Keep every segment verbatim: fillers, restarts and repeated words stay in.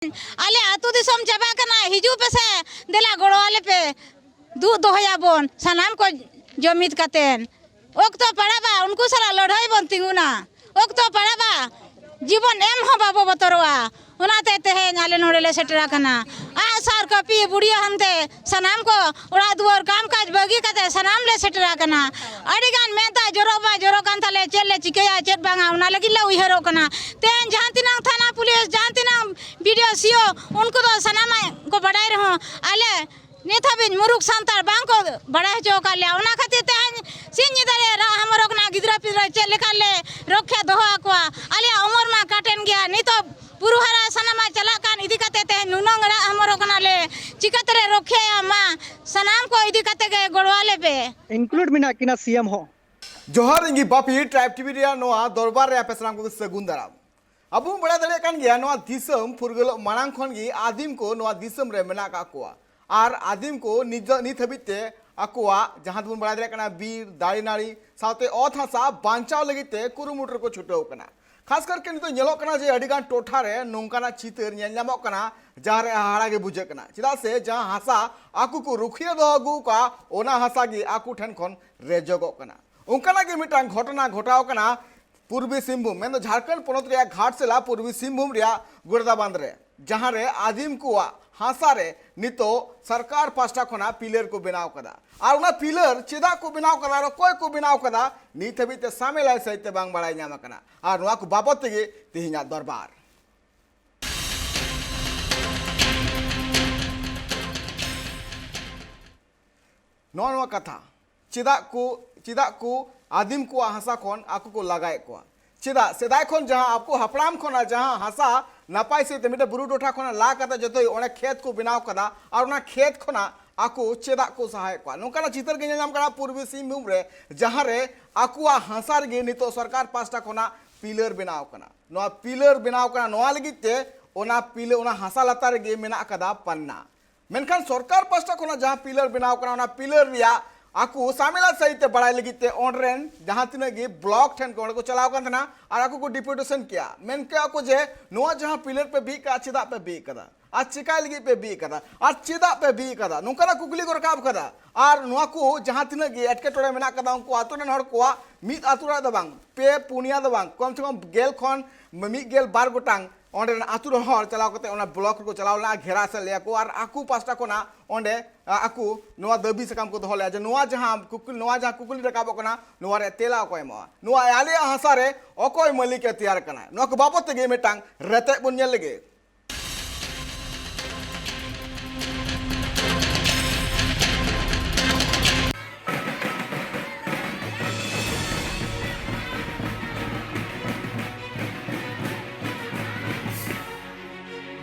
ᱟᱞᱮ ᱟᱹᱛᱩ ᱫᱤᱥᱚᱢ ᱪᱟᱵᱟᱜ ᱠᱟᱱᱟ, ᱦᱤᱡᱩᱜ ᱯᱮᱥᱮ, ᱫᱮᱞᱟ ᱜᱚᱲᱚ ᱟᱞᱮ ᱯᱮ᱾ ᱫᱩᱜ ᱫᱚᱦᱚᱭᱟᱵᱚᱱ ᱥᱟᱱᱟᱢ ᱠᱚ ᱡᱩᱢᱤᱫ ᱠᱟᱛᱮᱱ᱾ ᱚᱠᱛᱚ ᱯᱟᱲᱟᱜᱼᱟ, ᱩᱱᱠᱩ ᱥᱟᱞᱟᱜ ᱞᱟᱹᱲᱦᱟᱹᱭ ᱵᱚᱱ ᱛᱤᱸᱜᱩᱱᱟ᱾ ᱚᱠᱛᱚ ᱯᱟᱲᱟᱜᱼᱟ, ᱡᱤᱵᱚᱱ ᱮᱢ ᱦᱚᱸ ᱵᱟᱵᱚ ᱵᱚᱛᱚᱨᱚᱜᱼᱟ᱾ ᱚᱱᱟᱛᱮ ᱛᱮᱦᱮᱧ ᱟᱞᱮ ᱱᱚᱰᱮ ᱞᱮ ᱥᱮᱴᱮᱨ ᱟᱠᱟᱱᱟ᱾ ᱟᱜ ᱥᱟᱨ, ᱠᱟᱹᱯᱤ, ᱵᱩᱲᱤᱭᱟᱹ ᱦᱟᱱᱛᱮ ᱥᱟᱱᱟᱢ ᱠᱚ ᱚᱲᱟᱜ ᱫᱩᱣᱟᱹᱨ ᱠᱟᱢ ᱠᱟᱡᱽ ᱵᱟᱹᱜᱤ ᱠᱟᱛᱮ ᱥᱟᱱᱟᱢ ᱞᱮ ᱥᱮᱴᱮᱨ ᱟᱠᱟᱱᱟ᱾ ᱟᱹᱰᱤ ᱜᱟᱱ ᱢᱮᱱᱛᱟ ᱡᱚᱨᱚᱜ ᱢᱟ ᱡᱚᱨᱚᱜ ᱠᱟᱱ ᱛᱟᱞᱮ, ᱪᱮᱫ ᱞᱮ ᱪᱤᱠᱟᱹᱭᱟ ᱪᱮᱫ ᱵᱟᱝᱟ, ᱚᱱᱟ ᱞᱟᱹᱜᱤᱫ ᱞᱮ ᱩᱭᱦᱟᱹᱨᱚᱜ ᱠᱟᱱᱟ᱾ ᱛᱮᱦᱮᱧ ᱡᱟᱦᱟᱸ ᱛᱤᱱᱟᱹᱜ ᱛᱷᱟᱱᱟ ᱯᱩᱞᱤᱥ, ᱡᱟᱦᱟᱸ ᱛᱤᱱᱟᱹᱜ ᱵᱤ ᱰᱤ ᱳ, ᱥᱤ ᱳ, ᱩᱱᱠᱩ ᱫᱚ ᱥᱟᱱᱟᱢᱟᱜ ᱠᱚ ᱵᱟᱰᱟᱭ ᱨᱮᱦᱚᱸ ᱟᱞᱮ ᱱᱤᱛ ᱦᱟᱹᱵᱤᱡ ᱢᱩᱨᱩᱠ ᱥᱟᱱᱛᱟᱲ ᱵᱟᱝ ᱠᱚ ᱵᱟᱲᱟᱭ ᱦᱚᱪᱚ ᱟᱠᱟᱫ ᱞᱮᱭᱟ᱾ ᱚᱱᱟ ᱠᱷᱟᱹᱛᱤᱨ ᱛᱮᱦᱮᱧ ᱥᱤᱧ ᱧᱤᱫᱟᱹ ᱞᱮ ᱨᱟᱜ ᱦᱟᱢᱚᱨᱚᱜ ᱠᱟᱱᱟ, ᱜᱤᱫᱽᱨᱟᱹ ᱯᱤᱫᱽᱨᱟᱹ ᱪᱮᱫ ᱞᱮᱠᱟ ᱞᱮ ᱨᱚᱠᱷᱟ ᱫᱚᱦᱚ ᱟᱠᱚᱣᱟ᱾ ᱟᱞᱮᱭᱟᱜ ᱩᱢᱮᱨ ᱢᱟ ᱠᱟᱴᱮᱱ ᱜᱮᱭᱟ, ᱱᱤᱛᱚᱜ ᱵᱩᱨᱩ ᱦᱟᱨᱟ ᱥᱟᱱᱟᱢᱟᱜ ᱪᱟᱞᱟᱜ ᱠᱟᱱ ᱤᱫᱤ ᱠᱟᱛᱮ ᱛᱮᱦᱮᱧ ᱱᱩᱱᱟᱹᱝ ᱨᱟᱜ ᱦᱟᱢᱚᱨᱚᱜ ᱠᱟᱱᱟᱞᱮ᱾ ᱪᱤᱠᱟᱹ ᱛᱮᱞᱮ ᱨᱚᱠᱷᱟᱭᱟ ᱢᱟ, ᱥᱟᱱᱟᱢ ᱠᱚ ᱤᱫᱤ ᱠᱟᱛᱮ ᱜᱮ ᱜᱚᱲᱚ ᱟᱞᱮ ᱯᱮ᱾ ᱤᱱᱠᱞᱩᱰ ᱢᱮᱱᱟᱜ ᱠᱤᱱᱟ ᱥᱤ ᱮᱢ ᱦᱚᱸ᱾ ᱡᱚᱦᱟᱨ, ᱤᱧ ᱜᱮ ᱵᱟᱯᱤ, ᱴᱨᱟᱭᱤᱵᱽ ᱴᱤ ᱵᱷᱤ ᱨᱮᱭᱟᱜ ᱱᱚᱣᱟ ᱫᱚᱨᱵᱟᱨ ᱨᱮ ᱟᱯᱮ ᱥᱟᱱᱟᱢ ᱠᱚᱜᱮ ᱥᱟᱹᱜᱩᱱ ᱫᱟᱨᱟᱢ᱾ ᱟᱵᱚ ᱵᱚᱱ ᱵᱟᱲᱟᱭ ᱫᱟᱲᱮᱭᱟᱜ ᱠᱟᱱ ᱜᱮᱭᱟ, ᱱᱚᱣᱟ ᱫᱤᱥᱚᱢ ᱯᱷᱩᱨᱜᱟᱹᱞᱚᱜ ᱢᱟᱲᱟᱝ ᱠᱷᱚᱱ ᱜᱮ ᱟᱹᱫᱤᱢ ᱠᱚ ᱱᱚᱣᱟ ᱫᱤᱥᱚᱢ ᱨᱮ ᱢᱮᱱᱟᱜ ᱟᱠᱟᱫ ᱠᱚᱣᱟ᱾ ᱟᱨ ᱟᱹᱫᱤᱢ ᱠᱚ ᱱᱤᱛ, ᱱᱤᱛ ᱦᱟᱹᱵᱤᱡ ᱛᱮ ᱟᱠᱚᱣᱟᱜ, ᱡᱟᱦᱟᱸ ᱫᱚᱵᱚᱱ ᱵᱟᱲᱟᱭ ᱫᱟᱲᱮᱭᱟᱜ ᱠᱟᱱᱟ, ᱵᱤᱨ, ᱫᱟᱨᱮ ᱱᱟᱹᱲᱤ ᱥᱟᱶᱛᱮ ᱚᱛ ᱦᱟᱥᱟ ᱵᱟᱧᱪᱟᱣ ᱞᱟᱹᱜᱤᱫ ᱛᱮ ᱠᱩᱨᱩᱢᱩᱴᱩ ᱨᱮᱠᱚ ᱪᱷᱩᱴᱟᱹᱣ ᱠᱟᱱᱟ᱾ ᱠᱷᱟᱥ ᱠᱟᱨᱛᱮ ᱱᱤᱛᱚᱜ ᱧᱮᱞᱚᱜ ᱠᱟᱱᱟ ᱡᱮ ᱟᱹᱰᱤ ᱜᱟᱱ ᱴᱚᱴᱷᱟ ᱨᱮ ᱱᱚᱝᱠᱟᱱᱟᱜ ᱪᱤᱛᱟᱹᱨ ᱧᱮᱞ ᱧᱟᱢᱚᱜ ᱠᱟᱱᱟ, ᱡᱟᱦᱟᱸ ᱨᱮ ᱦᱟᱦᱟᱲᱟ ᱜᱮ ᱵᱩᱡᱷᱟᱹᱜ ᱠᱟᱱᱟ᱾ ᱪᱮᱫᱟᱜ ᱥᱮ ᱡᱟᱦᱟᱸ ᱦᱟᱥᱟ ᱟᱠᱚ ᱠᱚ ᱨᱩᱠᱷᱤᱭᱟᱹ ᱫᱚᱦᱚ ᱟᱹᱜᱩ ᱟᱠᱟᱫᱼᱟ, ᱚᱱᱟ ᱦᱟᱥᱟ ᱜᱮ ᱟᱠᱚ ᱴᱷᱮᱱ ᱠᱷᱚᱱ ᱨᱮᱡᱚᱜᱚᱜ ᱠᱟᱱᱟ᱾ ᱚᱱᱠᱟᱱᱟᱜ ᱜᱮ ᱢᱤᱫᱴᱟᱝ ᱜᱷᱚᱴᱚᱱᱟ ᱜᱷᱚᱴᱟᱣ ᱠᱟᱱᱟ ᱯᱩᱨᱵᱤ ᱥᱤᱝᱵᱷᱩᱢ, ᱢᱮᱱᱫᱚ ᱡᱷᱟᱲᱠᱷᱚᱸᱰ ᱯᱚᱱᱚᱛ ᱨᱮᱭᱟᱜ ᱜᱷᱟᱴᱥᱤᱞᱟ ᱯᱩᱨᱵᱤ ᱥᱤᱝᱵᱷᱩᱢ ᱨᱮᱭᱟᱜ ᱜᱳᱲᱫᱟᱵᱟᱸᱫᱷ ᱨᱮ, ᱡᱟᱦᱟᱸ ᱨᱮ ᱟᱹᱫᱤᱢ ᱠᱚᱣᱟᱜ ᱦᱟᱥᱟ ᱨᱮ ᱱᱤᱛᱚᱜ ᱥᱚᱨᱠᱟᱨ ᱯᱟᱥᱴᱟ ᱠᱷᱚᱱᱟᱜ ᱯᱤᱞᱟᱨ ᱠᱚ ᱵᱮᱱᱟᱣ ᱠᱟᱫᱟ᱾ ᱟᱨ ᱚᱱᱟ ᱯᱤᱞᱟᱨ ᱪᱮᱫᱟᱜ ᱠᱚ ᱵᱮᱱᱟᱣ ᱠᱟᱫᱟ ᱟᱨ ᱚᱠᱚᱭ ᱠᱚ ᱵᱮᱱᱟᱣ ᱠᱟᱫᱟ, ᱱᱤᱛ ᱦᱟᱹᱵᱤᱡ ᱛᱮ ᱥᱟᱢᱮᱞᱟᱭ ᱥᱟᱹᱦᱤᱡ ᱛᱮ ᱵᱟᱝ ᱵᱟᱲᱟᱭ ᱧᱟᱢ ᱟᱠᱟᱱᱟ᱾ ᱟᱨ ᱱᱚᱣᱟ ᱠᱚ ᱵᱟᱵᱚᱛ ᱛᱮᱜᱮ ᱛᱮᱦᱮᱧᱟᱜ ᱫᱚᱨᱵᱟᱨ᱾ ᱱᱚᱜᱼᱚ ᱱᱚᱣᱟ ᱠᱟᱛᱷᱟ, ᱪᱮᱫᱟᱜ ᱠᱚ, ᱪᱮᱫᱟᱜ ᱠᱚ ᱟᱹᱫᱤᱢ ᱠᱚᱣᱟᱜ ᱦᱟᱥᱟ ᱠᱷᱚᱱ ᱟᱠᱚ ᱠᱚ ᱞᱟᱜᱟᱭᱮᱫ ᱠᱚᱣᱟ? ᱪᱮᱫᱟᱜ ᱥᱮᱫᱟᱭ ᱠᱷᱚᱱ ᱡᱟᱦᱟᱸ ᱟᱠᱚ ᱦᱟᱯᱲᱟᱢ ᱠᱷᱚᱱᱟᱜ ᱡᱟᱦᱟᱸ ᱦᱟᱥᱟ ᱱᱟᱯᱟᱭ ᱥᱮᱫ ᱛᱮ ᱢᱤᱫᱴᱮᱱ ᱵᱩᱨᱩ ᱴᱚᱴᱷᱟ ᱠᱷᱚᱱᱟᱜ ᱞᱟ ᱠᱟᱛᱮ ᱡᱚᱛᱚ ᱚᱸᱰᱮ ᱠᱷᱮᱛ ᱠᱚ ᱵᱮᱱᱟᱣ ᱠᱟᱫᱟ, ᱟᱨ ᱚᱱᱟ ᱠᱷᱮᱛ ᱠᱷᱚᱱᱟᱜ ᱟᱠᱚ ᱪᱮᱫᱟᱜ ᱠᱚ ᱥᱟᱦᱟᱭᱮᱫ ᱠᱚᱣᱟ? ᱱᱚᱝᱠᱟᱱᱟᱜ ᱪᱤᱛᱟᱹᱨ ᱜᱮ ᱧᱮᱞ ᱧᱟᱢ ᱠᱟᱱᱟ ᱯᱩᱨᱵᱤ ᱥᱤᱝᱵᱷᱩᱢ ᱨᱮ, ᱡᱟᱦᱟᱸ ᱨᱮ ᱟᱠᱚᱣᱟᱜ ᱦᱟᱥᱟ ᱨᱮᱜᱮ ᱱᱤᱛᱚᱜ ᱥᱚᱨᱠᱟᱨ ᱯᱟᱥᱴᱟ ᱠᱷᱚᱱᱟᱜ ᱯᱤᱞᱟᱨ ᱵᱮᱱᱟᱣ ᱠᱟᱱᱟ᱾ ᱱᱚᱣᱟ ᱯᱤᱞᱟᱨ ᱵᱮᱱᱟᱣ ᱠᱟᱱᱟ, ᱱᱚᱣᱟ ᱞᱟᱹᱜᱤᱫ ᱛᱮ ᱚᱱᱟ ᱯᱤᱞᱟᱨ, ᱚᱱᱟ ᱦᱟᱥᱟ ᱞᱟᱛᱟᱨ ᱨᱮᱜᱮ ᱢᱮᱱᱟᱜ ᱟᱠᱟᱫᱟ ᱯᱟᱱᱱᱟ᱾ ᱢᱮᱱᱠᱷᱟᱱ ᱥᱚᱨᱠᱟᱨ ᱯᱟᱥᱴᱟ ᱠᱷᱚᱱᱟᱜ ᱡᱟᱦᱟᱸ ᱯᱤᱞᱟᱨ ᱵᱮᱱᱟᱣ ᱠᱟᱱᱟ, ᱚᱱᱟ ᱯᱤᱞᱟᱨ ᱨᱮᱭᱟᱜ ᱟᱠᱚ ᱥᱟᱢᱮᱞᱟ ᱥᱟᱹᱦᱤᱡ ᱛᱮ ᱵᱟᱲᱟᱭ ᱞᱟᱹᱜᱤᱫ ᱛᱮ ᱚᱸᱰᱮ ᱨᱮᱱ ᱡᱟᱦᱟᱸ ᱛᱤᱱᱟᱹᱜ ᱜᱮ ᱵᱞᱚᱠ ᱴᱷᱮᱱ ᱠᱚ ᱚᱸᱰᱮ ᱠᱚ ᱪᱟᱞᱟᱣ ᱠᱟᱱ ᱛᱟᱦᱮᱱᱟ ᱟᱨ ᱟᱠᱚ ᱠᱚ ᱰᱤᱯᱩᱴᱮᱥᱚᱱ ᱠᱮᱜᱼᱟ᱾ ᱢᱮᱱ ᱠᱮᱜᱼᱟ ᱠᱚ ᱡᱮ ᱱᱚᱣᱟ ᱡᱟᱦᱟᱸ ᱯᱤᱞᱟᱨ ᱯᱮ ᱵᱤᱫ ᱠᱟᱜᱼᱟ, ᱪᱮᱫᱟᱜ ᱯᱮ ᱵᱤᱫ ᱠᱟᱫᱟ ᱟᱨ ᱪᱮᱠᱟᱭ ᱞᱟᱹᱜᱤᱫ ᱯᱮ ᱵᱤᱫ ᱠᱟᱫᱟ ᱟᱨ ᱪᱮᱫᱟᱜ ᱯᱮ ᱵᱤᱫ ᱠᱟᱫᱟ, ᱱᱚᱝᱠᱟᱱᱟᱜ ᱠᱩᱠᱞᱤ ᱠᱚ ᱨᱟᱠᱟᱵ ᱠᱟᱫᱟ᱾ ᱟᱨ ᱱᱚᱣᱟ ᱠᱚ ᱡᱟᱦᱟᱸ ᱛᱤᱱᱟᱹᱜ ᱜᱮ ᱮᱴᱠᱮᱴᱚᱬᱮ ᱢᱮᱱᱟᱜ ᱠᱟᱫᱟ, ᱩᱱᱠᱩ ᱟᱛᱳ ᱨᱮᱱ ᱦᱚᱲ ᱠᱚᱣᱟᱜ ᱢᱤᱫ ᱟᱛᱳ ᱨᱮᱱᱟᱜ ᱫᱚ ᱵᱟᱝ, ᱯᱮ ᱯᱩᱱᱭᱟ ᱫᱚ ᱵᱟᱝ, ᱠᱚᱢ ᱥᱮ ᱠᱚᱢ ᱜᱮᱞ ᱠᱷᱚᱱ ᱢᱤᱫ ᱜᱮᱞ ᱵᱟᱨ ᱜᱚᱴᱟᱝ ᱚᱸᱰᱮ ᱨᱮᱱ ᱟᱛᱳ ᱨᱮᱱ ᱦᱚᱲ ᱪᱟᱞᱟᱣ ᱠᱟᱛᱮ ᱚᱱᱟ ᱵᱞᱚᱠ ᱨᱮᱠᱚ ᱪᱟᱞᱟᱣ ᱞᱮᱱᱟ, ᱜᱷᱮᱨᱟ ᱥᱮᱫ ᱞᱮᱭᱟ ᱠᱚ ᱟᱨ ᱟᱠᱚ ᱯᱟᱥᱴᱟ ᱠᱷᱚᱱᱟᱜ ᱚᱸᱰᱮ, ᱟ, ᱟᱠᱚ ᱱᱚᱣᱟ ᱫᱟᱹᱵᱤ ᱥᱟᱠᱟᱢ ᱠᱚ ᱫᱚᱦᱚ ᱞᱮᱫᱼᱟ ᱡᱮ ᱱᱚᱣᱟ ᱡᱟᱦᱟᱸ ᱠᱩᱠᱞᱤ, ᱱᱚᱣᱟ ᱡᱟᱦᱟᱸ ᱠᱩᱠᱞᱤ ᱨᱟᱠᱟᱵᱚᱜ ᱠᱟᱱᱟ, ᱱᱚᱣᱟ ᱨᱮᱭᱟᱜ ᱛᱮᱞᱟ ᱚᱠᱚᱭ ᱮᱢᱚᱜᱼᱟ, ᱱᱚᱣᱟ ᱟᱞᱮᱭᱟᱜ ᱦᱟᱥᱟ ᱨᱮ ᱚᱠᱚᱭ ᱢᱟᱹᱞᱤᱠ ᱮ ᱛᱮᱭᱟᱨ ᱠᱟᱱᱟ, ᱱᱚᱣᱟ ᱠᱚ ᱵᱟᱵᱚᱫ ᱛᱮᱜᱮ ᱢᱤᱫᱴᱟᱝ ᱨᱮᱛᱮᱫ ᱵᱚᱱ ᱧᱮᱞ ᱞᱮᱜᱮ᱾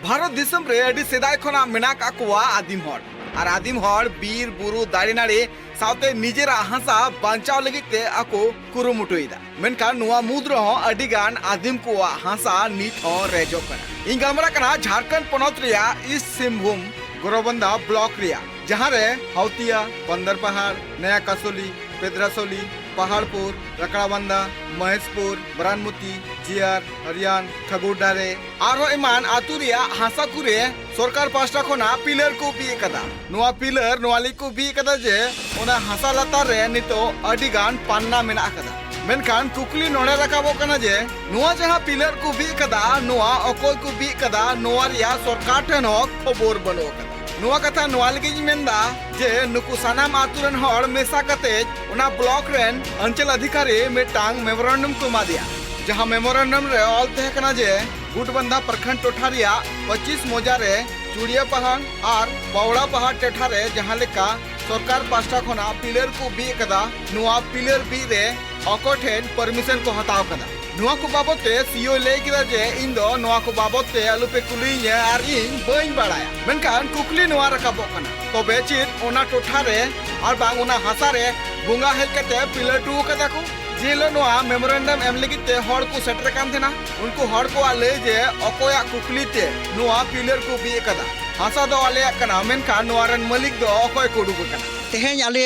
ᱵᱷᱟᱨᱚᱛ ᱫᱤᱥᱚᱢ ᱨᱮ ᱟᱹᱰᱤ ᱥᱮᱫᱟᱭ ᱠᱷᱚᱱᱟᱜ ᱢᱮᱱᱟᱜ ᱠᱟᱜ ᱠᱚᱣᱟ ᱟᱹᱫᱤᱢ ᱦᱚᱲ᱾ ᱟᱨ ᱟᱹᱫᱤᱢ ᱦᱚᱲ ᱵᱤᱨ, ᱵᱩᱨᱩ, ᱫᱟᱨᱮ, ᱱᱟᱹᱲᱤ ᱥᱟᱶᱛᱮ ᱱᱤᱡᱮᱨᱟᱜ ᱦᱟᱥᱟ ᱵᱟᱧᱪᱟᱣ ᱞᱟᱹᱜᱤᱫ ᱛᱮ ᱟᱠᱚ ᱠᱩᱨᱩᱢᱩᱴᱩᱭᱮᱫᱟ᱾ ᱢᱮᱱᱠᱷᱟᱱ ᱱᱚᱣᱟ ᱢᱩᱫᱽ ᱨᱮᱦᱚᱸ ᱟᱹᱰᱤ ᱜᱟᱱ ᱟᱹᱫᱤᱢ ᱠᱚᱣᱟᱜ ᱦᱟᱥᱟ ᱱᱤᱛ ᱦᱚᱸ ᱨᱮᱡᱚᱜ ᱠᱟᱱᱟ᱾ ᱤᱧ ᱜᱟᱞᱢᱟᱨᱟᱜ ᱠᱟᱱᱟ ᱡᱷᱟᱲᱠᱷᱚᱸᱰ ᱯᱚᱱᱚᱛ ᱨᱮᱭᱟᱜ ᱤᱥᱴ ᱥᱤᱝᱵᱷᱩᱢ ᱜᱳᱨᱚᱵᱚᱱᱫᱟ ᱵᱞᱚᱠ ᱨᱮᱭᱟᱜ, ᱡᱟᱦᱟᱸ ᱨᱮ ᱦᱟᱣᱛᱤᱭᱟ, ᱯᱟᱱᱫᱟᱨᱯᱟᱦᱟᱲ, ᱱᱟᱭᱟ ᱠᱟᱥᱳᱞᱤ, ᱯᱮᱫᱽᱨᱟᱥᱳᱞᱤ, ᱯᱟᱦᱟᱲᱯᱩᱨ, ᱨᱟᱠᱲᱟᱵᱟᱱᱫᱟ, ᱢᱚᱦᱮᱥᱯᱩᱨ, ᱵᱨᱟᱱᱢᱩᱛᱤ, ᱡᱤᱭᱟᱨ, ᱦᱟᱨᱤᱭᱟᱱ, ᱠᱷᱟᱜᱩᱨᱰᱟᱨᱮ, ᱟᱨᱦᱚᱸ ᱮᱢᱟᱱ ᱟᱹᱛᱩ ᱨᱮᱭᱟᱜ ᱦᱟᱥᱟ ᱠᱚᱨᱮ ᱥᱚᱨᱠᱟᱨ ᱯᱟᱥᱴᱟ ᱠᱷᱚᱱᱟᱜ ᱯᱤᱞᱟᱨ ᱠᱚ ᱵᱤᱫ ᱟᱠᱟᱫᱟ᱾ ᱱᱚᱣᱟ ᱯᱤᱞᱟᱨ ᱱᱚᱣᱟ ᱞᱟᱹᱜᱤᱫ ᱠᱚ ᱵᱤᱫ ᱟᱠᱟᱫᱟ ᱡᱮ ᱚᱱᱟ ᱦᱟᱥᱟ ᱞᱟᱛᱟᱨ ᱨᱮ ᱱᱤᱛᱚᱜ ᱟᱹᱰᱤ ᱜᱟᱱ ᱯᱟᱱᱱᱟ ᱢᱮᱱᱟᱜ ᱟᱠᱟᱫᱟ᱾ ᱢᱮᱱᱠᱷᱟᱱ ᱠᱩᱠᱞᱤ ᱱᱚᱰᱮ ᱨᱟᱠᱟᱵᱚᱜ ᱠᱟᱱᱟ ᱡᱮ ᱱᱚᱣᱟ ᱡᱟᱦᱟᱸ ᱯᱤᱞᱟᱨ ᱠᱚ ᱵᱤᱫ ᱟᱠᱟᱫᱟ, ᱱᱚᱣᱟ ᱚᱠᱚᱭ ᱠᱚ ᱵᱤᱫ ᱟᱠᱟᱫᱟ, ᱱᱚᱣᱟ ᱨᱮᱭᱟᱜ ᱥᱚᱨᱠᱟᱨ ᱴᱷᱮᱱ ᱦᱚᱸ ᱠᱷᱚᱵᱚᱨ ᱵᱟᱹᱱᱩᱜ ᱟᱠᱟᱫᱟ᱾ ᱱᱚᱣᱟ ᱠᱟᱛᱷᱟ ᱱᱚᱣᱟ ᱞᱟᱹᱜᱤᱫ ᱤᱧ ᱢᱮᱱᱫᱟ ᱡᱮ ᱱᱩᱠᱩ ᱥᱟᱱᱟᱢ ᱟᱛᱳ ᱨᱮᱱ ᱦᱚᱲ ᱢᱮᱥᱟ ᱠᱟᱛᱮ ᱚᱱᱟ ᱵᱞᱚᱠ ᱨᱮᱱ ᱚᱧᱪᱚᱞ ᱚᱫᱷᱤᱠᱟᱨᱤ ᱢᱤᱫᱴᱟᱝ ᱢᱮᱢᱳᱨᱮᱱᱰᱟᱢ ᱠᱚ ᱮᱢᱟᱫᱮᱭᱟ, ᱡᱟᱦᱟᱸ ᱢᱮᱢᱳᱨᱮᱱᱰᱟᱢ ᱨᱮ ᱚᱞ ᱛᱟᱦᱮᱸ ᱠᱟᱱᱟ ᱡᱮ ᱜᱩᱴᱵᱟᱱᱫᱷᱟ ᱯᱨᱚᱠᱷᱚᱸᱰ ᱴᱚᱴᱷᱟ ᱨᱮᱭᱟᱜ ᱯᱚᱸᱪᱤᱥ ᱢᱚᱡᱟ ᱨᱮ ᱪᱩᱲᱤᱭᱟ ᱯᱟᱦᱟᱲ ᱟᱨ ᱯᱟᱣᱲᱟ ᱯᱟᱦᱟᱲ ᱴᱚᱴᱷᱟ ᱨᱮ ᱡᱟᱦᱟᱸ ᱞᱮᱠᱟ ᱥᱚᱨᱠᱟᱨ ᱯᱟᱥᱴᱟ ᱠᱷᱚᱱᱟᱜ ᱯᱤᱞᱟᱨ ᱠᱚ ᱵᱤᱫ ᱟᱠᱟᱫᱟ, ᱱᱚᱣᱟ ᱯᱤᱞᱟᱨ ᱵᱤᱫ ᱨᱮ ᱚᱠᱚᱭ ᱴᱷᱮᱱ ᱯᱟᱨᱢᱤᱥᱚᱱ ᱠᱚ ᱦᱟᱛᱟᱣ ᱟᱠᱟᱫᱟ? ᱱᱚᱣᱟ ᱠᱚ ᱵᱟᱵᱚᱛ ᱛᱮ ᱥᱤᱭᱳᱭ ᱞᱟᱹᱭ ᱠᱮᱫᱟ ᱡᱮ ᱤᱧ ᱫᱚ ᱱᱚᱣᱟ ᱠᱚ ᱵᱟᱵᱚᱛ ᱛᱮ ᱟᱞᱚᱯᱮ ᱠᱩᱞᱤᱭᱤᱧᱟ ᱟᱨ ᱤᱧ ᱵᱟᱹᱧ ᱵᱟᱲᱟᱭᱟ᱾ ᱢᱮᱱᱠᱷᱟᱱ ᱠᱩᱠᱞᱤ ᱱᱚᱣᱟ ᱨᱟᱠᱟᱵᱚᱜ ᱠᱟᱱᱟ, ᱛᱚᱵᱮ ᱪᱮᱫ ᱚᱱᱟ ᱴᱚᱴᱷᱟ ᱨᱮ ᱟᱨ ᱵᱟᱝ ᱚᱱᱟ ᱦᱟᱥᱟ ᱨᱮ ᱵᱚᱸᱜᱟ ᱦᱮᱡ ᱠᱟᱛᱮ ᱯᱤᱞᱟᱨ ᱦᱚᱴᱚ ᱟᱠᱟᱫᱟ ᱠᱚ? ᱡᱮ ᱦᱤᱞᱳᱜ ᱱᱚᱣᱟ ᱢᱮᱢᱳᱨᱮᱱᱰᱟᱢ ᱮᱢ ᱞᱟᱹᱜᱤᱫ ᱛᱮ ᱦᱚᱲ ᱠᱚ ᱥᱮᱴᱮᱨ ᱠᱟᱱ ᱛᱟᱦᱮᱱᱟ, ᱩᱱᱠᱩ ᱦᱚᱲ ᱠᱚᱣᱟᱜ ᱞᱟᱹᱭ ᱡᱮ ᱚᱠᱚᱭᱟᱜ ᱠᱩᱠᱞᱤ ᱛᱮ ᱱᱚᱣᱟ ᱯᱤᱞᱟᱨ ᱠᱚ ᱵᱤᱫ ᱟᱠᱟᱫᱟ, ᱦᱟᱥᱟ ᱫᱚ ᱟᱞᱮᱭᱟᱜ ᱠᱟᱱᱟ, ᱢᱮᱱᱠᱷᱟᱱ ᱱᱚᱣᱟ ᱨᱮᱱ ᱢᱟᱹᱞᱤᱠ ᱫᱚ ᱚᱠᱚᱭ ᱠᱚ ᱩᱰᱩᱠ ᱟᱠᱟᱱᱟ? ᱛᱮᱦᱮᱧ ᱟᱞᱮ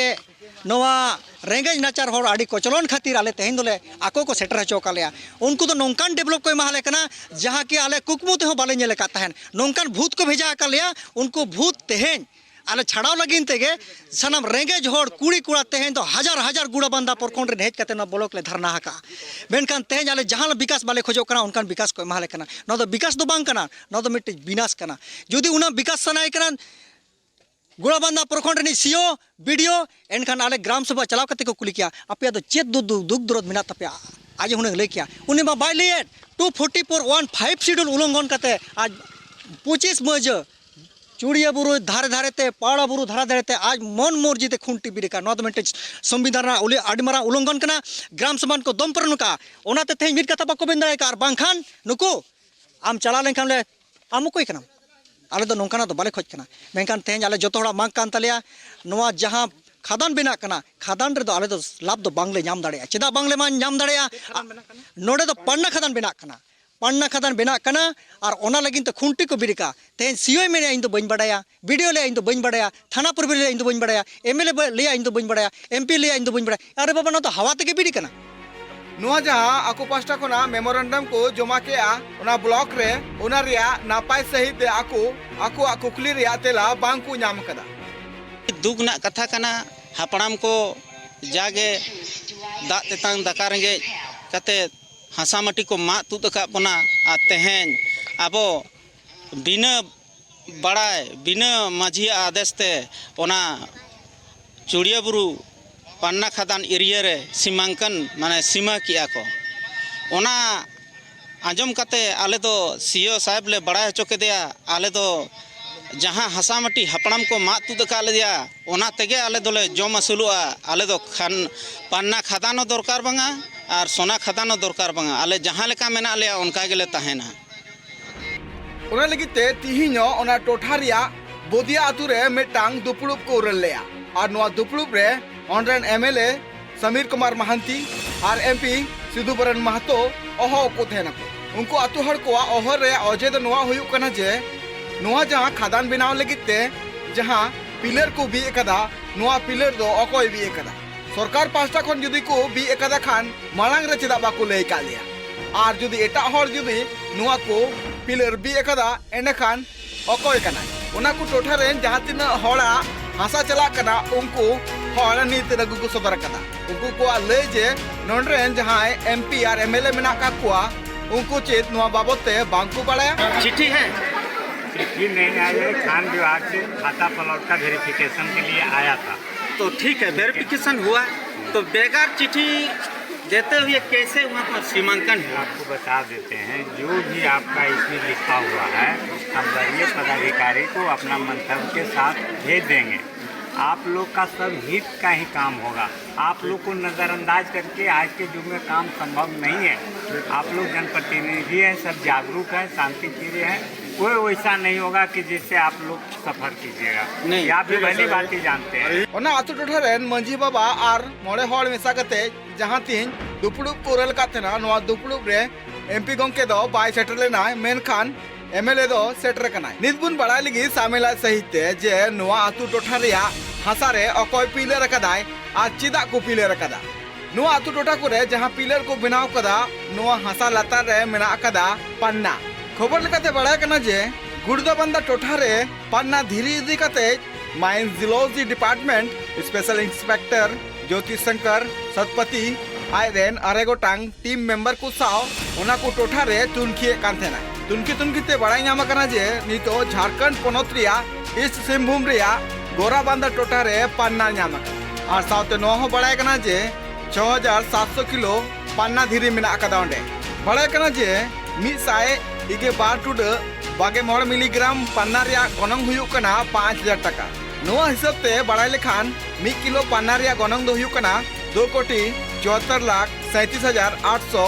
ᱱᱚᱣᱟ ᱨᱮᱸᱜᱮᱡ ᱱᱟᱪᱟᱨ ᱦᱚᱲ ᱟᱹᱰᱤ ᱠᱚᱪᱞᱚᱱ ᱠᱷᱟᱹᱛᱤᱨ ᱟᱞᱮ ᱛᱮᱦᱮᱧ ᱫᱚᱞᱮ ᱟᱠᱚ ᱠᱚ ᱥᱮᱴᱮᱨ ᱦᱚᱪᱚ ᱟᱠᱟᱫ ᱞᱮᱭᱟ᱾ ᱩᱱᱠᱩ ᱫᱚ ᱱᱚᱝᱠᱟᱱ ᱰᱮᱵᱷᱞᱚᱯ ᱠᱚ ᱮᱢᱟ ᱞᱮ ᱠᱟᱱᱟ, ᱡᱟᱦᱟᱸ ᱠᱤ ᱟᱞᱮ ᱠᱩᱠᱢᱩ ᱛᱮᱦᱚᱸ ᱵᱟᱞᱮ ᱧᱮᱞ ᱟᱠᱟᱫ ᱛᱟᱦᱮᱸᱫ᱾ ᱱᱚᱝᱠᱟᱱ ᱵᱷᱩᱛ ᱠᱚ ᱵᱷᱮᱡᱟ ᱟᱠᱟᱫ ᱞᱮᱭᱟ, ᱩᱱᱠᱩ ᱵᱷᱩᱛ ᱛᱮᱦᱮᱧ ᱟᱞᱮ ᱪᱷᱟᱰᱟᱣ ᱞᱟᱹᱜᱤᱫ ᱛᱮᱜᱮ ᱥᱟᱱᱟᱢ ᱨᱮᱸᱜᱮᱡ ᱦᱚᱲ, ᱠᱩᱲᱤ ᱠᱚᱲᱟ, ᱛᱮᱦᱮᱧ ᱫᱚ ᱦᱟᱡᱟᱨ ᱦᱟᱡᱟᱨ ᱜᱩᱲᱟᱵᱟᱱᱫᱟ ᱯᱨᱚᱠᱷᱚᱸᱰ ᱨᱮᱱ ᱦᱮᱡ ᱠᱟᱛᱮ ᱱᱚᱣᱟ ᱵᱞᱚᱠ ᱞᱮ ᱫᱷᱟᱨᱱᱟ ᱟᱠᱟᱫᱼᱟ᱾ ᱢᱮᱱᱠᱷᱟᱱ ᱛᱮᱦᱮᱧ ᱟᱞᱮ ᱡᱟᱦᱟᱸ ᱵᱤᱠᱟᱥ ᱵᱟᱞᱮ ᱠᱷᱚᱡᱚᱜ ᱠᱟᱱᱟ, ᱚᱱᱠᱟᱱ ᱵᱤᱠᱟᱥ ᱠᱚ ᱮᱢᱟ ᱞᱮ ᱠᱟᱱᱟ᱾ ᱱᱚᱣᱟ ᱫᱚ ᱵᱤᱠᱟᱥ ᱫᱚ ᱵᱟᱝ ᱠᱟᱱᱟ, ᱱᱚᱣᱟ ᱫᱚ ᱢᱤᱫᱴᱤᱡ ᱵᱤᱱᱟᱥ ᱠᱟᱱᱟ᱾ ᱡᱩᱫᱤ ᱩᱱᱟᱹᱜ ᱵᱤᱠᱟᱥ ᱥᱟᱱᱟᱭᱮ ᱠᱟᱱᱟ ᱜᱩᱲᱟᱵᱟᱱᱫᱟ ᱯᱨᱚᱠᱷᱚᱸᱰ ᱨᱤᱱᱤᱡ ᱥᱤ ᱳ, ᱵᱤ ᱰᱤ ᱳ, ᱮᱱᱠᱷᱟᱱ ᱟᱞᱮ ᱜᱨᱟᱢ ᱥᱚᱵᱷᱟ ᱪᱟᱞᱟᱣ ᱠᱟᱛᱮ ᱠᱚ ᱠᱩᱞᱤ ᱠᱮᱭᱟ, "ᱟᱯᱮᱭᱟᱜ ᱫᱚ ᱪᱮᱫ ᱫᱩ-, ᱫᱩ-, ᱫᱩᱠ ᱫᱚᱨᱚᱫ ᱢᱮᱱᱟᱜ ᱛᱟᱯᱮᱭᱟ?" ᱟᱡ ᱦᱩᱱᱟᱹᱝ ᱞᱟᱹᱭ ᱠᱮᱭᱟ᱾ ᱩᱱᱤ ᱢᱟ ᱵᱟᱭ ᱞᱟᱹᱭᱮᱫ, two forty four one five ᱥᱤᱰᱩᱞ ᱩᱞᱚᱝᱜᱷᱚᱱ ᱠᱟᱛᱮ ᱟᱡ ᱯᱚᱸᱪᱤᱥ ᱢᱟᱹᱡᱷᱟᱹ ᱪᱩᱲᱤᱭᱟᱹ ᱵᱩᱨᱩ ᱫᱷᱟᱨᱮ ᱫᱷᱟᱨᱮ ᱛᱮ, ᱯᱟᱣᱲᱟ ᱵᱩᱨᱩ ᱫᱷᱟᱨᱮ ᱫᱷᱟᱨᱮ ᱛᱮ ᱟᱡ ᱢᱚᱱ ᱢᱚᱨᱡᱤ ᱛᱮ ᱠᱷᱩᱱᱴᱤ ᱵᱤᱫ ᱟᱠᱟᱫ᱾ ᱱᱚᱣᱟ ᱫᱚ ᱢᱤᱫᱴᱮᱱ ᱥᱚᱝᱵᱤᱫᱷᱟᱱ ᱨᱮᱱᱟᱜ ᱩᱞᱤ-, ᱟᱹᱰᱤ ᱢᱟᱨᱟᱝ ᱩᱞᱚᱝᱜᱷᱚᱱ ᱠᱟᱱᱟ᱾ ᱜᱨᱟᱢ ᱥᱚᱵᱷᱟ ᱠᱚ ᱫᱚᱢ ᱯᱟᱨᱚᱢ ᱟᱠᱟᱫᱼᱟ᱾ ᱚᱱᱟᱛᱮ ᱛᱮᱦᱮᱧ ᱢᱤᱫ ᱠᱟᱛᱷᱟ ᱵᱟᱠᱚ ᱢᱮᱱ ᱫᱟᱲᱮ ᱟᱠᱟᱫᱼᱟ᱾ ᱟᱨ ᱵᱟᱝᱠᱷᱟᱱ ᱱᱩᱠᱩ ᱟᱢ ᱪᱟᱞᱟᱣ ᱞᱮᱱᱠᱷᱟᱱ ᱞᱮ, "ᱟᱢ ᱚᱠᱚᱭ ᱠᱟᱱᱟᱢ?" ᱟᱞᱮ ᱫᱚ ᱱᱚᱝᱠᱟᱱᱟᱜ ᱫᱚ ᱵᱟᱞᱮ ᱠᱷᱚᱡᱽ ᱠᱟᱱᱟ᱾ ᱢᱮᱱᱠᱷᱟᱱ ᱛᱮᱦᱮᱧ ᱟᱞᱮ ᱡᱚᱛᱚ ᱦᱚᱲᱟᱜ ᱢᱟᱜᱽ ᱠᱟᱱ ᱛᱟᱞᱮᱭᱟ, ᱱᱚᱣᱟ ᱡᱟᱦᱟᱸ ᱠᱷᱟᱫᱟᱱ ᱵᱮᱱᱟᱜ ᱠᱟᱱᱟ, ᱠᱷᱟᱫᱟᱱ ᱨᱮᱫᱚ ᱟᱞᱮ ᱫᱚ ᱞᱟᱵᱷ ᱫᱚ ᱵᱟᱝᱞᱮ ᱧᱟᱢ ᱫᱟᱲᱮᱭᱟᱜᱼᱟ᱾ ᱪᱮᱫᱟᱜ ᱵᱟᱝᱞᱮ ᱢᱟ-, ᱧᱟᱢ ᱫᱟᱲᱮᱭᱟᱜᱼᱟ? ᱱᱚᱰᱮ ᱫᱚ ᱯᱟᱱᱱᱟ ᱠᱷᱟᱫᱟᱱ ᱵᱮᱱᱟᱜ ᱠᱟᱱᱟ, ᱯᱟᱱᱱᱟ ᱠᱷᱟᱫᱟᱱ ᱵᱮᱱᱟᱜ ᱠᱟᱱᱟ, ᱟᱨ ᱚᱱᱟ ᱞᱟᱹᱜᱤᱫ ᱛᱮ ᱠᱷᱩᱱᱴᱤ ᱠᱚ ᱵᱤᱫ ᱟᱠᱟᱫᱼᱟ᱾ ᱛᱮᱦᱮᱧ ᱥᱤ ᱳᱭ ᱢᱮᱱᱮᱫᱼᱟ, "ᱤᱧ ᱫᱚ ᱵᱟᱹᱧ ᱵᱟᱰᱟᱭᱟ", ᱵᱤ ᱰᱤ ᱳ ᱞᱟᱹᱭᱟ, "ᱤᱧ ᱫᱚ ᱵᱟᱹᱧ ᱵᱟᱰᱟᱭᱟ", ᱛᱷᱟᱱᱟ ᱯᱨᱚᱵᱷᱟᱨᱤ ᱞᱟᱹᱭᱟ, "ᱤᱧ ᱫᱚ ᱵᱟᱹᱧ ᱵᱟᱰᱟᱭᱟ", ᱮᱢ ᱮᱞ ᱮ ᱵᱟᱹ-, ᱞᱟᱹᱭᱟ, "ᱤᱧ ᱫᱚ ᱵᱟᱹᱧ ᱵᱟᱰᱟᱭᱟ", ᱮᱢ ᱯᱤ ᱞᱟᱹᱭᱟ, "ᱤᱧ ᱫᱚ ᱵᱟᱹᱧ ᱵᱟᱰᱟᱭᱟ", ᱟᱨᱮ ᱵᱟᱵᱟ, ᱱᱚᱣᱟ ᱫᱚ ᱦᱟᱣᱟ ᱛᱮᱜᱮ ᱵᱤᱞᱤ ᱠᱟᱱᱟ᱾ ᱱᱚᱣᱟ ᱡᱟᱦᱟᱸ ᱟᱠᱚ ᱯᱟᱥᱴᱟ ᱠᱷᱚᱱᱟᱜ ᱢᱮᱢᱳᱨᱮᱱᱰᱟᱢ ᱠᱚ ᱡᱚᱢᱟ ᱠᱮᱜᱼᱟ ᱚᱱᱟ ᱵᱞᱚᱠ ᱨᱮ, ᱚᱱᱟ ᱨᱮᱭᱟᱜ ᱱᱟᱯᱟᱭ ᱥᱟᱺᱦᱤᱡ ᱛᱮ ᱟᱠᱚ ᱟᱠᱚᱣᱟᱜ ᱠᱩᱠᱞᱤ ᱨᱮᱭᱟᱜ ᱛᱮᱞᱟ ᱵᱟᱝ ᱠᱚ ᱧᱟᱢ ᱟᱠᱟᱫᱟ᱾ ᱫᱩᱠ ᱨᱮᱱᱟᱜ ᱠᱟᱛᱷᱟ ᱠᱟᱱᱟ, ᱦᱟᱯᱲᱟᱢ ᱠᱚ ᱡᱟᱜᱮ ᱫᱟᱜ ᱛᱮᱛᱟᱝ ᱫᱟᱠᱟ ᱨᱮᱸᱜᱮᱡ ᱠᱟᱛᱮ ᱦᱟᱥᱟ ᱢᱟᱹᱴᱤ ᱠᱚ ᱢᱟᱜ ᱛᱩᱫ ᱟᱠᱟᱫ ᱵᱚᱱᱟ, ᱟᱨ ᱛᱮᱦᱮᱧ ᱟᱵᱚ ᱵᱤᱱᱟᱹ ᱵᱟᱲᱟᱭ, ᱵᱤᱱᱟᱹ ᱢᱟᱹᱡᱷᱤᱭᱟᱜ ᱟᱫᱮᱥ ᱛᱮ ᱚᱱᱟ ᱪᱩᱲᱤᱭᱟᱹ ᱵᱩᱨᱩ ᱯᱟᱱᱱᱟ ᱠᱷᱟᱫᱟᱱ ᱮᱨᱤᱭᱟ ᱨᱮ ᱥᱤᱢᱟᱝᱠᱚᱱ, ᱢᱟᱱᱮ ᱥᱤᱢᱟᱹ ᱠᱮᱜᱼᱟ ᱠᱚ᱾ ᱚᱱᱟ ᱟᱸᱡᱚᱢ ᱠᱟᱛᱮ ᱟᱞᱮ ᱫᱚ ᱥᱤ ᱳ ᱥᱟᱦᱮᱵᱽ ᱞᱮ ᱵᱟᱲᱟᱭ ᱦᱚᱪᱚ ᱠᱮᱫᱮᱭᱟ, ᱟᱞᱮ ᱫᱚ ᱡᱟᱦᱟᱸ ᱦᱟᱥᱟ ᱢᱟᱹᱴᱤ ᱦᱟᱯᱲᱟᱢ ᱠᱚ ᱢᱟᱜ ᱛᱩᱫ ᱟᱠᱟᱫ ᱞᱮᱭᱟ, ᱚᱱᱟ ᱛᱮᱜᱮ ᱟᱞᱮ ᱫᱚᱞᱮ ᱡᱚᱢ ᱟᱹᱥᱩᱞᱚᱜᱼᱟ᱾ ᱟᱞᱮ ᱫᱚ ᱠᱷᱟᱱ, ᱯᱟᱱᱱᱟ ᱠᱷᱟᱫᱟᱱ ᱦᱚᱸ ᱫᱚᱨᱠᱟᱨ ᱵᱟᱝᱟ ᱟᱨ ᱥᱚᱱᱟ ᱠᱷᱟᱫᱟᱱ ᱦᱚᱸ ᱫᱚᱨᱠᱟᱨ ᱵᱟᱝᱟ᱾ ᱟᱞᱮ ᱡᱟᱦᱟᱸ ᱞᱮᱠᱟ ᱢᱮᱱᱟᱜ ᱞᱮᱭᱟ, ᱚᱱᱠᱟ ᱜᱮᱞᱮ ᱛᱟᱦᱮᱱᱟ᱾ ᱚᱱᱟ ᱞᱟᱹᱜᱤᱫ ᱛᱮ ᱛᱤᱦᱤᱧ ᱦᱚᱸ ᱚᱱᱟ ᱴᱚᱴᱷᱟ ᱨᱮᱭᱟᱜ ᱵᱚᱫᱤᱭᱟ ᱟᱛᱳ ᱨᱮ ᱢᱤᱫᱴᱟᱝ ᱫᱩᱯᱲᱩᱵ ᱠᱚ ᱩᱨᱟᱹᱞ ᱞᱮᱜᱼᱟ᱾ ᱟᱨ ᱱᱚᱣᱟ ᱫᱩᱯᱲᱩᱵ ᱨᱮ ᱚᱸᱰᱮ ᱨᱮᱱ M L A Samir Kumar Mahanti ᱟᱨ ᱮᱢ ᱯᱤ ᱥᱤᱫᱷᱩ ᱵᱚᱨᱚᱱ ᱢᱟᱦᱟᱛᱚ ᱦᱚᱦᱚ ᱠᱚ ᱛᱟᱦᱮᱱᱟᱠᱚ᱾ ᱩᱱᱠᱩ ᱟᱛᱳ ᱦᱚᱲ ᱠᱚᱣᱟᱜ ᱦᱚᱦᱚ ᱨᱮᱭᱟᱜ ᱚᱡᱮ ᱫᱚ ᱱᱚᱣᱟ ᱦᱩᱭᱩᱜ ᱠᱟᱱᱟ ᱡᱮ, ᱱᱚᱣᱟ ᱡᱟᱦᱟᱸ ᱠᱷᱟᱫᱟᱱ ᱵᱮᱱᱟᱣ ᱞᱟᱹᱜᱤᱫ ᱛᱮ ᱡᱟᱦᱟᱸ ᱯᱤᱞᱟᱨ ᱠᱚ ᱵᱤᱫ ᱟᱠᱟᱫᱟ, ᱱᱚᱣᱟ ᱯᱤᱞᱟᱨ ᱫᱚ ᱚᱠᱚᱭ ᱵᱤᱫ ᱟᱠᱟᱫᱟ? ᱥᱚᱨᱠᱟᱨ ᱯᱟᱦᱴᱟ ᱠᱷᱚᱱ ᱡᱩᱫᱤ ᱠᱚ ᱵᱤᱫ ᱟᱠᱟᱫᱟ ᱠᱷᱟᱱ ᱢᱟᱲᱟᱝ ᱨᱮ ᱪᱮᱫᱟᱜ ᱵᱟᱠᱚ ᱞᱟᱹᱭ ᱟᱠᱟᱫ ᱞᱮᱭᱟ? ᱟᱨ ᱡᱩᱫᱤ ᱮᱴᱟᱜ ᱦᱚᱲ ᱡᱩᱫᱤ ᱱᱚᱣᱟ ᱠᱚ ᱯᱤᱞᱟᱨ ᱵᱤᱫ ᱟᱠᱟᱫᱟ, ᱮᱸᱰᱮᱠᱷᱟᱱ ᱚᱠᱚᱭ ᱠᱟᱱᱟᱭ? ᱚᱱᱟ ᱠᱚ ᱴᱚᱴᱷᱟ ᱨᱮᱱ ᱡᱟᱦᱟᱸ ᱛᱤᱱᱟᱹᱜ ᱦᱚᱲᱟᱜ ᱦᱟᱥᱟ ᱪᱟᱞᱟᱜ ᱠᱟᱱᱟ, ᱩᱱᱠᱩ ᱦᱚᱲ ᱱᱤᱛ ᱨᱟᱹᱜᱩ ᱠᱚ ᱥᱚᱫᱚᱨ ᱟᱠᱟᱫᱟ᱾ ᱩᱱᱠᱩ ᱠᱚᱣᱟᱜ ᱞᱟᱹᱭ ᱡᱮ ᱱᱚᱰᱮ ᱨᱮᱱ ᱡᱟᱦᱟᱸᱭ ᱮᱢ ᱯᱤ ᱟᱨ ᱮᱢ ᱮᱞ ᱮ ᱢᱮᱱᱟᱜ ᱟᱠᱟᱫ ᱠᱚᱣᱟ, ᱩᱱᱠᱩ ᱪᱮᱫ ᱱᱚᱣᱟ ᱵᱟᱵᱚᱛ ᱛᱮ ᱵᱟᱝ ᱠᱚ ᱵᱟᱲᱟᱭᱟ? चिट्ठी है। चिट्ठी नहीं आई है, खान विभाग से खाता प्लॉट का वेरिफिकेशन के लिए आया था। तो ठीक है, वेरिफिकेशन हुआ, तो बगैर चिट्ठी देते हुए कैसे वहाँ पर सीमांकन हुआ? आपको बता देते हैं, जो भी आपका इसमें लिखा हुआ है, हम वरीय पदाधिकारी को अपना मंतव्य के साथ भेज देंगे। आप लोग का सब हित का ही काम होगा। आप लोग को नज़रअंदाज करके आज के युग में काम संभव नहीं है। आप लोग जनप्रतिनिधि हैं, सब जागरूक हैं, शांति प्रिय हैं। कोई वैसा नहीं होगा कि जिससे आप लोग सफर कीजिएगा। नहीं, ये आप भी भली भांति जानते हैं। ᱚᱱᱟ ᱟᱹᱛᱩ ᱴᱚᱴᱷᱟ ᱨᱮᱱ ᱢᱟᱹᱡᱷᱤ ᱵᱟᱵᱟ ᱟᱨ ᱢᱚᱬᱮ ᱦᱚᱲ ᱢᱮᱥᱟ ᱠᱟᱛᱮ ᱡᱟᱦᱟᱸ ᱛᱤᱱ ᱫᱩᱯᱲᱩᱵ ᱠᱚ ᱨᱟᱹᱲ ᱟᱠᱟᱫ ᱛᱟᱦᱮᱱᱟ, ᱱᱚᱣᱟ ᱫᱩᱯᱲᱩᱵ ᱨᱮ ᱮᱢ ᱯᱤ ᱜᱚᱢᱠᱮ ᱫᱚ ᱵᱟᱭ ᱥᱮᱴᱮᱨ ᱞᱮᱱᱟᱭ, ᱢᱮᱱᱠᱷᱟᱱ ᱮᱢ ᱮᱞ ᱮ ᱫᱚ ᱥᱮᱴᱮᱨ ᱟᱠᱟᱱᱟᱭ᱾ ᱱᱤᱛ ᱵᱚᱱ ᱵᱟᱲᱟᱭ ᱞᱟᱹᱜᱤᱫ ᱥᱟᱢᱮᱞᱟᱭ ᱥᱟᱹᱦᱤᱡ ᱛᱮ ᱡᱮ ᱱᱚᱣᱟ ᱟᱹᱛᱩ ᱴᱚᱴᱷᱟ ᱨᱮᱭᱟᱜ ᱦᱟᱥᱟ ᱨᱮ ᱚᱠᱚᱭ ᱯᱤᱞᱟᱨ ᱟᱠᱟᱫᱟᱭ ᱟᱨ ᱪᱮᱫᱟᱜ ᱠᱚ ᱯᱤᱞᱟᱨ ᱟᱠᱟᱫᱟ᱾ ᱱᱚᱣᱟ ᱟᱹᱛᱩ ᱴᱚᱴᱷᱟ ᱠᱚᱨᱮ ᱡᱟᱦᱟᱸ ᱯᱤᱞᱟᱨ ᱠᱚ ᱵᱮᱱᱟᱣ ᱟᱠᱟᱫᱟ, ᱱᱚᱣᱟ ᱦᱟᱥᱟ ᱞᱟᱛᱟᱨ ᱨᱮ ᱢᱮᱱᱟᱜ ᱟᱠᱟᱫᱟ ᱯᱟᱱᱱᱟ᱾ ᱠᱷᱚᱵᱚᱨ ᱞᱮᱠᱟᱛᱮ ᱵᱟᱲᱟᱭ ᱠᱟᱱᱟ ᱡᱮ ᱜᱩᱲᱫᱟᱵᱟᱱᱫᱟ ᱴᱚᱴᱷᱟ ᱨᱮ ᱯᱟᱱᱱᱟ ᱫᱷᱤᱨᱤ ᱤᱫᱤ ᱠᱟᱛᱮ ᱢᱟᱭᱤᱱ ᱡᱤᱭᱳᱞᱚᱡᱤ ᱰᱤᱯᱟᱨᱴᱢᱮᱱᱴ ᱥᱯᱮᱥᱟᱞ ᱤᱱᱥᱯᱮᱠᱴᱚᱨ ᱡᱳᱛᱤ ᱥᱚᱝᱠᱚᱨ ᱥᱚᱛᱯᱚᱛᱤ ᱟᱡ ᱨᱮᱱ ᱟᱨᱮ ᱜᱚᱴᱟᱝ ᱴᱤᱢ ᱢᱮᱢᱵᱟᱨ ᱠᱚ ᱥᱟᱶ ᱚᱱᱟ ᱠᱚ ᱴᱚᱴᱷᱟ ᱨᱮ ᱛᱩᱱᱠᱷᱤᱭᱮᱫ ᱠᱟᱱ ᱛᱟᱦᱮᱱᱟ᱾ ᱛᱩᱱᱠᱷᱤ ᱛᱩᱱᱠᱷᱤ ᱛᱮ ᱵᱟᱲᱟᱭ ᱧᱟᱢ ᱟᱠᱟᱱᱟ ᱡᱮ ᱱᱤᱛᱚᱜ ᱡᱷᱟᱲᱠᱷᱚᱸᱰ ᱯᱚᱱᱚᱛ ᱨᱮᱭᱟᱜ ᱤᱥᱴ ᱥᱤᱝᱵᱷᱩᱢ ᱨᱮᱭᱟᱜ ᱜᱳᱨᱟᱵᱟᱱᱫᱟ ᱴᱚᱴᱷᱟ ᱨᱮ ᱯᱟᱱᱱᱟ ᱧᱟᱢ ᱟᱠᱟᱱᱟ᱾ ᱟᱨ ᱥᱟᱶᱛᱮ ᱱᱚᱣᱟ ᱦᱚᱸ ᱵᱟᱲᱟᱭ ᱠᱟᱱᱟ ᱡᱮ ᱪᱷᱚ ᱦᱟᱡᱟᱨ ᱥᱟᱛᱥᱚ ᱠᱤᱞᱳ ᱯᱟᱱᱱᱟ ᱫᱷᱤᱨᱤ ᱢᱮᱱᱟᱜ ᱟᱠᱟᱫᱟ ᱚᱸᱰᱮ᱾ ᱵᱟᱲᱟᱭ ᱠᱟᱱᱟ ᱡᱮ ᱢᱤᱫ ᱥᱟᱭ ᱤᱜᱮ ᱵᱟᱨ ᱴᱩᱰᱟᱹᱜ ᱵᱟᱜᱮ ᱢᱚᱬᱮ ᱢᱤᱞᱤᱜᱨᱟᱢ ᱯᱟᱱᱱᱟ ᱨᱮᱭᱟᱜ ᱜᱚᱱᱚᱝ ᱦᱩᱭᱩᱜ ᱠᱟᱱᱟ ᱯᱟᱸᱪ ᱦᱟᱡᱟᱨ ᱴᱟᱠᱟ᱾ ᱱᱚᱣᱟ ᱦᱤᱥᱟᱹᱵ ᱛᱮ ᱵᱟᱲᱟᱭ ᱞᱮᱠᱷᱟᱱ ᱢᱤᱫ ᱠᱤᱞᱳ ᱯᱟᱱᱱᱟ ᱨᱮᱭᱟᱜ ᱜᱚᱱᱚᱝ ᱫᱚ ᱦᱩᱭᱩᱜ ᱠᱟᱱᱟ ᱫᱩ ᱠᱳᱴᱤ ᱪᱩᱣᱟᱛᱛᱳᱨ ᱞᱟᱠᱷ ᱥᱟᱸᱭᱛᱨᱤᱥ ᱦᱟᱡᱟᱨ ᱟᱴᱥᱚ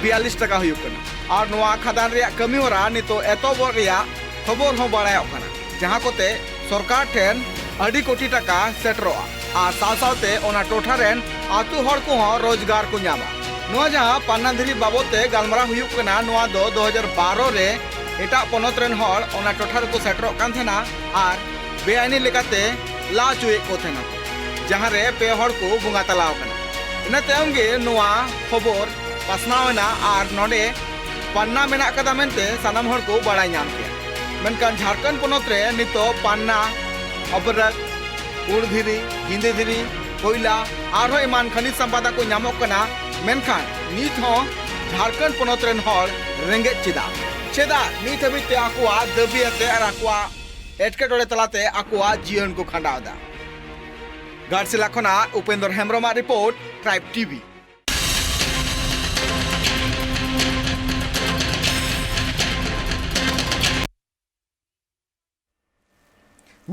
ᱵᱤᱭᱟᱞᱞᱤᱥ ᱴᱟᱠᱟ ᱦᱩᱭᱩᱜ ᱠᱟᱱᱟ᱾ ᱟᱨ ᱱᱚᱣᱟ ᱠᱷᱟᱫᱟᱱ ᱨᱮᱭᱟᱜ ᱠᱟᱹᱢᱤ ᱦᱚᱨᱟ ᱱᱤᱛᱚᱜ ᱮᱛᱚᱦᱚᱵᱚᱜ ᱨᱮᱭᱟᱜ ᱠᱷᱚᱵᱚᱨ ᱦᱚᱸ ᱵᱟᱲᱟᱭᱚᱜ ᱠᱟᱱᱟ, ᱡᱟᱦᱟᱸ ᱠᱚᱛᱮ ᱥᱚᱨᱠᱟᱨ ᱴᱷᱮᱱ ᱟᱹᱰᱤ ᱠᱳᱴᱤ ᱴᱟᱠᱟ ᱥᱮᱴᱮᱨᱚᱜᱼᱟ᱾ ᱟᱨ ᱥᱟᱶ ᱥᱟᱶᱛᱮ ᱚᱱᱟ ᱴᱚᱴᱷᱟ ᱨᱮᱱ ᱟᱹᱛᱩ ᱦᱚᱲ ᱠᱚᱦᱚᱸ ᱨᱳᱡᱽᱜᱟᱨ ᱠᱚ ᱧᱟᱢᱟ᱾ ᱱᱚᱣᱟ ᱡᱟᱦᱟᱸ ᱯᱟᱱᱱᱟ ᱫᱷᱤᱨᱤ ᱵᱟᱵᱚᱫ ᱛᱮ ᱜᱟᱞᱢᱟᱨᱟᱣ ᱦᱩᱭᱩᱜ ᱠᱟᱱᱟ, ᱱᱚᱣᱟ ᱫᱚ ᱫᱩ ᱦᱟᱡᱟᱨ ᱵᱟᱨᱚ ᱨᱮ ᱮᱴᱟᱜ ᱯᱚᱱᱚᱛ ᱨᱮᱱ ᱦᱚᱲ ᱚᱱᱟ ᱴᱚᱴᱷᱟ ᱨᱮᱠᱚ ᱥᱮᱴᱮᱨᱚᱜ ᱠᱟᱱ ᱛᱟᱦᱮᱱᱟ ᱟᱨ ᱵᱮᱟᱭᱤᱱᱤ ᱞᱮᱠᱟᱛᱮ ᱞᱟ ᱦᱚᱪᱚᱭᱮᱫ ᱠᱚ ᱛᱟᱦᱮᱱᱟ ᱠᱚ, ᱡᱟᱦᱟᱸ ᱨᱮ ᱯᱮ ᱦᱚᱲ ᱠᱚ ᱵᱚᱸᱜᱟ ᱛᱟᱞᱟᱣ ᱟᱠᱟᱱᱟ᱾ ᱤᱱᱟᱹ ᱛᱟᱭᱚᱢ ᱜᱮ ᱱᱚᱣᱟ ᱠᱷᱚᱵᱚᱨ ᱯᱟᱥᱱᱟᱣ ᱮᱱᱟ ᱟᱨ ᱱᱚᱰᱮ ᱯᱟᱱᱱᱟ ᱢᱮᱱᱟᱜ ᱟᱠᱟᱫᱟ ᱢᱮᱱᱛᱮ ᱥᱟᱱᱟᱢ ᱦᱚᱲ ᱠᱚ ᱵᱟᱲᱟᱭ ᱧᱟᱢ ᱠᱮᱫᱟ᱾ ᱢᱮᱱᱠᱷᱟᱱ ᱡᱷᱟᱲᱠᱷᱚᱸᱰ ᱯᱚᱱᱚᱛ ᱨᱮ ᱱᱤᱛᱚᱜ ᱯᱟᱱᱱᱟ, ᱚᱵᱨᱚᱠ, ᱜᱩᱲ ᱫᱷᱤᱨᱤ, ᱦᱤᱸᱫᱤ ᱫᱷᱤᱨᱤ, ᱠᱚᱭᱞᱟ, ᱟᱨᱦᱚᱸ ᱮᱢᱟᱱ ᱠᱷᱟᱱᱤᱡᱽ ᱥᱟᱢᱯᱟᱫᱟ ᱠᱚ ᱧᱟᱢᱚᱜ ᱠᱟᱱᱟ, ᱢᱮᱱᱠᱷᱟᱱ ᱱᱤᱛ ᱦᱚᱸ ᱡᱷᱟᱲᱠᱷᱚᱸᱰ ᱯᱚᱱᱚᱛ ᱨᱮᱱ ᱦᱚᱲ ᱨᱮᱸᱜᱮᱡ ᱪᱮᱫᱟᱜ? ᱪᱮᱫᱟᱜ ᱱᱤᱛ ᱦᱟᱹᱵᱤᱡ ᱛᱮ ᱟᱠᱚᱣᱟᱜ ᱫᱟᱹᱵᱤ ᱟᱛᱮ ᱟᱨ ᱟᱠᱚᱣᱟᱜ ᱮᱴᱠᱮᱴᱚᱬᱮ ᱛᱟᱞᱟᱛᱮ ᱟᱠᱚᱣᱟᱜ ᱡᱤᱭᱚᱱ ᱠᱚ ᱠᱷᱟᱸᱰᱟᱣ ᱮᱫᱟ? ᱜᱷᱟᱴᱥᱤᱞᱟ ᱠᱷᱚᱱᱟᱜ ᱩᱯᱮᱱᱫᱚᱨ ᱦᱮᱢᱵᱨᱚᱢᱟᱜ ᱨᱤᱯᱳᱨᱴ, ᱴᱨᱟᱭᱤᱵᱽ ᱴᱤᱵᱷᱤ᱾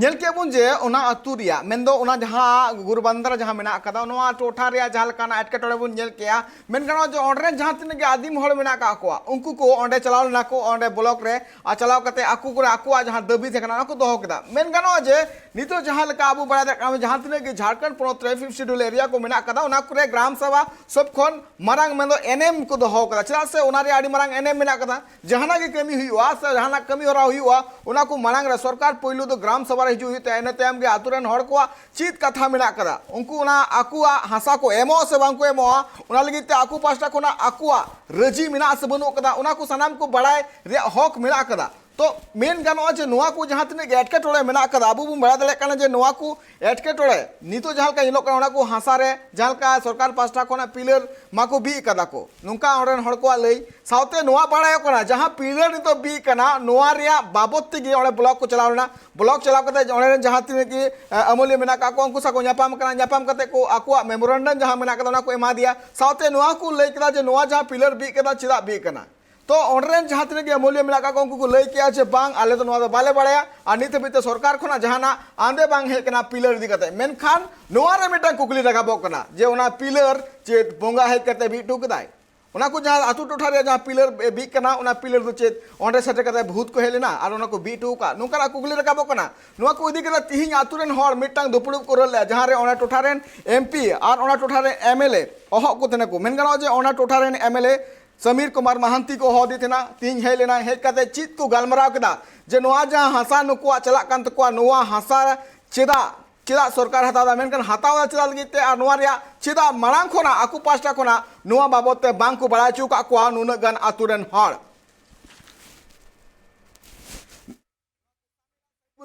ᱧᱮᱞ ᱠᱮᱫ ᱵᱚᱱ ᱡᱮ ᱚᱱᱟ ᱟᱹᱛᱩ ᱨᱮᱭᱟᱜ, ᱢᱮᱱᱫᱚ ᱚᱱᱟ ᱡᱟᱦᱟᱸ ᱜᱩᱨᱩᱵᱟᱱᱫᱨᱟ ᱡᱟᱦᱟᱸ ᱢᱮᱱᱟᱜ ᱟᱠᱟᱫᱟ, ᱱᱚᱣᱟ ᱴᱚᱴᱷᱟ ᱨᱮᱭᱟᱜ ᱡᱟᱦᱟᱸ ᱞᱮᱠᱟᱱᱟᱜ ᱮᱴᱠᱮᱴᱚᱬᱮ ᱵᱚᱱ ᱧᱮᱞ ᱠᱮᱜᱼᱟ, ᱢᱮᱱ ᱜᱟᱱᱚᱜᱼᱟ ᱡᱮ ᱚᱸᱰᱮ ᱨᱮᱱ ᱡᱟᱦᱟᱸ ᱛᱤᱱᱟᱹᱜ ᱜᱮ ᱟᱹᱫᱤᱢ ᱦᱚᱲ ᱢᱮᱱᱟᱜ ᱟᱠᱟᱫ ᱠᱚᱣᱟ, ᱩᱱᱠᱩ ᱠᱚ ᱚᱸᱰᱮ ᱪᱟᱞᱟᱣ ᱞᱮᱱᱟ ᱠᱚ, ᱚᱸᱰᱮ ᱵᱞᱚᱠ ᱨᱮ, ᱟᱨ ᱪᱟᱞᱟᱣ ᱠᱟᱛᱮ ᱟᱠᱚ ᱠᱚᱨᱮ ᱟᱠᱚᱣᱟᱜ ᱡᱟᱦᱟᱸ ᱫᱟᱹᱵᱤ ᱛᱟᱦᱮᱸ ᱠᱟᱱᱟ, ᱚᱱᱟ ᱠᱚ ᱫᱚᱦᱚ ᱠᱮᱫᱟ᱾ ᱢᱮᱱ ᱜᱟᱱᱚᱜᱼᱟ ᱡᱮ ᱱᱤᱛᱚᱜ ᱡᱟᱦᱟᱸ ᱞᱮᱠᱟ ᱟᱵᱚ ᱵᱟᱲᱟᱭ ᱫᱟᱲᱮᱭᱟᱜ ᱠᱟᱱᱟ, ᱡᱟᱦᱟᱸ ᱛᱤᱱᱟᱹᱜ ᱜᱮ ᱡᱷᱟᱲᱠᱷᱚᱸᱰ ᱯᱚᱱᱚᱛ ᱨᱮ ᱯᱷᱤᱯᱛᱷ ᱥᱤᱰᱩᱞ ᱮᱨᱤᱭᱟ ᱠᱚ ᱢᱮᱱᱟᱜ ᱟᱠᱟᱫᱟ, ᱚᱱᱟ ᱠᱚᱨᱮ ᱜᱨᱟᱢ ᱥᱚᱵᱷᱟ ᱥᱚᱵ ᱠᱷᱚᱱ ᱢᱟᱨᱟᱝ ᱢᱮᱱᱫᱚ ᱮᱱᱮᱢ ᱠᱚ ᱫᱚᱦᱚ ᱟᱠᱟᱫᱟ᱾ ᱪᱮᱫᱟᱜ ᱥᱮ ᱚᱱᱟ ᱨᱮᱭᱟᱜ ᱟᱹᱰᱤ ᱢᱟᱨᱟᱝ ᱮᱱᱮᱢ ᱢᱮᱱᱟᱜ ᱟᱠᱟᱫᱟ᱾ ᱡᱟᱦᱟᱱᱟᱜ ᱜᱮ ᱠᱟᱹᱢᱤ ᱦᱩᱭᱩᱜᱼᱟ ᱥᱮ ᱡᱟᱦᱟᱱᱟᱜ ᱠᱟᱹᱢᱤ ᱦᱚᱨᱟ ᱦᱩᱭᱩᱜᱼᱟ, ᱚᱱᱟ ᱠᱚ ᱢᱟᱲᱟᱝ ᱨᱮ ᱥᱚᱨᱠᱟᱨ ᱯᱳᱭᱞᱳ ᱫᱚ ᱜᱨᱟᱢ ᱥᱚᱵᱷᱟ ᱨᱮ ᱦᱤᱡᱩᱜ ᱦᱩᱭᱩᱜ ᱛᱟᱭᱟ᱾ ᱤᱱᱟᱹ ᱛᱟᱭᱚᱢ ᱜᱮ ᱟᱛᱳ ᱨᱮᱱ ᱦᱚᱲ ᱠᱚᱣᱟᱜ ᱪᱮᱫ ᱠᱟᱛᱷᱟ ᱢᱮᱱᱟᱜ ᱟᱠᱟᱫᱟ, ᱩᱱᱠᱩ ᱚᱱᱟ ᱟᱠᱚᱣᱟᱜ ᱦᱟᱥᱟ ᱠᱚ ᱮᱢᱚᱜᱼᱟ ᱥᱮ ᱵᱟᱝ ᱠᱚ ᱮᱢᱚᱜᱼᱟ, ᱚᱱᱟ ᱞᱟᱹᱜᱤᱫ ᱛᱮ ᱟᱠᱚ ᱯᱟᱥᱴᱟ ᱠᱷᱚᱱᱟᱜ ᱟᱠᱚᱣᱟᱜ ᱨᱟᱹᱡᱤ ᱢᱮᱱᱟᱜᱼᱟ ᱥᱮ ᱵᱟᱹᱱᱩᱜ ᱟᱠᱟᱫᱟ, ᱚᱱᱟ ᱠᱚ ᱥᱟᱱᱟᱢ ᱠᱚ ᱵᱟᱲᱟᱭ ᱨᱮᱭᱟᱜ ᱦᱚᱠ ᱢᱮᱱᱟᱜ ᱟᱠᱟᱫᱟ᱾ ᱛᱚ ᱢᱮᱱ ᱜᱟᱱᱚᱜᱼᱟ ᱡᱮ ᱱᱚᱣᱟ ᱠᱚ ᱡᱟᱦᱟᱸ ᱛᱤᱱᱟᱹᱜ ᱜᱮ ᱮᱴᱠᱮᱴᱚᱬᱮ ᱢᱮᱱᱟᱜ ᱟᱠᱟᱫᱟ, ᱟᱵᱚ ᱵᱚᱱ ᱵᱟᱲᱟᱭ ᱫᱟᱲᱮᱭᱟᱜ ᱠᱟᱱᱟ ᱡᱮ ᱱᱚᱣᱟ ᱠᱚ ᱮᱴᱠᱮᱴᱚᱬᱮ ᱱᱤᱛᱚᱜ ᱡᱟᱦᱟᱸ ᱞᱮᱠᱟ ᱧᱮᱞᱚᱜ ᱠᱟᱱᱟ, ᱚᱱᱟ ᱠᱚ ᱦᱟᱥᱟ ᱨᱮ ᱡᱟᱦᱟᱸ ᱞᱮᱠᱟ ᱥᱚᱨᱠᱟᱨ ᱯᱟᱥᱴᱟ ᱠᱷᱚᱱᱟᱜ ᱯᱤᱞᱟᱨ ᱢᱟᱠᱚ ᱵᱤᱫ ᱟᱠᱟᱫᱟ ᱠᱚ, ᱱᱚᱝᱠᱟ ᱚᱸᱰᱮ ᱨᱮᱱ ᱦᱚᱲ ᱠᱚᱣᱟᱜ ᱞᱟᱹᱭ᱾ ᱥᱟᱶᱛᱮ ᱱᱚᱣᱟ ᱵᱟᱲᱟᱭᱚᱜ ᱠᱟᱱᱟ, ᱡᱟᱦᱟᱸ ᱯᱤᱞᱟᱨ ᱱᱤᱛᱚᱜ ᱵᱤᱫ ᱠᱟᱱᱟ, ᱱᱚᱣᱟ ᱨᱮᱭᱟᱜ ᱵᱟᱵᱚᱫ ᱛᱮᱜᱮ ᱚᱸᱰᱮ ᱵᱞᱚᱠ ᱠᱚ ᱪᱟᱞᱟᱣ ᱞᱮᱱᱟ᱾ ᱵᱞᱚᱠ ᱪᱟᱞᱟᱣ ᱠᱟᱛᱮ ᱚᱸᱰᱮ ᱨᱮᱱ ᱡᱟᱦᱟᱸ ᱛᱤᱱᱟᱹᱜ ᱜᱮ, ᱮ, ᱟᱹᱢᱟᱹᱞᱤᱭᱟᱹ ᱢᱮᱱᱟᱜ ᱟᱠᱟᱫ ᱠᱚᱣᱟ, ᱩᱱᱠᱩ ᱥᱟᱶ ᱠᱚ ᱧᱟᱯᱟᱢ ᱠᱟᱱᱟ᱾ ᱧᱟᱯᱟᱢ ᱠᱟᱛᱮ ᱠᱚ ᱟᱠᱚᱣᱟᱜ ᱢᱮᱢᱳᱨᱮᱱᱰᱟᱢ ᱡᱟᱦᱟᱸ ᱢᱮᱱᱟᱜ ᱟᱠᱟᱫᱟ, ᱚᱱᱟ ᱠᱚ ᱮᱢᱟ ᱫᱮᱭᱟ᱾ ᱥᱟᱶᱛᱮ ᱱᱚᱣᱟ ᱠᱚ ᱞᱟᱹᱭ ᱠᱮᱫᱟ ᱡᱮ ᱱᱚᱣᱟ ᱡᱟᱦᱟᱸ ᱯᱤᱞᱟᱨ ᱵᱤᱫ ᱠᱟᱱᱟ, ᱪᱮᱫᱟᱜ ᱵᱤᱫ ᱠᱟᱱᱟ? ᱛᱚ ᱚᱸᱰᱮ ᱨᱮᱱ ᱡᱟᱦᱟᱸ ᱛᱤᱱᱟᱹᱜ ᱜᱮ ᱟᱹᱢᱟᱹᱞᱤᱭᱟᱹ ᱢᱮᱱᱟᱜ ᱟᱠᱟᱫ ᱠᱚᱣᱟ, ᱩᱱᱠᱩ ᱠᱚ ᱞᱟᱹᱭ ᱠᱮᱜᱼᱟ ᱡᱮ ᱵᱟᱝ, ᱟᱞᱮ ᱫᱚ ᱱᱚᱣᱟ ᱫᱚ ᱵᱟᱞᱮ ᱵᱟᱲᱟᱭᱟ, ᱟᱨ ᱱᱤᱛ ᱦᱟᱹᱵᱤᱡ ᱛᱮ ᱥᱚᱨᱠᱟᱨ ᱠᱷᱚᱱᱟᱜ ᱡᱟᱦᱟᱱᱟᱜ ᱟᱸᱫᱮ ᱵᱟᱝ ᱦᱮᱡ ᱠᱟᱱᱟ ᱯᱤᱞᱟᱨ ᱤᱫᱤ ᱠᱟᱛᱮ᱾ ᱢᱮᱱᱠᱷᱟᱱ ᱱᱚᱣᱟ ᱨᱮ ᱢᱤᱫᱴᱟᱝ ᱠᱩᱠᱞᱤ ᱨᱟᱠᱟᱵᱚᱜ ᱠᱟᱱᱟ ᱡᱮ ᱚᱱᱟ ᱯᱤᱞᱟᱨ ᱪᱮᱫ ᱵᱚᱸᱜᱟ ᱦᱮᱡ ᱠᱟᱛᱮ ᱵᱤᱫ ᱦᱚᱴᱚ ᱠᱮᱫᱟᱭ? ᱚᱱᱟ ᱠᱚ ᱡᱟᱦᱟᱸ ᱟᱹᱛᱩ ᱴᱚᱴᱷᱟ ᱨᱮ ᱡᱟᱦᱟᱸ ᱯᱤᱞᱟᱨ ᱵᱤᱫ ᱠᱟᱱᱟ, ᱚᱱᱟ ᱯᱤᱞᱟᱨ ᱫᱚ ᱪᱮᱫ ᱚᱸᱰᱮ ᱥᱮᱴᱮᱨ ᱠᱟᱛᱮ ᱵᱷᱩᱛ ᱠᱚ ᱦᱮᱡ ᱞᱮᱱᱟ ᱟᱨ ᱚᱱᱟ ᱠᱚ ᱵᱤᱫ ᱦᱚᱴᱚ ᱟᱠᱟᱫ? ᱱᱚᱝᱠᱟᱱᱟᱜ ᱠᱩᱠᱞᱤ ᱨᱟᱠᱟᱵᱚᱜ ᱠᱟᱱᱟ᱾ ᱱᱚᱣᱟ ᱠᱚ ᱤᱫᱤ ᱠᱟᱛᱮ ᱛᱤᱦᱤᱧ ᱟᱹᱛᱩ ᱨᱮᱱ ᱦᱚᱲ ᱢᱤᱫᱴᱟᱝ ᱫᱩᱯᱲᱩᱵ ᱠᱚ ᱨᱟᱹᱲ ᱞᱮᱫᱼᱟ, ᱡᱟᱦᱟᱸ ᱨᱮ ᱚᱱᱟ ᱴᱚᱴᱷᱟ ᱨᱮᱱ ᱮᱢ ᱯᱤ ᱟᱨ ᱚᱱᱟ ᱴᱚᱴᱷᱟ ᱨᱮᱱ ᱮᱢ ᱮᱞ ᱮ ᱚᱦᱚᱫ ᱠᱚ ᱛᱟᱦᱮᱱᱟ ᱠᱚ᱾ ᱢᱮᱱ ᱜᱟᱱᱚᱜᱼᱟ ᱡᱮ ᱚᱱᱟ ᱴᱚᱴᱷᱟ ᱨᱮᱱ M L A Samir Kumar Mahanti ᱠᱚ ᱦᱚᱦᱚ ᱟᱫᱮ ᱛᱟᱦᱮᱱᱟ, ᱛᱮᱦᱮᱧ ᱦᱮᱡ ᱞᱮᱱᱟᱭ, ᱦᱮᱡ ᱠᱟᱛᱮ ᱪᱮᱫ ᱠᱚ ᱜᱟᱞᱢᱟᱨᱟᱣ ᱠᱮᱫᱟ ᱡᱮ ᱱᱚᱣᱟ ᱡᱟᱦᱟᱸ ᱦᱟᱥᱟ ᱱᱩᱠᱩᱣᱟᱜ ᱪᱟᱞᱟᱜ ᱠᱟᱱ ᱛᱟᱠᱚᱣᱟ, ᱱᱚᱣᱟ ᱦᱟᱥᱟ ᱪᱮᱫᱟᱜ, ᱪᱮᱫᱟᱜ ᱥᱚᱨᱠᱟᱨ ᱦᱟᱛᱟᱣ ᱮᱫᱟ? ᱢᱮᱱᱠᱷᱟᱱ ᱦᱟᱛᱟᱣ ᱮᱫᱟ ᱪᱮᱫᱟᱜ ᱞᱟᱹᱜᱤᱫ ᱛᱮ, ᱟᱨ ᱱᱚᱣᱟ ᱨᱮᱭᱟᱜ ᱪᱮᱫᱟᱜ ᱢᱟᱲᱟᱝ ᱠᱷᱚᱱᱟᱜ ᱟᱠᱚ ᱯᱟᱦᱴᱟ ᱠᱷᱚᱱᱟᱜ ᱱᱚᱣᱟ ᱵᱟᱵᱚᱫ ᱛᱮ ᱵᱟᱝ ᱠᱚ ᱵᱟᱲᱟᱭ ᱦᱚᱪᱚ ᱟᱠᱟᱫ ᱠᱚᱣᱟ ᱱᱩᱱᱟᱹᱜ ᱜᱟᱱ ᱟᱛᱳ ᱨᱮᱱ ᱦᱚᱲ?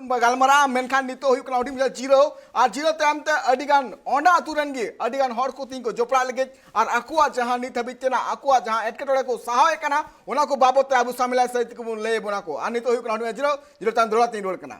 ᱵᱚᱱ ᱜᱟᱞᱢᱟᱨᱟᱜᱼᱟ, ᱢᱮᱱᱠᱷᱟᱱ ᱱᱤᱛᱚᱜ ᱦᱩᱭᱩᱜ ᱠᱟᱱᱟ ᱦᱩᱰᱤᱧ ᱢᱟᱪᱷᱟ ᱡᱤᱨᱟᱹᱣ, ᱟᱨ ᱡᱤᱨᱟᱹᱣ ᱛᱟᱭᱚᱢ ᱛᱮ ᱟᱹᱰᱤ ᱜᱟᱱ ᱚᱸᱰᱮ ᱟᱛᱳ ᱨᱮᱱ ᱜᱮ ᱟᱹᱰᱤ ᱜᱟᱱ ᱦᱚᱲ ᱠᱚ ᱛᱤᱧ ᱠᱚ ᱡᱚᱯᱲᱟᱜ ᱞᱟᱹᱜᱤᱫ, ᱟᱨ ᱟᱠᱚᱣᱟᱜ ᱡᱟᱦᱟᱸ ᱱᱤᱛ ᱦᱟᱹᱵᱤᱡ ᱛᱮᱱᱟᱜ ᱟᱠᱚᱣᱟᱜ ᱡᱟᱦᱟᱸ ᱮᱴᱠᱮᱴᱚᱬᱮ ᱠᱚ ᱥᱟᱦᱟᱣᱮᱫ ᱠᱟᱱᱟ, ᱚᱱᱟ ᱠᱚ ᱵᱟᱵᱚᱫ ᱛᱮ ᱟᱵᱚ ᱥᱟᱢᱤᱞᱟ ᱥᱟᱹᱦᱤᱛ ᱛᱮᱠᱚ ᱵᱚᱱ ᱞᱟᱹᱭ ᱟᱵᱚᱱᱟ ᱠᱚ᱾ ᱟᱨ ᱱᱤᱛᱚᱜ ᱦᱩᱭᱩᱜ ᱠᱟᱱᱟ ᱦᱩᱰᱤᱧ ᱢᱟᱪᱷᱟ ᱡᱤᱨᱟᱹᱣ, ᱡᱤᱨᱟᱹᱣ ᱛᱟᱭᱚᱢ ᱫᱚᱦᱲᱟ ᱛᱤᱧ ᱨᱩᱣᱟᱹᱲ ᱠᱟᱱᱟ᱾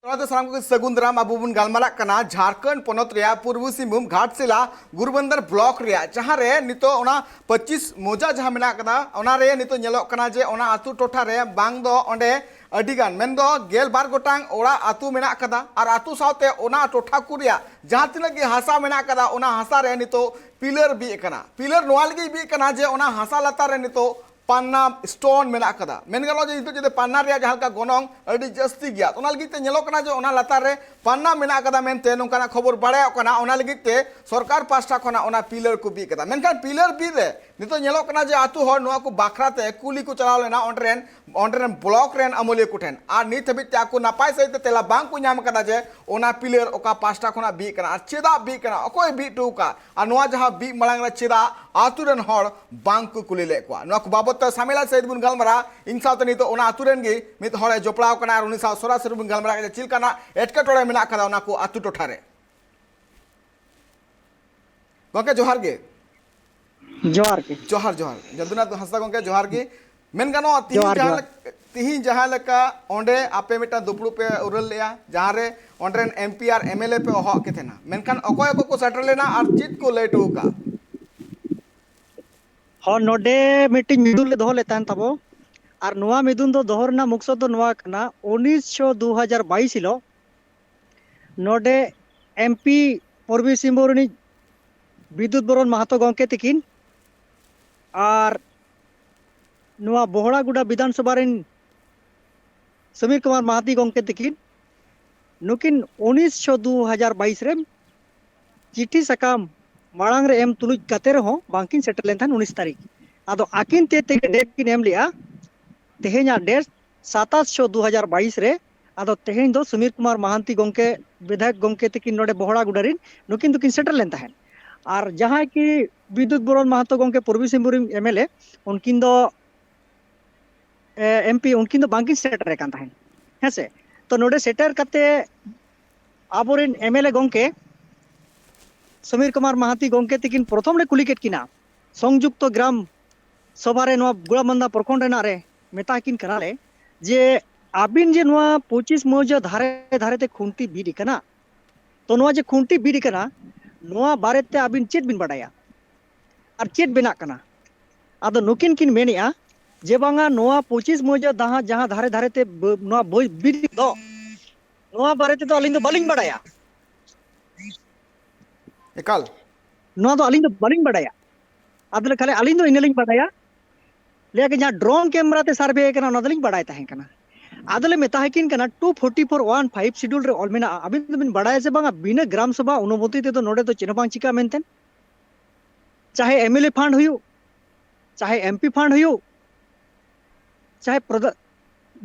ᱱᱚᱣᱟ ᱫᱚ ᱥᱟᱱᱟᱢ ᱠᱚᱜᱮ ᱥᱟᱹᱜᱩᱱ ᱫᱟᱨᱟᱢ᱾ ᱟᱵᱚ ᱵᱚᱱ ᱜᱟᱞᱢᱟᱨᱟᱜ ᱠᱟᱱᱟ ᱡᱷᱟᱲᱠᱷᱚᱸᱰ ᱯᱚᱱᱚᱛ ᱨᱮᱭᱟᱜ ᱯᱩᱨᱵᱚ ᱥᱤᱝᱵᱷᱩᱢ ᱜᱷᱟᱴᱥᱤᱞᱟ ᱜᱩᱨᱩᱵᱟᱱᱫᱟᱨ ᱵᱞᱚᱠ ᱨᱮᱭᱟᱜ, ᱡᱟᱦᱟᱸ ᱨᱮ ᱱᱤᱛᱚᱜ ᱚᱱᱟ ᱯᱚᱸᱪᱤᱥ ᱢᱚᱡᱟ ᱡᱟᱦᱟᱸ ᱢᱮᱱᱟᱜ ᱠᱟᱫᱟ, ᱚᱱᱟ ᱨᱮ ᱱᱤᱛᱚᱜ ᱧᱮᱞᱚᱜ ᱠᱟᱱᱟ ᱡᱮ ᱚᱱᱟ ᱟᱹᱛᱩ ᱴᱚᱴᱷᱟ ᱨᱮ ᱵᱟᱝ ᱫᱚ ᱚᱸᱰᱮ ᱟᱹᱰᱤ ᱜᱟᱱ, ᱢᱮᱱᱫᱚ ᱜᱮᱞ ᱵᱟᱨ ᱜᱚᱴᱟᱝ ᱚᱲᱟᱜ ᱟᱹᱛᱩ ᱢᱮᱱᱟᱜ ᱠᱟᱫᱟ, ᱟᱨ ᱟᱹᱛᱩ ᱥᱟᱶᱛᱮ ᱚᱱᱟ ᱴᱚᱴᱷᱟ ᱠᱚ ᱨᱮᱭᱟᱜ ᱡᱟᱦᱟᱸ ᱛᱤᱱᱟᱹᱜ ᱜᱮ ᱦᱟᱥᱟ ᱢᱮᱱᱟᱜ ᱠᱟᱫᱟ, ᱚᱱᱟ ᱦᱟᱥᱟ ᱨᱮ ᱱᱤᱛᱚᱜ ᱯᱤᱞᱟᱨ ᱵᱤᱫ ᱟᱠᱟᱱᱟ᱾ ᱯᱤᱞᱟᱨ ᱱᱚᱣᱟ ᱞᱟᱹᱜᱤᱫ ᱵᱤᱫ ᱟᱠᱟᱱᱟ ᱡᱮ ᱚᱱᱟ ᱦᱟᱥᱟ ᱞᱟᱛᱟᱨ ᱨᱮ ᱱᱤᱛᱚᱜ ᱯᱟᱱᱱᱟ stone ᱢᱮᱱᱟᱜ ᱟᱠᱟᱫᱟ᱾ ᱢᱮᱱ ᱜᱟᱱᱚᱜᱼᱟ ᱡᱮ ᱱᱤᱛᱚᱜ ᱡᱩᱫᱤ ᱯᱟᱱᱱᱟ ᱨᱮᱭᱟᱜ ᱡᱟᱦᱟᱸ ᱞᱮᱠᱟ ᱜᱚᱱᱚᱝ ᱟᱹᱰᱤ ᱡᱟᱹᱥᱛᱤ ᱜᱮᱭᱟ, ᱚᱱᱟ ᱞᱟᱹᱜᱤᱫ ᱛᱮ ᱧᱮᱞᱚᱜ ᱠᱟᱱᱟ ᱡᱮ ᱚᱱᱟ ᱞᱟᱛᱟᱨ ᱨᱮ ᱯᱟᱱᱱᱟ ᱢᱮᱱᱟᱜ ᱟᱠᱟᱫᱟ ᱢᱮᱱᱛᱮ ᱱᱚᱝᱠᱟᱱᱟᱜ ᱠᱷᱚᱵᱚᱨ ᱵᱟᱲᱟᱭᱚᱜ ᱠᱟᱱᱟ᱾ ᱚᱱᱟ ᱞᱟᱹᱜᱤᱫ ᱛᱮ ᱥᱚᱨᱠᱟᱨ ᱯᱟᱦᱴᱟ ᱠᱷᱚᱱᱟᱜ ᱚᱱᱟ ᱯᱤᱞᱟᱨ ᱠᱚ ᱵᱤᱫ ᱟᱠᱟᱫᱟ᱾ ᱢᱮᱱᱠᱷᱟᱱ ᱯᱤᱞᱟᱨ ᱵᱤᱫ ᱨᱮ ᱱᱤᱛᱚᱜ ᱧᱮᱞᱚᱜ ᱠᱟᱱᱟ ᱡᱮ ᱟᱹᱛᱩ ᱦᱚᱲ ᱱᱚᱣᱟ ᱠᱚ ᱵᱟᱠᱷᱨᱟ ᱛᱮ ᱠᱩᱞᱤ ᱠᱚ ᱪᱟᱞᱟᱣ ᱞᱮᱱᱟ ᱚᱸᱰᱮ ᱨᱮᱱ, ᱚᱸᱰᱮ ᱨᱮᱱ ᱵᱞᱚᱠ ᱨᱮᱱ ᱟᱹᱢᱟᱹᱞᱤᱭᱟᱹ ᱠᱚᱴᱷᱮᱱ, ᱟᱨ ᱱᱤᱛ ᱦᱟᱹᱵᱤᱡ ᱛᱮ ᱟᱠᱚ ᱱᱟᱯᱟᱭ ᱥᱟᱺᱦᱤᱡ ᱛᱮ ᱛᱮᱞᱟ ᱵᱟᱝ ᱠᱚ ᱧᱟᱢ ᱟᱠᱟᱫᱟ ᱡᱮ ᱚᱱᱟ ᱯᱤᱞᱟᱨ ᱚᱠᱟ ᱯᱟᱦᱴᱟ ᱠᱷᱚᱱᱟᱜ ᱵᱤᱫ ᱠᱟᱱᱟ ᱟᱨ ᱪᱮᱫᱟᱜ ᱵᱤᱫ ᱠᱟᱱᱟ, ᱚᱠᱚᱭ ᱵᱤᱫ ᱦᱚᱴᱚ ᱟᱠᱟᱫ, ᱟᱨ ᱱᱚᱣᱟ ᱡᱟᱦᱟᱸ ᱵᱤᱫ ᱢᱟᱲᱟᱝ ᱨᱮ ᱪᱮᱫᱟᱜ ᱟᱹᱛᱩ ᱨᱮᱱ ᱦᱚᱲ ᱵᱟᱝ ᱠᱚ ᱠᱩᱞᱤ ᱞᱮᱫ ᱠᱚᱣᱟ᱾ ᱱᱚᱣᱟ ᱠᱚ ᱵᱟᱵᱚᱫ ᱛᱮ ᱥᱟᱢᱤᱞᱟ ᱥᱟᱹᱦᱤᱛ ᱵᱚᱱ ᱜᱟᱞᱢᱟᱨᱟᱜᱼᱟ᱾ ᱤᱧ ᱥᱟᱶᱛᱮ ᱱᱤᱛᱚᱜ ᱚᱱᱟ ᱟᱹᱛᱩ ᱨᱮᱱ ᱜᱮ ᱢᱤᱫ ᱦᱚᱲᱮ ᱡᱚᱯᱲᱟᱣ ᱠᱟᱱᱟ ᱟᱨ ᱩᱱᱤ ᱥᱟᱶ ᱥᱚᱨᱟᱥᱚᱨᱤ ᱵᱚᱱ ᱜᱟᱞᱢᱟᱨᱟᱜ ᱠᱟᱱᱟ ᱪᱮᱫ ᱞᱮᱠᱟᱱᱟᱜ ᱮᱴᱠᱮᱴᱚᱬᱮ ᱢᱮᱱᱟᱜ ᱟᱠᱟᱫᱟ ᱚᱱᱟ ᱠᱚ ᱟᱹᱛᱩ ᱴᱚᱴᱷᱟ ᱨᱮ᱾ ᱜᱚᱢᱠᱮ, ᱡᱚᱦᱟᱨ ᱜᱮ᱾ ᱡᱚᱦᱟᱨ ᱜᱮ᱾ ᱡᱚᱦᱟᱨ, ᱡᱚᱦᱟᱨ᱾ ᱡᱚᱫᱩᱱᱟᱛᱷ ᱦᱟᱸᱥᱫᱟ ᱜᱚᱢᱠᱮ, ᱡᱚᱦᱟᱨ ᱜᱮ᱾ ᱢᱮᱱ ᱜᱟᱱᱚᱜᱼᱟ, ᱛᱤᱦᱤᱧ ᱡᱚᱦᱟᱨ, ᱡᱟᱦᱟᱸ ᱡᱚᱦᱟᱨ᱾ ᱞᱮᱠ-, ᱛᱤᱦᱤᱧ ᱡᱟᱦᱟᱸ ᱞᱮᱠᱟ ᱚᱸᱰᱮ ᱟᱯᱮ ᱢᱤᱫᱴᱟᱝ ᱫᱩᱯᱲᱩᱵ ᱯᱮ ᱩᱨᱟᱹᱞ ᱞᱮᱜᱼᱟ, ᱡᱟᱦᱟᱸ ᱨᱮ ᱚᱸᱰᱮ ᱨᱮᱱ M P R M L A ᱯᱮ ᱦᱚᱦᱚᱣᱟᱜ ᱠᱚ ᱛᱟᱦᱮᱱᱟ, ᱢᱮᱱᱠᱷᱟᱱ ᱚᱠᱚᱭ ᱚᱠᱚᱭ ᱠᱚ ᱥᱮᱴᱮᱨ ᱞᱮᱱᱟ ᱟᱨ ᱪᱮᱫ ᱠᱚ ᱞᱟᱹᱭ ᱦᱚᱴᱚ ᱟᱠᱟᱫ? ᱦᱚᱸ, ᱱᱚᱰᱮ ᱢᱤᱫᱴᱤᱡ ᱢᱤᱫᱩᱱ ᱞᱮ ᱫᱚᱦᱚ ᱞᱮᱫ ᱛᱟᱦᱮᱱ ᱛᱟᱵᱚ, ᱟᱨ ᱱᱚᱣᱟ ᱢᱤᱫᱩᱱ ᱫᱚ ᱫᱚᱦᱚ ᱨᱮᱱᱟᱜ ᱢᱚᱠᱥᱚᱫ ᱫᱚ ᱱᱚᱣᱟ ᱠᱟᱱᱟ, ᱩᱱᱤᱥ ᱪᱷᱚ ᱫᱩ ᱦᱟᱡᱟᱨ ᱵᱟᱭᱤᱥ ᱦᱤᱞᱳᱜ ᱱᱚᱰᱮ M P ᱯᱩᱨᱵᱤ ᱥᱤᱝᱵᱷᱩᱢ ᱨᱤᱱᱤᱡ ᱵᱤᱫᱽᱫᱩᱛ ᱵᱚᱨᱚᱱ ᱢᱟᱦᱟᱛᱚ ᱜᱚᱢᱠᱮ ᱛᱤᱠᱤᱱ ᱟᱨ ᱱᱚᱣᱟ ᱵᱚᱦᱲᱟᱜᱚᱰᱟ ᱵᱤᱫᱷᱟᱱ ᱥᱚᱵᱷᱟ ᱨᱤᱱ ᱥᱚᱢᱤᱨ ᱠᱩᱢᱟᱨ ᱢᱟᱦᱟᱛᱤ ᱜᱚᱢᱠᱮ ᱛᱤᱠᱤᱱ ᱱᱩᱠᱤᱱ ᱩᱱᱤᱥ ᱪᱷᱚ ᱫᱩ ᱦᱟᱡᱟᱨ ᱵᱟᱭᱤᱥ ᱨᱮ ᱪᱤᱴᱷᱤ ᱥᱟᱠᱟᱢ ᱢᱟᱲᱟᱝ ᱨᱮ ᱮᱢ ᱛᱩᱞᱩᱡ ᱠᱟᱛᱮ ᱨᱮᱦᱚᱸ ᱵᱟᱝᱠᱤᱱ ᱥᱮᱴᱮᱨ ᱞᱮᱱ ᱛᱟᱦᱮᱸᱫ ᱩᱱᱤᱥ ᱛᱟᱹᱨᱤᱠᱷ᱾ ᱟᱫᱚ ᱟᱹᱠᱤᱱ ᱛᱮ ᱛᱮᱜᱮ ᱰᱮᱴ ᱠᱤᱱ ᱮᱢ ᱞᱮᱜᱼᱟ, ᱛᱮᱦᱮᱧᱟᱜ ᱰᱮᱴ ᱥᱟᱛᱟᱥ ᱪᱷᱚ ᱫᱩ ᱦᱟᱡᱟᱨ ᱵᱟᱭᱤᱥ ᱨᱮ᱾ ᱟᱫᱚ ᱛᱮᱦᱮᱧ ᱫᱚ ᱥᱩᱢᱤᱨ ᱠᱩᱢᱟᱨ ᱢᱟᱦᱟᱱᱛᱤ ᱜᱚᱢᱠᱮ, ᱵᱤᱫᱷᱟᱭᱚᱠ ᱜᱚᱢᱠᱮ ᱛᱟᱹᱠᱤᱱ ᱱᱚᱰᱮ ᱵᱚᱦᱲᱟ ᱜᱩᱰᱟᱹ ᱨᱤᱱ, ᱱᱩᱠᱤᱱ ᱫᱚᱠᱤᱱ ᱥᱮᱴᱮᱨ ᱞᱮᱱ ᱛᱟᱦᱮᱸᱫ᱾ ᱟᱨ ᱡᱟᱦᱟᱸᱭ ᱠᱤ ᱵᱤᱫᱽᱭᱩᱛ ᱵᱚᱨᱚᱱ ᱢᱟᱦᱟᱛᱚ ᱜᱚᱢᱠᱮ, ᱯᱩᱨᱵᱤ ᱥᱤᱝᱵᱷᱩᱢ ᱨᱤᱱ ᱮᱢ ᱮᱞ ᱮ, ᱩᱱᱠᱤᱱ ᱫᱚ ᱮᱢ ᱯᱤ, ᱩᱱᱠᱤᱱ ᱫᱚ ᱵᱟᱝᱠᱤᱱ ᱥᱮᱴᱮᱨ ᱟᱠᱟᱱ ᱛᱟᱦᱮᱸᱫ, ᱦᱮᱸ ᱥᱮ᱾ ᱛᱚ ᱱᱚᱰᱮ ᱥᱮᱴᱮᱨ ᱠᱟᱛᱮ ᱟᱵᱚᱨᱮᱱ ᱮᱢ ᱮᱞ ᱮ ᱜᱚᱢᱠᱮ ᱥᱚᱢᱤᱨ ᱠᱩᱢᱟᱨ ᱢᱟᱦᱟᱛᱤ ᱜᱚᱢᱠᱮ ᱛᱟᱹᱠᱤᱱ ᱯᱨᱚᱛᱷᱚᱢ ᱞᱮ ᱠᱩᱞᱤ ᱠᱮᱫ ᱠᱤᱱᱟ ᱥᱚᱝᱡᱩᱠᱛᱚ ᱜᱨᱟᱢ ᱥᱚᱵᱷᱟ ᱨᱮ, ᱱᱚᱣᱟ ᱜᱩᱲᱟᱵᱟᱱᱫᱟ ᱯᱨᱚᱠᱷᱚᱸᱰ ᱨᱮᱱᱟᱜ ᱨᱮ, ᱢᱮᱛᱟ ᱠᱤᱱ ᱠᱟᱱᱟᱞᱮ ᱡᱮ ᱟᱹᱵᱤᱱ ᱡᱮ ᱱᱚᱣᱟ ᱯᱚᱸᱪᱤᱥ ᱢᱟᱹᱡᱷᱤ ᱫᱷᱟᱨᱮ ᱫᱷᱟᱨᱮ ᱛᱮ ᱠᱷᱩᱱᱴᱤ ᱵᱤᱫ ᱟᱠᱟᱱᱟ, ᱛᱚ ᱱᱚᱣᱟ ᱡᱮ ᱠᱷᱩᱱᱴᱤ ᱵᱤᱫ ᱟᱠᱟᱱᱟ, ᱱᱚᱣᱟ ᱵᱟᱨᱮᱛᱮ ᱟᱹᱵᱤᱱ ᱪᱮᱫ ᱵᱤᱱ ᱵᱟᱰᱟᱭᱟ ᱟᱨ ᱪᱮᱫ ᱵᱮᱱᱟᱜ ᱠᱟᱱᱟ? ᱟᱫᱚ ᱱᱩᱠᱤᱱ ᱠᱤᱱ ᱢᱮᱱᱮᱜᱼᱟ ᱡᱮ ᱵᱟᱝᱟ, ᱱᱚᱣᱟ ᱯᱚᱸᱪᱤᱥ ᱢᱟᱹᱡᱷᱤ ᱫᱟᱦᱟ ᱡᱟᱦᱟᱸ ᱫᱷᱟᱨᱮ ᱫᱷᱟᱨᱮ ᱛᱮ ᱵᱟᱹ-, ᱱᱚᱣᱟ ᱵᱟᱹᱭ ᱵᱤᱫ ᱫᱚ, ᱱᱚᱣᱟ ᱵᱟᱨᱮ ᱛᱮᱫᱚ ᱟᱹᱞᱤᱧ ᱫᱚ ᱵᱟᱹᱞᱤᱧ ᱵᱟᱰᱟᱭᱟ᱾ ᱮᱠᱟᱞ᱾ ᱱᱚᱣᱟ ᱫᱚ ᱟᱹᱞᱤᱧ ᱫᱚ ᱵᱟᱹᱞᱤᱧ ᱵᱟᱰᱟᱭᱟ᱾ ᱟᱫᱚ ᱞᱮ ᱠᱷᱟᱱ ᱟᱹᱞᱤᱧ ᱫᱚ ᱤᱱᱟᱹ ᱞᱤᱧ ᱵᱟᱰᱟᱭᱟ, ᱞᱟᱹᱭᱟ ᱠᱤ ᱡᱟᱦᱟᱸ ᱰᱨᱳᱱ ᱠᱮᱢᱮᱨᱟ ᱛᱮ ᱥᱟᱨᱵᱷᱮ ᱠᱟᱱᱟ, ᱚᱱᱟ ᱫᱚᱞᱤᱧ ᱵᱟᱰᱟᱭ ᱛᱟᱦᱮᱸ ᱠᱟᱱᱟ᱾ ᱟᱫᱚ ᱞᱮ ᱢᱮᱛᱟ ᱠᱤᱱ ᱠᱟᱱᱟ, two forty four one five schedule ᱨᱮ ᱚᱞ ᱢᱮᱱᱟᱜᱼᱟ, ᱟᱹᱵᱤᱱ ᱫᱚᱵᱤᱱ ᱵᱟᱰᱟᱭᱟ ᱥᱮ ᱵᱟᱝᱟ, ᱵᱤᱱᱟᱹ ᱜᱨᱟᱢ ᱥᱚᱵᱷᱟ ᱚᱱᱩᱢᱚᱛᱤ ᱛᱮᱫᱚ ᱱᱚᱰᱮ ᱫᱚ ᱪᱮᱫ ᱦᱚᱸ ᱵᱟᱝ ᱪᱤᱠᱟᱹᱜᱼᱟ ᱢᱮᱱᱛᱮ? ᱪᱟᱦᱮ ᱮᱢ ᱮᱞ ᱮ ᱯᱷᱟᱱᱰ ᱦᱩᱭᱩᱜ, ᱪᱟᱦᱮ ᱮᱢ ᱯᱤ ᱯᱷᱟᱱᱰ ᱦᱩᱭᱩᱜ, ᱪᱟᱦᱮ ᱯᱨᱚᱫᱟ-,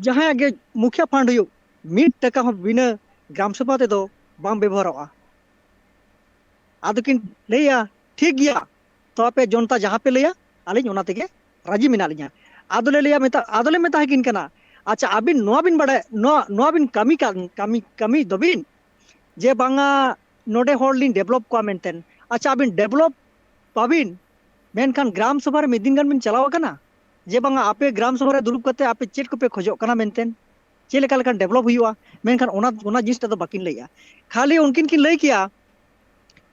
ᱡᱟᱦᱟᱸᱭᱟᱜ ᱜᱮ ᱢᱩᱠᱷᱤᱭᱟ ᱯᱷᱟᱱᱰ ᱦᱩᱭᱩᱜ, ᱢᱤᱫ ᱴᱟᱠᱟ ᱦᱚᱸ ᱵᱤᱱᱟᱹ ᱜᱨᱟᱢ ᱥᱚᱵᱷᱟ ᱛᱮᱫᱚ ᱵᱟᱝ ᱵᱮᱵᱚᱦᱟᱨᱚᱜᱼᱟ᱾ ᱟᱫᱚ ᱠᱤᱱ ᱞᱟᱹᱭᱟ, "ᱴᱷᱤᱠ ᱜᱮᱭᱟ, ᱛᱚ ᱟᱯᱮ ᱡᱚᱱᱛᱟ ᱡᱟᱦᱟᱸ ᱯᱮ ᱞᱟᱹᱭᱟ, ᱟᱹᱞᱤᱧ ᱚᱱᱟ ᱛᱮᱜᱮ ᱨᱟᱹᱡᱤ ᱢᱮᱱᱟᱜ ᱞᱤᱧᱟ᱾" ᱟᱫᱚ ᱞᱮ ᱞᱟᱹᱭᱟ, ᱢᱮᱛᱟ, ᱟᱫᱚ ᱞᱮ ᱢᱮᱛᱟ ᱠᱤᱱ ᱠᱟᱱᱟ, "ᱟᱪᱪᱷᱟ, ᱟᱹᱵᱤᱱ ᱱᱚᱣᱟ ᱵᱤᱱ ᱵᱟᱲᱟᱭ, ᱱᱚᱣᱟ, ᱱᱚᱣᱟ ᱵᱤᱱ ᱠᱟᱹᱢᱤ ᱠᱟᱱ, ᱠᱟᱹᱢᱤ, ᱠᱟᱹᱢᱤ ᱫᱚᱵᱤᱱ ᱡᱮ ᱵᱟᱝᱟ ᱱᱚᱰᱮ ᱦᱚᱲ ᱞᱤᱧ ᱰᱮᱵᱷᱞᱚᱯ ᱠᱚᱣᱟ ᱢᱮᱱᱛᱮ, ᱟᱪᱪᱷᱟ, ᱟᱹᱵᱤᱱ ᱰᱮᱵᱷᱞᱚᱯ ᱵᱟᱵᱤᱱ, ᱢᱮᱱᱠᱷᱟᱱ ᱜᱨᱟᱢ ᱥᱚᱵᱷᱟ ᱨᱮ ᱢᱤᱫ ᱫᱤᱱ ᱜᱟᱱ ᱵᱤᱱ ᱪᱟᱞᱟᱣ ᱟᱠᱟᱱᱟ ᱡᱮ ᱵᱟᱝᱟ ᱟᱯᱮ ᱜᱨᱟᱢ ᱥᱚᱵᱷᱟ ᱨᱮ ᱫᱩᱲᱩᱵ ᱠᱟᱛᱮ ᱟᱯᱮ ᱪᱮᱫ ᱠᱚᱯᱮ ᱠᱷᱚᱡᱚᱜ ᱠᱟᱱᱟ ᱢᱮᱱᱛᱮ, ᱪᱮᱫ ᱞᱮᱠᱟ ᱞᱮᱠᱷᱟᱱ ᱰᱮᱵᱷᱞᱚᱯ ᱦᱩᱭᱩᱜᱼᱟ?" ᱢᱮᱱᱠᱷᱟᱱ ᱚᱱᱟ, ᱚᱱᱟ ᱡᱤᱱᱤᱥᱴᱟ ᱫᱚ ᱵᱟᱹᱠᱤᱱ ᱞᱟᱹᱭᱮᱜᱼᱟ᱾ ᱠᱷᱟᱹᱞᱤ ᱩᱱᱠᱤᱱ ᱠᱤᱱ ᱞᱟᱹᱭ ᱠᱮᱭᱟ,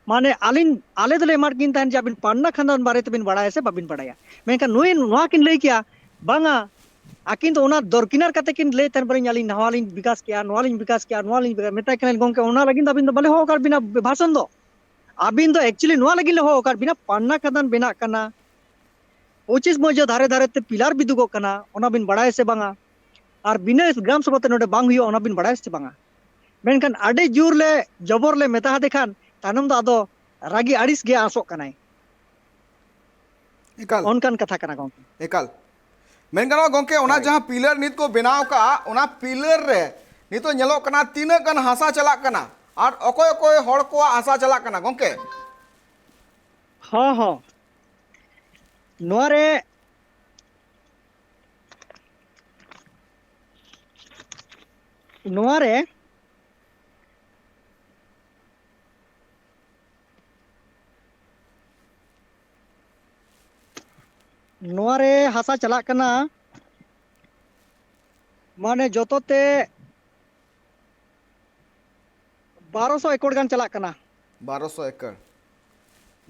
ᱢᱟᱱᱮ ᱟᱹᱞᱤᱧ, ᱟᱞᱮ ᱫᱚᱞᱮ ᱮᱢᱟᱫ ᱠᱤᱱ ᱛᱟᱦᱮᱸᱫ ᱡᱮ ᱟᱹᱵᱤᱱ ᱯᱟᱱᱱᱟ ᱠᱷᱟᱱᱫᱟᱱ ᱵᱟᱨᱮ ᱛᱮᱵᱤᱱ ᱵᱟᱲᱟᱭᱟ ᱥᱮ ᱵᱟᱵᱤᱱ ᱵᱟᱲᱟᱭᱟ, ᱢᱮᱱᱠᱷᱟᱱ ᱱᱩᱭ ᱱᱚᱣᱟ ᱠᱤᱱ ᱞᱟᱹᱭ ᱠᱮᱭᱟ, ᱵᱟᱝᱟ, ᱟᱹᱠᱤᱱ ᱫᱚ ᱚᱱᱟ ᱫᱚᱨᱠᱤᱱᱟᱨ ᱠᱟᱛᱮ ᱠᱤᱱ ᱞᱟᱹᱭ ᱛᱟᱦᱮᱸᱱ, ᱵᱟᱹᱞᱤᱧ, ᱟᱹᱞᱤᱧ ᱱᱟᱣᱟ ᱞᱤᱧ ᱵᱤᱠᱟᱥ ᱠᱮᱜᱼᱟ, ᱱᱚᱣᱟ ᱞᱤᱧ ᱵᱤᱠᱟᱥ ᱠᱮᱜᱼᱟ, ᱱᱚᱣᱟ ᱞᱤᱧ ᱵᱤᱠᱟᱥ, ᱢᱮᱛᱟᱭ ᱠᱟᱱᱟ, "ᱜᱚᱢᱠᱮ, ᱚᱱᱟ ᱞᱟᱹᱜᱤᱫ ᱫᱚ ᱟᱹᱵᱤᱱ ᱫᱚ ᱵᱟᱞᱮ ᱦᱚᱦᱚ ᱟᱠᱟᱫ ᱵᱤᱱᱟ ᱵᱷᱟᱥᱚᱱ ᱫᱚ, ᱟᱹᱵᱤᱱ ᱫᱚ actually ᱱᱚᱣᱟ ᱞᱟᱹᱜᱤᱫ ᱞᱮ ᱦᱚᱦᱚ ᱟᱠᱟᱫ ᱵᱤᱱᱟ, ᱯᱟᱱᱱᱟ ᱠᱷᱟᱫᱟᱱ ᱵᱮᱱᱟᱜ ᱠᱟᱱᱟ, ᱯᱚᱸᱪᱤᱥ ᱢᱟᱹᱡᱷᱤ ᱫᱷᱟᱨᱮ ᱫᱷᱟᱨᱮ ᱛᱮ ᱯᱤᱞᱟᱨ ᱵᱤᱫᱩᱜᱚᱜ ᱠᱟᱱᱟ, ᱚᱱᱟ ᱵᱤᱱ ᱵᱟᱲᱟᱭᱟ ᱥᱮ ᱵᱟᱝᱟ? ᱟᱨ ᱵᱤᱱᱟᱹ ᱜᱨᱟᱢ ᱥᱚᱵᱷᱟ ᱛᱮ ᱱᱚᱰᱮ ᱵᱟᱝ ᱦᱩᱭᱩᱜᱼᱟ, ᱚᱱᱟ ᱵᱤᱱ ᱵᱟᱲᱟᱭᱟ ᱥᱮ ᱵᱟᱝᱟ?" ᱢᱮᱱᱠᱷᱟᱱ ᱟᱹᱰᱤ ᱡᱳᱨ ᱞᱮ ᱡᱚᱵᱚᱨ ᱞᱮ ᱢᱮᱛᱟ ᱦᱟᱫᱮ ᱠᱷᱟᱱ ᱛᱟᱭᱱᱚᱢ ᱫᱚ ᱟᱫᱚ ᱨᱟᱹᱜᱤ ᱟᱹᱲᱤᱥ ᱜᱮ ᱟᱸᱥᱚᱜ ᱠᱟᱱᱟᱭ᱾ ᱮᱠᱟᱞ᱾ ᱚᱱᱠᱟᱱ ᱠᱟᱛᱷᱟ ᱠᱟᱱᱟ ᱜᱚᱢᱠᱮ᱾ ᱮᱠᱟᱞ᱾ ᱢᱮᱱ ᱜᱟᱱᱚᱜᱼᱟ ᱜᱚᱢᱠᱮ, ᱚᱱᱟ ᱦᱳᱭ᱾ ᱡᱟᱦᱟᱸ ᱯᱤᱞᱟᱨ ᱱᱤᱛ ᱠᱚ ᱵᱮᱱᱟᱣ ᱠᱟᱜᱼᱟ, ᱚᱱᱟ ᱯᱤᱞᱟᱨ ᱨᱮ ᱱᱤᱛᱚᱜ ᱧᱮᱞᱚᱜ ᱠᱟᱱᱟ ᱛᱤᱱᱟᱹᱜ ᱜᱟᱱ ᱦᱟᱥᱟ ᱪᱟᱞᱟᱜ ᱠᱟᱱᱟ ᱟᱨ ᱚᱠᱚᱭ ᱚᱠᱚᱭ ᱦᱚᱲ ᱠᱚᱣᱟᱜ ᱦᱟᱥᱟ ᱪᱟᱞᱟᱜ ᱠᱟᱱᱟ ᱜᱚᱢᱠᱮ? ᱦᱚᱸ, ᱦᱚᱸ᱾ ᱱᱚᱣᱟ ᱨᱮ, ᱱᱚᱣᱟ ᱨᱮ ᱱᱚᱣᱟ ᱨᱮ ᱦᱟᱥᱟ ᱪᱟᱞᱟᱜ ᱠᱟᱱᱟ, ᱢᱟᱱᱮ ᱡᱚᱛᱚ ᱛᱮ ᱵᱟᱨᱚᱥᱚ ᱮᱠᱚᱨ ᱜᱟᱱ ᱪᱟᱞᱟᱜ ᱠᱟᱱᱟ᱾ ᱵᱟᱨᱚᱥᱚ ᱮᱠᱚᱨ᱾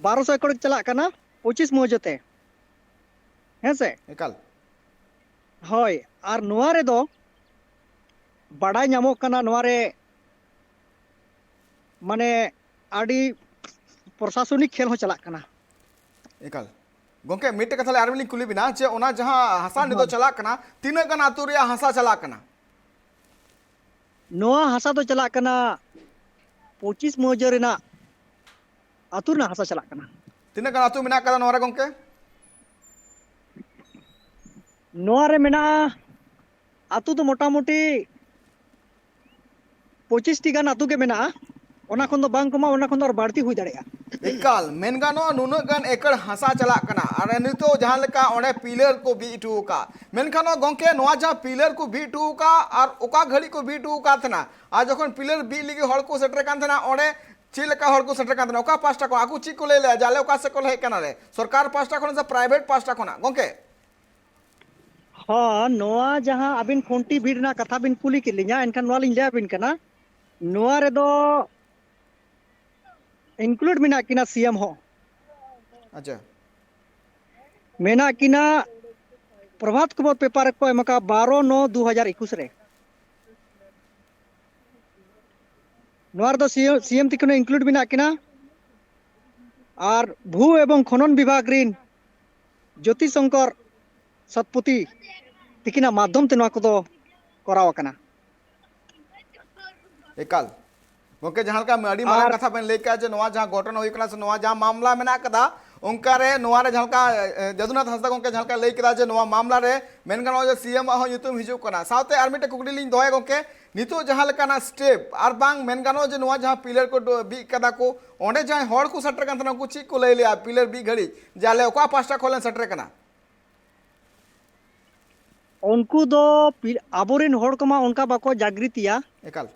ᱵᱟᱨᱚᱥᱚ ᱮᱠᱚᱨ ᱪᱟᱞᱟᱜ ᱠᱟᱱᱟ ᱯᱚᱸᱪᱤᱥ ᱢᱩᱦᱡᱟᱹ ᱛᱮ᱾ ᱦᱮᱸ ᱥᱮ? ᱮᱠᱟᱞ᱾ ᱦᱳᱭ, ᱟᱨ ᱱᱚᱣᱟ ᱨᱮᱫᱚ ᱵᱟᱰᱟᱭ ᱧᱟᱢᱚᱜ ᱠᱟᱱᱟ, ᱱᱚᱣᱟ ᱨᱮ ᱢᱟᱱᱮ ᱟᱹᱰᱤ ᱯᱨᱚᱥᱟᱥᱚᱱᱤᱠ ᱠᱷᱮᱞ ᱦᱚᱸ ᱪᱟᱞᱟᱜ ᱠᱟᱱᱟ᱾ ᱮᱠᱟᱞ᱾ ᱜᱚᱢᱠᱮ, ᱢᱤᱫᱴᱮᱡ ᱠᱟᱛᱷᱟ ᱞᱮ ᱟᱨ ᱢᱤᱫ ᱞᱤᱧ ᱠᱩᱞᱤ ᱵᱤᱱᱟ ᱡᱮ ᱚᱱᱟ ᱡᱟᱦᱟᱸ ᱦᱟᱥᱟ ᱱᱤᱛᱚᱜ ᱦᱳᱭ᱾ ᱪᱟᱞᱟᱜ ᱠᱟᱱᱟ, ᱛᱤᱱᱟᱹᱜ ᱜᱟᱱ ᱟᱹᱛᱩ ᱨᱮᱭᱟᱜ ᱦᱟᱥᱟ ᱪᱟᱞᱟᱜ ᱠᱟᱱᱟ? ᱱᱚᱣᱟ ᱦᱟᱥᱟ ᱫᱚ ᱪᱟᱞᱟᱜ ᱠᱟᱱᱟ ᱯᱚᱸᱪᱤᱥ ᱢᱩᱦᱡᱟᱹ ᱨᱮᱱᱟᱜ ᱟᱹᱛᱩ ᱨᱮᱱᱟᱜ ᱦᱟᱥᱟ ᱪᱟᱞᱟᱜ ᱠᱟᱱᱟ᱾ ᱛᱤᱱᱟᱹᱜ ᱜᱟᱱ ᱟᱹᱛᱩ ᱢᱮᱱᱟᱜ ᱟᱠᱟᱫᱟ ᱱᱚᱣᱟ ᱨᱮ ᱜᱚᱢᱠᱮ? ᱱᱚᱣᱟ ᱨᱮ ᱢᱮᱱᱟᱜᱼᱟ, ᱟᱹᱛᱩ ᱫᱚ ᱢᱚᱴᱟᱢᱩᱴᱤ ᱯᱚᱸᱪᱤᱥ ᱴᱤ ᱜᱟᱱ ᱟᱹᱛᱩ ᱜᱮ ᱢᱮᱱᱟᱜᱼᱟ, ᱚᱱᱟ ᱠᱷᱚᱱ ᱫᱚ ᱵᱟᱝ ᱠᱚᱢᱟ, ᱚᱱᱟ ᱠᱷᱚᱱ ᱫᱚ ᱟᱨ ᱵᱟᱹᱲᱛᱤ ᱦᱩᱭ ᱫᱟᱲᱮᱭᱟᱜᱼᱟ᱾ ᱮᱠᱟᱞ, ᱢᱮᱱ ᱜᱟᱱᱚᱜᱼᱟ ᱱᱩᱱᱟᱹᱜ ᱜᱟᱱ ᱮᱠᱚᱨ ᱦᱟᱥᱟ ᱪᱟᱞᱟᱜ ᱠᱟᱱᱟ, ᱟᱨ ᱱᱤᱛᱚᱜ ᱡᱟᱦᱟᱸ ᱞᱮᱠᱟ ᱚᱸᱰᱮ ᱯᱤᱞᱟᱨ ᱠᱚ ᱵᱤᱫ ᱦᱚᱴᱚ ᱟᱠᱟᱫ, ᱢᱮᱱᱠᱷᱟᱱ ᱱᱚᱣᱟ ᱜᱚᱢᱠᱮ, ᱱᱚᱣᱟ ᱡᱟᱦᱟᱸ ᱯᱤᱞᱟᱨ ᱠᱚ ᱵᱤᱫ ᱦᱚᱴᱚ ᱟᱠᱟᱫ ᱟᱨ ᱚᱠᱟ ᱜᱷᱟᱹᱲᱤᱡ ᱠᱚ ᱵᱤᱫ ᱦᱚᱴᱚ ᱟᱠᱟᱫ ᱛᱟᱦᱮᱱᱟ, ᱟᱨ ᱡᱚᱠᱷᱚᱱ ᱯᱤᱞᱟᱨ ᱵᱤᱫ ᱞᱟᱹᱜᱤᱫ ᱦᱚᱲ ᱠᱚ ᱥᱮᱴᱮᱨ ᱠᱟᱱ ᱛᱟᱦᱮᱱᱟ, ᱚᱸᱰᱮ ᱪᱮᱫ ᱞᱮᱠᱟ ᱦᱚᱲ ᱠᱚ ᱥᱮᱴᱮᱨ ᱠᱟᱱ ᱛᱟᱦᱮᱱᱟ, ᱚᱠᱟ ᱯᱟᱦᱴᱟ ᱠᱷᱚᱱ, ᱟᱠᱚ ᱪᱮᱫ ᱠᱚ ᱞᱟᱹᱭ ᱞᱮᱫᱼᱟ ᱡᱮ ᱟᱞᱮ ᱚᱠᱟ ᱥᱮᱫ ᱠᱷᱚᱱ ᱞᱮ ᱦᱮᱡ ᱠᱟᱱᱟ ᱞᱮ, ᱥᱚᱨᱠᱟᱨ ᱯᱟᱦᱴᱟ ᱠᱷᱚᱱ ᱥᱮ ᱯᱨᱟᱭᱵᱷᱮᱴ ᱯᱟᱦᱴᱟ ᱠᱷᱚᱱᱟᱜ ᱜᱚᱢᱠᱮ? ᱦᱚᱸ, ᱱᱚᱣᱟ ᱡᱟᱦᱟᱸ ᱟᱹᱵᱤᱱ ᱠᱷᱩᱱᱴᱤ ᱵᱤᱫ ᱨᱮᱱᱟᱜ ᱠᱟᱛᱷᱟ ᱵᱤᱱ ᱠᱩᱞᱤ ᱠᱮᱫ ᱞᱤᱧᱟ, ᱮᱱᱠᱷᱟᱱ ᱱᱚᱣᱟ ᱞᱤᱧ ᱞᱟᱹᱭ ᱟᱹᱵᱤᱱ ᱠᱟᱱᱟ, ᱱᱚᱣᱟ ᱨᱮᱫᱚ include ᱢᱮᱱᱟᱜ ᱠᱤᱱᱟ ᱥᱤ ᱮᱢ ᱦᱚᱸ᱾ ᱟᱪᱪᱷᱟ᱾ ᱢᱮᱱᱟᱜ ᱠᱤᱱᱟ ᱯᱨᱚᱵᱷᱟᱛ ᱠᱷᱚᱵᱚᱨ ᱯᱮᱯᱟᱨ ᱨᱮᱠᱚ ᱮᱢ ᱟᱠᱟᱫ ᱵᱟᱨᱚ ᱱᱚ ᱫᱩ ᱦᱟᱡᱟᱨ ᱮᱠᱩᱥ ᱨᱮ᱾ ᱱᱚᱣᱟ ᱨᱮᱫᱚ ᱥᱤ ᱮᱢ, ᱥᱤ ᱮᱢ ᱛᱤᱠᱤᱱ ᱦᱚᱸ include ᱢᱮᱱᱟᱜ ᱠᱤᱱᱟ᱾ ᱟᱨ ᱵᱷᱩ ᱮᱵᱚᱝ ᱠᱷᱚᱱᱚᱱ ᱵᱤᱵᱷᱟᱜᱽ ᱨᱤᱱ ᱡᱳᱛᱤ ᱥᱚᱝᱠᱚᱨ ᱥᱚᱛᱯᱚᱛᱤ ᱛᱤᱠᱤᱱᱟᱜ ᱢᱟᱫᱽᱫᱷᱚᱢ ᱛᱮ ᱱᱚᱣᱟ ᱠᱚᱫᱚ ᱠᱚᱨᱟᱣ ᱟᱠᱟᱱᱟ᱾ ᱮᱠᱟᱞ᱾ ᱜᱚᱝᱠᱮ, ᱡᱟᱦᱟᱸ ᱞᱮᱠᱟ ᱟᱹᱰᱤ ᱢᱟᱨᱟᱝ ᱟᱨ ᱠᱟᱛᱷᱟ ᱵᱮᱱ ᱞᱟᱹᱭ ᱠᱮᱜᱼᱟ ᱡᱮ ᱱᱚᱣᱟ ᱡᱟᱦᱟᱸ ᱜᱷᱚᱴᱚᱱᱟ ᱦᱩᱭᱩᱜ ᱠᱟᱱᱟ ᱥᱮ ᱱᱚᱣᱟ ᱡᱟᱦᱟᱸ ᱢᱟᱢᱞᱟ ᱢᱮᱱᱟᱜ ᱠᱟᱫᱟ, ᱚᱱᱠᱟ ᱨᱮ ᱱᱚᱣᱟ ᱨᱮ ᱡᱟᱦᱟᱸ ᱞᱮᱠᱟ, ᱮ, ᱡᱟᱫᱩᱱᱟᱛᱷ ᱦᱟᱸᱥᱫᱟ ᱜᱚᱝᱠᱮ ᱡᱟᱦᱟᱸ ᱞᱮᱠᱟ ᱞᱟᱹᱭ ᱠᱮᱫᱟ ᱡᱮ ᱱᱚᱣᱟ ᱢᱟᱢᱞᱟ ᱨᱮ ᱢᱮᱱ ᱜᱟᱱᱚᱜᱼᱟ ᱡᱮ ᱥᱤ ᱮᱢ ᱟᱜ ᱦᱚᱸ ᱧᱩᱛᱩᱢ ᱦᱤᱡᱩᱜ ᱠᱟᱱᱟ᱾ ᱥᱟᱶᱛᱮ ᱟᱨ ᱢᱤᱫᱴᱮᱱ ᱠᱩᱠᱞᱤ ᱞᱤᱧ ᱫᱚᱦᱚᱭᱟ ᱜᱚᱝᱠᱮ, ᱱᱤᱛᱚᱜ ᱡᱟᱦᱟᱸ ᱞᱮᱠᱟᱱᱟᱜ step ᱟᱨ ᱵᱟᱝ ᱢᱮᱱ ᱜᱟᱱᱚᱜᱼᱟ ᱡᱮ ᱱᱚᱣᱟ ᱡᱟᱦᱟᱸ pillar ᱠᱚ ᱰᱚ-, ᱵᱤᱫ ᱠᱟᱫᱟ ᱠᱚ, ᱚᱸᱰᱮ ᱡᱟᱦᱟᱸᱭ ᱦᱚᱲ ᱠᱚ ᱥᱮᱴᱮᱨ ᱠᱟᱱ ᱛᱟᱦᱮᱱᱟ, ᱩᱱᱠᱩ ᱪᱮᱫ ᱠᱚ ᱞᱟᱹᱭ ᱞᱮᱜᱼᱟ pillar ᱵᱤᱫ ᱜᱷᱟᱹᱲᱤᱡ ᱡᱮ ᱟᱞᱮ ᱚᱠᱟ ᱯᱟᱦᱴᱟ ᱠᱷᱚᱱ ᱞᱮ ᱥᱮᱴᱮᱨ ᱠᱟᱱᱟ? ᱩᱱᱠᱩ ᱫᱚ ᱯᱤ-, ᱟᱵᱚᱨᱮᱱ ᱦᱚᱲ ᱠᱚᱢᱟ ᱚᱱᱠᱟ ᱵᱟᱠᱚ ᱡᱟᱜᱽᱨᱤᱛᱤᱭᱟ᱾ ᱮᱠᱟᱞ᱾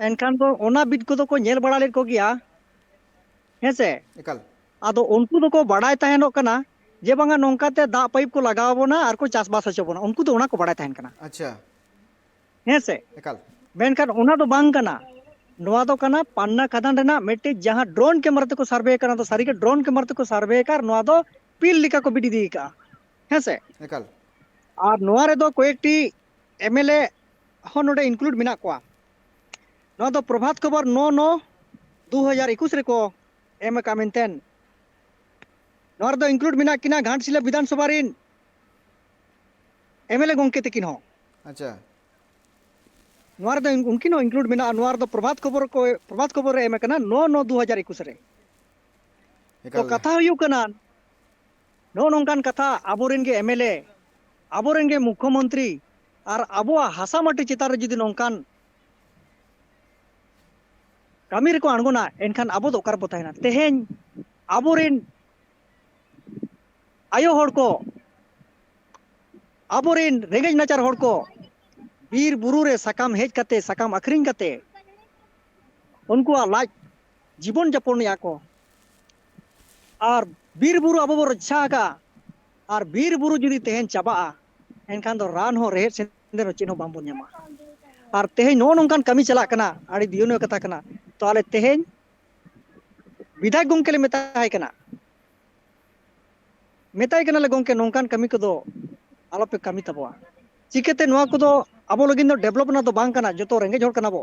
ᱮᱱᱠᱷᱟᱱ ᱫᱚ ᱚᱱᱟ ᱵᱤᱫ ᱠᱚᱫᱚ ᱠᱚ ᱧᱮᱞ ᱵᱟᱲᱟ ᱞᱮᱫ ᱠᱚᱜᱮᱭᱟ, ᱦᱮᱸ ᱥᱮ? ᱮᱠᱟᱞ᱾ ᱟᱫᱚ ᱩᱱᱠᱩ ᱫᱚᱠᱚ ᱵᱟᱲᱟᱭ ᱛᱟᱦᱮᱱᱚᱜ ᱠᱟᱱᱟ ᱡᱮ ᱵᱟᱝᱟ ᱱᱚᱝᱠᱟᱛᱮ ᱫᱟᱜ ᱯᱟᱭᱤᱯ ᱠᱚ ᱞᱟᱜᱟᱣ ᱟᱵᱚᱱᱟ ᱟᱨ ᱠᱚ ᱪᱟᱥᱵᱟᱥ ᱦᱚᱪᱚ ᱵᱚᱱᱟ, ᱩᱱᱠᱩ ᱫᱚ ᱚᱱᱟ ᱠᱚ ᱵᱟᱲᱟᱭ ᱛᱟᱦᱮᱱ ᱠᱟᱱᱟ᱾ ᱟᱪᱪᱷᱟ᱾ ᱦᱮᱸ ᱥᱮ? ᱮᱠᱟᱞ᱾ ᱢᱮᱱᱠᱷᱟᱱ ᱚᱱᱟ ᱫᱚ ᱵᱟᱝ ᱠᱟᱱᱟ, ᱱᱚᱣᱟ ᱫᱚ ᱠᱟᱱᱟ ᱯᱟᱱᱱᱟ ᱠᱷᱟᱫᱟᱱ ᱨᱮᱱᱟᱜ ᱢᱤᱫᱴᱤᱡ ᱡᱟᱦᱟᱸ drone camera ᱛᱮᱠᱚ survey ᱠᱟᱱᱟ, ᱫᱚ ᱥᱟᱹᱨᱤᱜᱮ drone camera ᱛᱮᱠᱚ survey ᱟᱠᱟᱫ, ᱱᱚᱣᱟ ᱫᱚ ᱯᱤᱞ ᱞᱮᱠᱟ ᱠᱚ ᱵᱤᱫ ᱤᱫᱤ ᱟᱠᱟᱫᱼᱟ, ᱦᱮᱸ ᱥᱮ? ᱮᱠᱟᱞ᱾ ᱟᱨ ᱱᱚᱣᱟ ᱨᱮᱫᱚ ᱠᱚᱭᱮᱠᱴᱤ M L A ᱦᱚᱸ ᱱᱚᱰᱮ include ᱢᱮᱱᱟᱜ ᱠᱚᱣᱟ᱾ ᱱᱚᱣᱟ ᱫᱚ ᱯᱨᱚᱵᱷᱟᱛ ᱠᱷᱚᱵᱚᱨ ᱱᱚ ᱱᱚ ᱫᱩ ᱦᱟᱡᱟᱨ ᱮᱠᱩᱥ ᱨᱮᱠᱚ ᱮᱢ ᱟᱠᱟᱫ ᱢᱮᱱᱛᱮ᱾ ᱱᱚᱣᱟ ᱨᱮᱫᱚ include ᱢᱮᱱᱟᱜ ᱠᱤᱱᱟ ᱜᱷᱟᱴᱥᱤᱞᱟᱹ ᱵᱤᱫᱷᱟᱱ ᱥᱚᱵᱷᱟ ᱨᱤᱱ M L A ᱜᱚᱢᱠᱮ ᱛᱟᱹᱠᱤᱱ ᱦᱚᱸ᱾ ᱟᱪᱪᱷᱟ᱾ ᱱᱚᱣᱟ ᱨᱮᱫᱚ ᱩᱱᱠᱤᱱ ᱦᱚᱸ include ᱢᱮᱱᱟᱜᱼᱟ᱾ ᱱᱚᱣᱟ ᱨᱮᱫᱚ ᱯᱨᱚᱵᱷᱟᱛ ᱠᱷᱚᱵᱚᱨ ᱠᱚ, ᱯᱨᱚᱵᱷᱟᱛ ᱠᱷᱚᱵᱚᱨ ᱨᱮ ᱮᱢ ᱟᱠᱟᱱᱟ ᱱᱚ ᱱᱚ ᱫᱩ ᱦᱟᱡᱟᱨ ᱮᱠᱩᱥ ᱨᱮ᱾ ᱛᱚ ᱮᱠᱟᱞ᱾ ᱠᱟᱛᱷᱟ ᱦᱩᱭᱩᱜ ᱠᱟᱱᱟ, ᱱᱚᱜᱼᱚ ᱱᱚᱝᱠᱟᱱ ᱠᱟᱛᱷᱟ ᱟᱵᱚᱨᱮᱱ ᱜᱮ M L A, ᱟᱵᱚᱨᱮᱱ ᱜᱮ ᱢᱩᱠᱷᱭᱚᱢᱚᱱᱛᱨᱤ ᱟᱨ ᱟᱵᱚᱣᱟᱜ ᱦᱟᱥᱟ ᱢᱟᱹᱴᱤ ᱪᱮᱛᱟᱱ ᱨᱮ ᱡᱩᱫᱤ ᱱᱚᱝᱠᱟᱱ ᱠᱟᱹᱢᱤ ᱨᱮᱠᱚ ᱟᱬᱜᱚᱱᱟ, ᱮᱱᱠᱷᱟᱱ ᱟᱵᱚ ᱫᱚ ᱚᱠᱟ ᱨᱮᱵᱚ ᱛᱟᱦᱮᱱᱟ? ᱛᱮᱦᱮᱧ ᱟᱵᱚᱨᱮᱱ ᱟᱭᱳ ᱦᱚᱲ ᱠᱚ, ᱟᱵᱚᱨᱮᱱ ᱨᱮᱸᱜᱮᱡ ᱱᱟᱪᱟᱨ ᱦᱚᱲ ᱠᱚ ᱵᱤᱨ ᱵᱩᱨᱩ ᱨᱮ ᱥᱟᱠᱟᱢ ᱦᱮᱡ ᱠᱟᱛᱮ, ᱥᱟᱠᱟᱢ ᱟᱹᱠᱷᱨᱤᱧ ᱠᱟᱛᱮ ᱩᱱᱠᱩᱣᱟᱜ ᱞᱟᱡ ᱡᱤᱵᱚᱱ ᱡᱟᱯᱚᱱᱮᱜᱼᱟ ᱠᱚ᱾ ᱟᱨ ᱵᱤᱨ ᱵᱩᱨᱩ ᱟᱵᱚ ᱵᱚ ᱨᱚᱪᱷᱟ ᱟᱠᱟᱫᱼᱟ, ᱟᱨ ᱵᱤᱨ ᱵᱩᱨᱩ ᱡᱩᱫᱤ ᱛᱮᱦᱮᱧ ᱪᱟᱵᱟᱜᱼᱟ, ᱮᱱᱠᱷᱟᱱ ᱫᱚ ᱨᱟᱱ ᱦᱚᱸ ᱨᱮᱦᱮᱫ ᱥᱮᱸᱫᱮᱫ ᱦᱚᱸ ᱪᱮᱫ ᱦᱚᱸ ᱵᱟᱝᱵᱚᱱ ᱧᱟᱢᱟ᱾ ᱟᱨ ᱛᱮᱦᱮᱧ ᱱᱚᱜᱼᱚ ᱱᱚᱝᱠᱟᱱ ᱠᱟᱹᱢᱤ ᱪᱟᱞᱟᱜ ᱠᱟᱱᱟ, ᱟᱹᱰᱤ ᱫᱤᱭᱚᱱᱚ ᱠᱟᱛᱷᱟ ᱠᱟᱱᱟ᱾ ᱛᱚ ᱟᱞᱮ ᱛᱮᱦᱮᱧ ᱵᱤᱫᱷᱟᱭᱚᱠ ᱜᱚᱢᱠᱮ ᱞᱮ ᱢᱮᱛᱟᱭ ᱠᱟᱱᱟ, ᱢᱮᱛᱟᱭ ᱠᱟᱱᱟᱞᱮ, "ᱜᱚᱢᱠᱮ, ᱱᱚᱝᱠᱟᱱ ᱠᱟᱹᱢᱤ ᱠᱚᱫᱚ ᱟᱞᱚᱯᱮ ᱠᱟᱹᱢᱤ ᱛᱟᱵᱚᱣᱟ᱾ ᱪᱤᱠᱟᱹᱛᱮ ᱱᱚᱣᱟ ᱠᱚᱫᱚ ᱟᱵᱚ ᱞᱟᱹᱜᱤᱫ ᱫᱚ develop ᱨᱮᱱᱟᱜ ᱫᱚ ᱵᱟᱝ ᱠᱟᱱᱟ, ᱡᱚᱛᱚ ᱨᱮᱸᱜᱮᱡ ᱦᱚᱲ ᱠᱟᱱᱟ ᱵᱚ᱾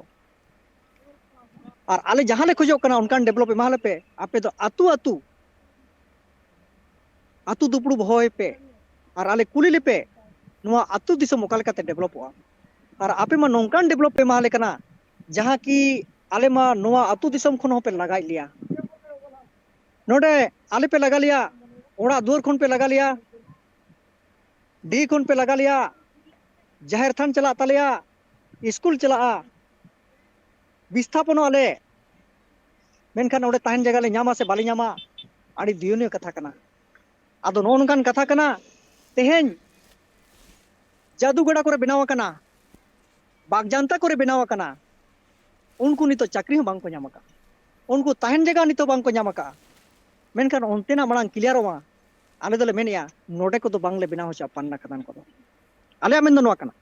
ᱟᱨ ᱟᱞᱮ ᱡᱟᱦᱟᱸ ᱞᱮ ᱠᱷᱚᱡᱚᱜ ᱠᱟᱱᱟ ᱚᱱᱠᱟᱱ develop ᱮᱢᱟ ᱞᱮᱯᱮ, ᱟᱯᱮ ᱫᱚ ᱟᱹᱛᱩ ᱟᱹᱛᱩ, ᱟᱹᱛᱩ ᱫᱩᱯᱲᱩᱵ ᱦᱚᱦᱚᱭ ᱯᱮ ᱟᱨ ᱟᱞᱮ ᱠᱩᱞᱤ ᱞᱮᱯᱮ, ᱱᱚᱣᱟ ᱟᱹᱛᱩ ᱫᱤᱥᱚᱢ ᱚᱠᱟ ᱞᱮᱠᱟᱛᱮ developᱚᱜᱼᱟ? ᱟᱨ ᱟᱯᱮ ᱢᱟ ᱱᱚᱝᱠᱟᱱ develop ᱯᱮ ᱮᱢᱟ ᱞᱮ ᱠᱟᱱᱟ, ᱡᱟᱦᱟᱸ ᱠᱤ ᱟᱞᱮ ᱢᱟ ᱱᱚᱣᱟ ᱟᱹᱛᱩ ᱫᱤᱥᱚᱢ ᱠᱷᱚᱱ ᱦᱚᱸᱯᱮ ᱞᱟᱜᱟᱭᱮᱫ ᱞᱮᱭᱟ᱾ ᱱᱚᱰᱮ ᱟᱞᱮ ᱯᱮ ᱞᱟᱜᱟ ᱞᱮᱭᱟ, ᱚᱲᱟᱜ ᱫᱩᱣᱟᱹᱨ ᱠᱷᱚᱱ ᱯᱮ ᱞᱟᱜᱟ ᱞᱮᱭᱟ, ᱰᱤ ᱠᱷᱚᱱ ᱯᱮ ᱞᱟᱜᱟ ᱞᱮᱭᱟ, ᱡᱟᱦᱮᱨ ᱛᱷᱟᱱ ᱪᱟᱞᱟᱜ ᱛᱟᱞᱮᱭᱟ, ᱥᱠᱩᱞ ᱪᱟᱞᱟᱜᱼᱟ, ᱵᱤᱥᱛᱷᱟᱯᱚᱱᱚᱜ ᱟᱞᱮ, ᱢᱮᱱᱠᱷᱟᱱ ᱚᱸᱰᱮ ᱛᱟᱦᱮᱱ ᱡᱟᱭᱜᱟ ᱞᱮ ᱧᱟᱢᱟ ᱥᱮ ᱵᱟᱞᱮ ᱧᱟᱢᱟ, ᱟᱹᱰᱤ ᱫᱤᱭᱚᱱᱤᱭᱚ ᱠᱟᱛᱷᱟ ᱠᱟᱱᱟ᱾ ᱟᱫᱚ ᱱᱚᱜᱼᱚ ᱱᱚᱝᱠᱟᱱ ᱠᱟᱛᱷᱟ ᱠᱟᱱᱟ, ᱛᱮᱦᱮᱧ ᱡᱟᱫᱩᱜᱟᱲᱟ ᱠᱚᱨᱮ ᱵᱮᱱᱟᱣ ᱟᱠᱟᱱᱟ, ᱵᱟᱜᱽᱡᱟᱱᱛᱟ ᱠᱚᱨᱮ ᱵᱮᱱᱟᱣ ᱟᱠᱟᱱᱟ, ᱩᱱᱠᱩ ᱱᱤᱛᱚᱜ ᱪᱟᱹᱠᱨᱤ ᱦᱚᱸ ᱵᱟᱝ ᱠᱚ ᱧᱟᱢ ᱟᱠᱟᱫᱼᱟ, ᱩᱱᱠᱩ ᱛᱟᱦᱮᱱ ᱡᱟᱭᱜᱟ ᱱᱤᱛᱚᱜ ᱵᱟᱝ ᱠᱚ ᱧᱟᱢ ᱟᱠᱟᱫᱼᱟ᱾ ᱢᱮᱱᱠᱷᱟᱱ ᱚᱱᱛᱮᱱᱟᱜ ᱢᱟᱲᱟᱝ ᱠᱞᱤᱭᱟᱨᱚᱜ ᱢᱟ, ᱟᱞᱮ ᱫᱚᱞᱮ ᱢᱮᱱᱮᱫᱼᱟ ᱱᱚᱰᱮ ᱠᱚᱫᱚ ᱵᱟᱝᱞᱮ ᱵᱮᱱᱟᱣ ᱦᱚᱪᱚᱜᱼᱟ ᱯᱟᱱᱱᱟ ᱠᱷᱟᱫᱟᱱ ᱠᱚᱫᱚ᱾ ᱟᱞᱮᱭᱟᱜ ᱢᱮᱱ ᱫᱚ ᱱᱚᱣᱟ ᱠᱟᱱᱟ᱾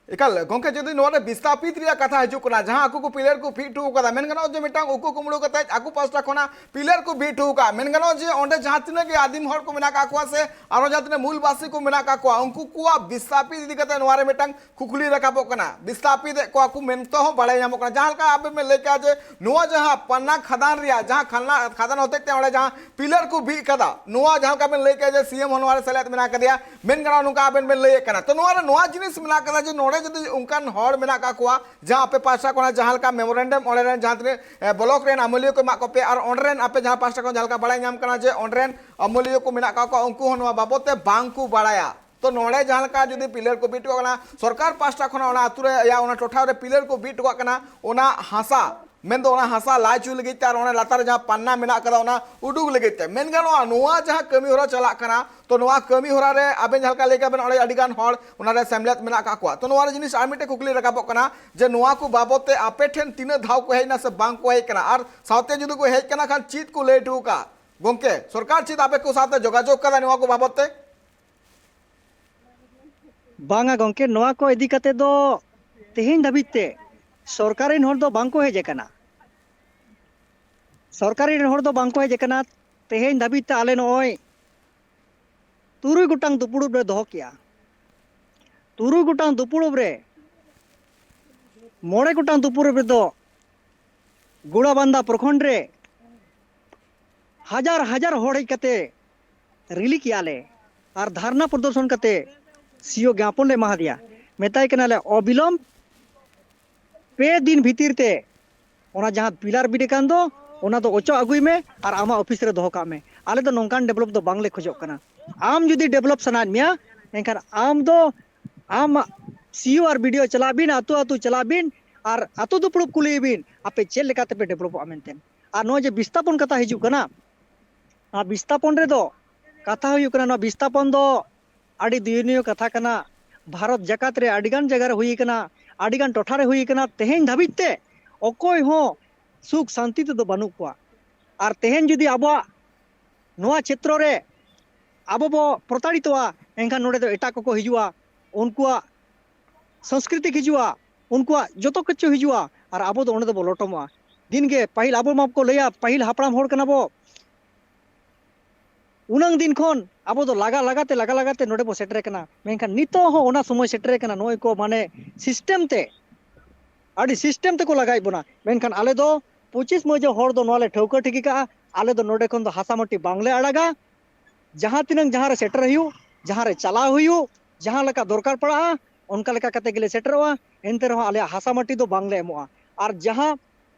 ᱮᱠᱟᱞ ᱜᱚᱝᱠᱮ, ᱡᱩᱫᱤ ᱱᱚᱣᱟ ᱨᱮ ᱵᱤᱥᱛᱟᱯᱤᱛ ᱨᱮᱭᱟᱜ ᱠᱟᱛᱷᱟ ᱦᱤᱡᱩᱜ ᱠᱟᱱᱟ, ᱡᱟᱦᱟᱸ ᱟᱠᱚ ᱠᱚ ᱯᱤᱞᱟᱨ ᱠᱚ ᱵᱤᱫ ᱦᱚᱴᱚ ᱟᱠᱟᱫᱟ, ᱢᱮᱱ ᱜᱟᱱᱚᱜᱼᱟ ᱡᱮ ᱢᱤᱫᱴᱟᱝ ᱩᱠᱩ ᱠᱩᱢᱲᱩ ᱠᱟᱛᱮ ᱟᱠᱚ ᱯᱟᱥᱴᱟ ᱠᱷᱚᱱᱟᱜ ᱯᱤᱞᱟᱨ ᱠᱚ ᱵᱤᱫ ᱦᱚᱴᱚ ᱟᱠᱟᱫᱼᱟ᱾ ᱢᱮᱱ ᱜᱟᱱᱚᱜᱼᱟ ᱡᱮ ᱚᱸᱰᱮ ᱡᱟᱦᱟᱸ ᱛᱤᱱᱟᱹᱜ ᱜᱮ ᱟᱹᱫᱤᱢ ᱦᱚᱲ ᱠᱚ ᱢᱮᱱᱟᱜ ᱟᱠᱟᱫ ᱠᱚᱣᱟ ᱥᱮ ᱟᱨᱚ ᱡᱟᱦᱟᱸ ᱛᱤᱱᱟᱹᱜ ᱢᱩᱞ ᱵᱟᱥᱤ ᱠᱚ ᱢᱮᱱᱟᱜ ᱟᱠᱟᱫ ᱠᱚᱣᱟ, ᱩᱱᱠᱩ ᱠᱚᱣᱟᱜ ᱵᱤᱥᱛᱟᱯᱤᱛ ᱤᱫᱤ ᱠᱟᱛᱮ ᱱᱚᱣᱟ ᱨᱮ ᱢᱤᱫᱴᱟᱝ ᱠᱩᱠᱞᱤ ᱨᱟᱠᱟᱵᱚᱜ ᱠᱟᱱᱟ᱾ ᱵᱤᱥᱛᱟᱯᱤᱛ ᱮᱫ ᱠᱚᱣᱟ ᱠᱚ ᱢᱮᱱᱛᱮ ᱦᱚᱸ ᱵᱟᱲᱟᱭ ᱧᱟᱢᱚᱜ ᱠᱟᱱᱟ᱾ ᱡᱟᱦᱟᱸ ᱞᱮᱠᱟ ᱟᱵᱮᱱ ᱵᱮᱱ ᱞᱟᱹᱭ ᱠᱮᱜᱼᱟ ᱡᱮ ᱱᱚᱣᱟ ᱡᱟᱦᱟᱸ ᱯᱟᱱᱱᱟ ᱠᱷᱟᱫᱟᱱ ᱨᱮᱭᱟᱜ ᱡᱟᱦᱟᱸ ᱠᱷᱟᱱᱟ-, ᱠᱷᱟᱫᱟᱱ ᱦᱚᱛᱮᱡ ᱛᱮ ᱚᱸᱰᱮ ᱡᱟᱦᱟᱸ ᱯᱤᱞᱟᱨ ᱠᱚ ᱵᱤᱫ ᱠᱟᱫᱟ, ᱱᱚᱣᱟ ᱡᱟᱦᱟᱸ ᱞᱮᱠᱟ ᱵᱮᱱ ᱞᱟᱹᱭ ᱠᱮᱜᱼᱟ ᱡᱮ ᱥᱤ ᱮᱢ ᱦᱚᱸ ᱱᱚᱣᱟ ᱨᱮ ᱥᱮᱞᱮᱫ ᱢᱮᱱᱟᱜ ᱟᱠᱟᱫᱮᱭᱟ, ᱢᱮᱱ ᱜᱟᱱᱚᱜᱼᱟ ᱱᱚᱝᱠᱟ ᱟᱵᱮᱱ ᱵᱮᱱ ᱞᱟᱹᱭᱮᱫ ᱠᱟᱱᱟ᱾ ᱛᱚ ᱱᱚᱣᱟ ᱨᱮ ᱱᱚᱣᱟ ᱡᱤᱱᱤᱥ ᱢᱮᱱᱟᱜ ᱟᱠᱟᱫᱟ ᱡᱮ ᱱᱚᱰᱮ ᱡᱩᱫᱤ ᱚᱱᱠᱟᱱ ᱦᱚᱲ ᱢᱮᱱᱟᱜ ᱟᱠᱟᱫ ᱠᱚᱣᱟ, ᱡᱟᱦᱟᱸ ᱟᱯᱮ ᱯᱟᱦᱴᱟ ᱠᱷᱚᱱᱟᱜ ᱡᱟᱦᱟᱸ ᱞᱮᱠᱟ ᱢᱮᱢᱳᱨᱮᱱᱰᱟᱢ ᱚᱸᱰᱮ ᱨᱮᱱ ᱡᱟᱦᱟᱸ ᱛᱤᱱᱟᱹᱜ, ᱮ, ᱵᱞᱚᱠ ᱨᱮᱱ ᱮᱢ ᱮᱞ ᱮ ᱠᱚ ᱮᱢᱟᱜ ᱠᱚᱯᱮ, ᱟᱨ ᱚᱸᱰᱮ ᱨᱮᱱ ᱟᱯᱮ ᱡᱟᱦᱟᱸ ᱯᱟᱦᱴᱟ ᱠᱷᱚᱱ ᱡᱟᱦᱟᱸ ᱞᱮᱠᱟ ᱵᱟᱲᱟᱭ ᱧᱟᱢ ᱠᱟᱱᱟ ᱡᱮ ᱚᱸᱰᱮ ᱨᱮᱱ ᱮᱢ ᱮᱞ ᱮ ᱠᱚ ᱢᱮᱱᱟᱜ ᱟᱠᱟᱫ ᱠᱚᱣᱟ, ᱩᱱᱠᱩ ᱦᱚᱸ ᱱᱚᱣᱟ ᱵᱟᱵᱚᱫ ᱛᱮ ᱵᱟᱝ ᱠᱚ ᱵᱟᱲᱟᱭᱟ᱾ ᱛᱚ ᱱᱚᱰᱮ ᱡᱟᱦᱟᱸ ᱞᱮᱠᱟ ᱡᱩᱫᱤ ᱯᱤᱞᱟᱨ ᱠᱚ ᱵᱤᱫ ᱦᱚᱴᱚ ᱠᱟᱜ ᱠᱟᱱᱟ, ᱥᱚᱨᱠᱟᱨ ᱯᱟᱦᱴᱟ ᱠᱷᱚᱱᱟᱜ ᱚᱱᱟ ᱟᱹᱛᱩ ᱨᱮ, ᱭᱟ, ᱚᱱᱟ ᱴᱚᱴᱷᱟ ᱨᱮ ᱯᱤᱞᱟᱨ ᱠᱚ ᱵᱤᱫ ᱦᱚᱴᱚ ᱠᱟᱜ ᱠᱟᱱᱟ, ᱚᱱᱟ ᱦᱟᱥᱟ, ᱢᱮᱱᱫᱚ ᱚᱱᱟ ᱦᱟᱥᱟ ᱞᱟ ᱦᱚᱪᱚ ᱞᱟᱹᱜᱤᱫ ᱛᱮ ᱟᱨ ᱚᱱᱟ ᱞᱟᱛᱟᱨ ᱨᱮ ᱡᱟᱦᱟᱸ ᱯᱟᱱᱱᱟ ᱢᱮᱱᱟᱜ ᱟᱠᱟᱫᱟ, ᱚᱱᱟ ᱩᱰᱩᱠ ᱞᱟᱹᱜᱤᱫ ᱛᱮ, ᱢᱮᱱ ᱜᱟᱱᱚᱜᱼᱟ ᱱᱚᱣᱟ ᱡᱟᱦᱟᱸ ᱠᱟᱹᱢᱤ ᱦᱚᱨᱟ ᱪᱟᱞᱟᱜ ᱠᱟᱱᱟ, ᱛᱚ ᱱᱚᱣᱟ ᱠᱟᱹᱢᱤ ᱦᱚᱨᱟ ᱨᱮ ᱟᱵᱮᱱ ᱡᱟᱦᱟᱸ ᱞᱮᱠᱟ ᱞᱟᱹᱭ ᱠᱮᱫᱟ ᱵᱮᱱ, ᱚᱸᱰᱮ ᱟᱹᱰᱤ ᱜᱟᱱ ᱦᱚᱲ ᱚᱱᱟ ᱨᱮ ᱥᱮᱢᱞᱮᱫ ᱢᱮᱱᱟᱜ ᱟᱠᱟᱫ ᱠᱚᱣᱟ᱾ ᱛᱚ ᱱᱚᱣᱟ ᱨᱮ ᱡᱤᱱᱤᱥ ᱟᱨ ᱢᱤᱫᱴᱮᱱ ᱠᱩᱠᱞᱤ ᱨᱟᱠᱟᱵᱚᱜ ᱠᱟᱱᱟ ᱡᱮ ᱱᱚᱣᱟ ᱠᱚ ᱵᱟᱵᱚᱫ ᱛᱮ ᱟᱯᱮ ᱴᱷᱮᱱ ᱛᱤᱱᱟᱹᱜ ᱫᱷᱟᱣ ᱠᱚ ᱦᱮᱡ ᱮᱱᱟ ᱥᱮ ᱵᱟᱝ ᱠᱚ ᱦᱮᱡ ᱟᱠᱟᱱᱟ, ᱟᱨ ᱥᱟᱶᱛᱮ ᱡᱩᱫᱤ ᱠᱚ ᱦᱮᱡ ᱟᱠᱟᱱᱟ ᱠᱷᱟᱱ ᱪᱮᱫ ᱠᱚ ᱞᱟᱹᱭ ᱦᱚᱴᱚ ᱟᱠᱟᱫᱼᱟ? ᱜᱚᱝᱠᱮ, ᱥᱚᱨᱠᱟᱨ ᱪᱮᱫ ᱟᱯᱮ ᱠᱚ ᱥᱟᱶᱛᱮ ᱡᱳᱜᱟᱡᱳᱜᱽ ᱠᱟᱫᱟ ᱱᱚᱣᱟ ᱠᱚ ᱵᱟᱵᱚᱫ ᱛᱮ? ᱵᱟᱝᱟ ᱜᱚᱝᱠᱮ, ᱱᱚᱣᱟ ᱠᱚ ᱤᱫᱤ ᱠᱟᱛᱮ ᱫᱚ ᱛᱮᱦᱮᱧ ᱫᱷᱟᱹᱵᱤᱡ ᱛᱮ ᱥᱚᱨᱠᱟᱨ ᱨᱮᱱ ᱦᱚᱲ ᱫᱚ ᱵᱟᱝ ᱠᱚ ᱦᱮᱡ ᱟᱠᱟᱱᱟ᱾ ᱥᱚᱨᱠᱟᱨ ᱨᱮᱱ ᱦᱚᱲ ᱫᱚ ᱵᱟᱝ ᱠᱚ ᱦᱮᱡ ᱟᱠᱟᱱᱟ᱾ ᱛᱮᱦᱮᱧ ᱫᱷᱟᱹᱵᱤᱡ ᱛᱮ ᱟᱞᱮ ᱱᱚᱜᱼᱚᱭ ᱛᱩᱨᱩᱭ ᱜᱚᱴᱟᱝ ᱫᱩᱯᱲᱩᱵ ᱞᱮ ᱫᱚᱦᱚ ᱠᱮᱜᱼᱟ᱾ ᱛᱩᱨᱩᱭ ᱜᱚᱴᱟᱝ ᱫᱩᱯᱲᱩᱵ ᱨᱮ ᱢᱚᱬᱮ ᱜᱚᱴᱟᱝ ᱫᱩᱯᱲᱩᱵ ᱨᱮᱫᱚ ᱜᱳᱲᱟᱵᱟᱱᱫᱟ ᱯᱨᱚᱠᱷᱚᱸᱰ ᱨᱮ ᱦᱟᱡᱟᱨ ᱦᱟᱡᱟᱨ ᱦᱚᱲ ᱦᱮᱡ ᱠᱟᱛᱮ ᱨᱮᱞᱤ ᱠᱮᱜᱼᱟ ᱞᱮ ᱟᱨ ᱫᱷᱟᱨᱱᱟ ᱯᱨᱚᱫᱚᱨᱥᱚᱱ ᱠᱟᱛᱮ ᱥᱤᱭᱳ ᱜᱮᱯᱚᱱ ᱞᱮ ᱮᱢᱟ ᱦᱟᱫᱮᱭᱟ᱾ ᱢᱮᱛᱟᱭ ᱠᱟᱱᱟᱞᱮ ᱚᱵᱤᱞᱚᱢᱵ ᱯᱮ ᱫᱤᱱ ᱵᱷᱤᱛᱤᱨ ᱛᱮ ᱚᱱᱟ ᱡᱟᱦᱟᱸ ᱯᱤᱞᱟᱨ ᱵᱤᱫ ᱟᱠᱟᱱ ᱫᱚ, ᱚᱱᱟ ᱫᱚ ᱚᱪᱚᱜ ᱟᱹᱜᱩᱭ ᱢᱮ ᱟᱨ ᱟᱢᱟᱜ ᱚᱯᱷᱤᱥ ᱨᱮ ᱫᱚᱦᱚ ᱠᱟᱜ ᱢᱮ᱾ ᱟᱞᱮ ᱫᱚ ᱱᱚᱝᱠᱟᱱ ᱰᱮᱵᱷᱞᱚᱯ ᱫᱚ ᱵᱟᱝᱞᱮ ᱠᱷᱚᱡᱚᱜ ᱠᱟᱱᱟ᱾ ᱟᱢ ᱡᱩᱫᱤ ᱰᱮᱵᱷᱞᱚᱯ ᱥᱟᱱᱟᱭᱮᱫ ᱢᱮᱭᱟ, ᱮᱱᱠᱷᱟᱱ ᱟᱢ ᱫᱚ ᱟᱢ ᱥᱤᱭᱳ ᱟᱨ ᱵᱤᱰᱤᱳ ᱪᱟᱞᱟᱜ ᱵᱤᱱ, ᱟᱹᱛᱩ ᱟᱹᱛᱩ ᱪᱟᱞᱟᱜ ᱵᱤᱱ ᱟᱨ ᱟᱹᱛᱩ ᱫᱩᱯᱲᱩᱵ ᱠᱩᱞᱤᱭᱮ ᱵᱤᱱ, ᱟᱯᱮ ᱪᱮᱫ ᱞᱮᱠᱟ ᱛᱮᱯᱮ ᱰᱮᱵᱷᱞᱚᱯᱚᱜᱼᱟ ᱢᱮᱱᱛᱮ᱾ ᱟᱨ ᱱᱚᱜᱼᱚᱭ ᱡᱮ ᱵᱤᱥᱛᱟᱯᱚᱱ ᱠᱟᱛᱷᱟ ᱦᱤᱡᱩᱜ ᱠᱟᱱᱟ, ᱟᱨ ᱵᱤᱥᱛᱟᱯᱚᱱ ᱨᱮᱫᱚ ᱠᱟᱛᱷᱟ ᱦᱩᱭᱩᱜ ᱠᱟᱱᱟ, ᱱᱚᱣᱟ ᱵᱤᱥᱛᱟᱯᱚᱱ ᱫᱚ ᱟᱹᱰᱤ ᱫᱩᱭᱱᱤᱭᱚ ᱠᱟᱛᱷᱟ ᱠᱟᱱᱟ᱾ ᱵᱷᱟᱨᱚᱛ ᱡᱟᱠᱟᱛ ᱨᱮ ᱟᱹᱰᱤᱜᱟᱱ ᱡᱟᱭᱜᱟ ᱨᱮ ᱦᱩᱭ ᱟᱠᱟᱱᱟ, ᱟᱹᱰᱤᱜᱟᱱ ᱴᱚᱴᱷᱟ ᱨᱮ ᱦᱩᱭ ᱟᱠᱟᱱᱟ᱾ ᱛᱮᱦᱮᱧ ᱫᱷᱟᱹᱵᱤᱡ ᱛᱮ ᱚᱠᱚᱭ ᱦᱚᱸ ᱥᱩᱠ ᱥᱟᱱᱛᱤ ᱛᱮᱫᱚ ᱵᱟᱹᱱᱩᱜ ᱠᱚᱣᱟ᱾ ᱟᱨ ᱛᱮᱦᱮᱧ ᱡᱩᱫᱤ ᱟᱵᱚᱣᱟᱜ ᱱᱚᱣᱟ ᱪᱷᱮᱛᱨᱚ ᱨᱮ ᱟᱵᱚ ᱵᱚ ᱯᱨᱚᱛᱟᱲᱤᱛᱚᱜᱼᱟ, ᱮᱱᱠᱷᱟᱱ ᱱᱚᱰᱮ ᱫᱚ ᱮᱴᱟᱜ ᱠᱚᱠᱚ ᱦᱤᱡᱩᱜᱼᱟ, ᱩᱱᱠᱩᱣᱟᱜ ᱥᱟᱝᱥᱠᱨᱤᱛᱤᱠ ᱦᱤᱡᱩᱜᱼᱟ, ᱩᱱᱠᱩᱣᱟᱜ ᱡᱚᱛᱚ ᱠᱤᱪᱷᱩ ᱦᱤᱡᱩᱜᱼᱟ, ᱟᱨ ᱟᱵᱚ ᱫᱚ ᱚᱸᱰᱮ ᱫᱚᱵᱚ ᱞᱚᱴᱚᱢᱚᱜᱼᱟ᱾ ᱫᱤᱱᱜᱮ ᱯᱟᱹᱦᱤᱞ ᱟᱵᱚ ᱢᱟᱠᱚ ᱞᱟᱹᱭᱟ, ᱯᱟᱹᱦᱤᱞ ᱦᱟᱯᱲᱟᱢ ᱦᱚᱲ ᱠᱟᱱᱟ ᱵᱚ, ᱩᱱᱟᱹᱝ ᱫᱤᱱ ᱠᱷᱚᱱ ᱟᱵᱚ ᱫᱚ ᱞᱟᱜᱟ ᱞᱟᱜᱟᱛᱮ, ᱞᱟᱜᱟ ᱞᱟᱜᱟᱛᱮ ᱱᱚᱰᱮ ᱵᱚ ᱥᱮᱴᱮᱨ ᱠᱟᱱᱟ᱾ ᱢᱮᱱᱠᱷᱟᱱ ᱱᱤᱛᱚᱜ ᱦᱚᱸ ᱚᱱᱟ ᱥᱚᱢᱚᱭ ᱥᱮᱴᱮᱨ ᱠᱟᱱᱟ, ᱱᱚᱜᱼᱚᱭ ᱠᱚ ᱢᱟᱱᱮ ᱥᱤᱥᱴᱮᱢ ᱛᱮ, ᱟᱹᱰᱤ ᱥᱤᱥᱴᱮᱢ ᱛᱮᱠᱚ ᱞᱟᱜᱟᱭᱮᱫ ᱵᱚᱱᱟ᱾ ᱢᱮᱱᱠᱷᱟᱱ ᱟᱞᱮ ᱫᱚ ᱯᱚᱸᱪᱤᱥ ᱢᱟᱹᱡᱷᱤ ᱦᱚᱲ ᱫᱚ ᱱᱚᱣᱟ ᱞᱮ ᱴᱷᱟᱹᱣᱠᱟᱹ ᱴᱷᱤᱠ ᱠᱟᱜᱼᱟ, ᱟᱞᱮ ᱫᱚ ᱱᱚᱰᱮ ᱠᱷᱚᱱ ᱫᱚ ᱦᱟᱥᱟ ᱢᱟᱹᱴᱤ ᱵᱟᱝᱞᱮ ᱟᱲᱟᱜᱟ᱾ ᱡᱟᱦᱟᱸ ᱛᱤᱱᱟᱹᱝ ᱡᱟᱦᱟᱸ ᱨᱮ ᱥᱮᱴᱮᱨ ᱦᱩᱭᱩᱜ, ᱡᱟᱦᱟᱸ ᱨᱮ ᱪᱟᱞᱟᱣ ᱦᱩᱭᱩᱜ, ᱡᱟᱦᱟᱸ ᱞᱮᱠᱟ ᱫᱚᱨᱠᱟᱨ ᱯᱟᱲᱟᱜᱼᱟ, ᱚᱱᱠᱟ ᱞᱮᱠᱟ ᱠᱟᱛᱮ ᱜᱮᱞᱮ ᱥᱮᱴᱮᱨᱚᱜᱼᱟ᱾ ᱮᱱᱛᱮ ᱨᱮᱦᱚᱸ ᱟᱞᱮᱭᱟᱜ ᱦᱟᱥᱟ ᱢᱟᱹᱴᱤ ᱫᱚ ᱵᱟᱝᱞᱮ ᱮᱢᱚᱜᱼᱟ᱾ ᱟᱨ ᱡᱟᱦᱟᱸ,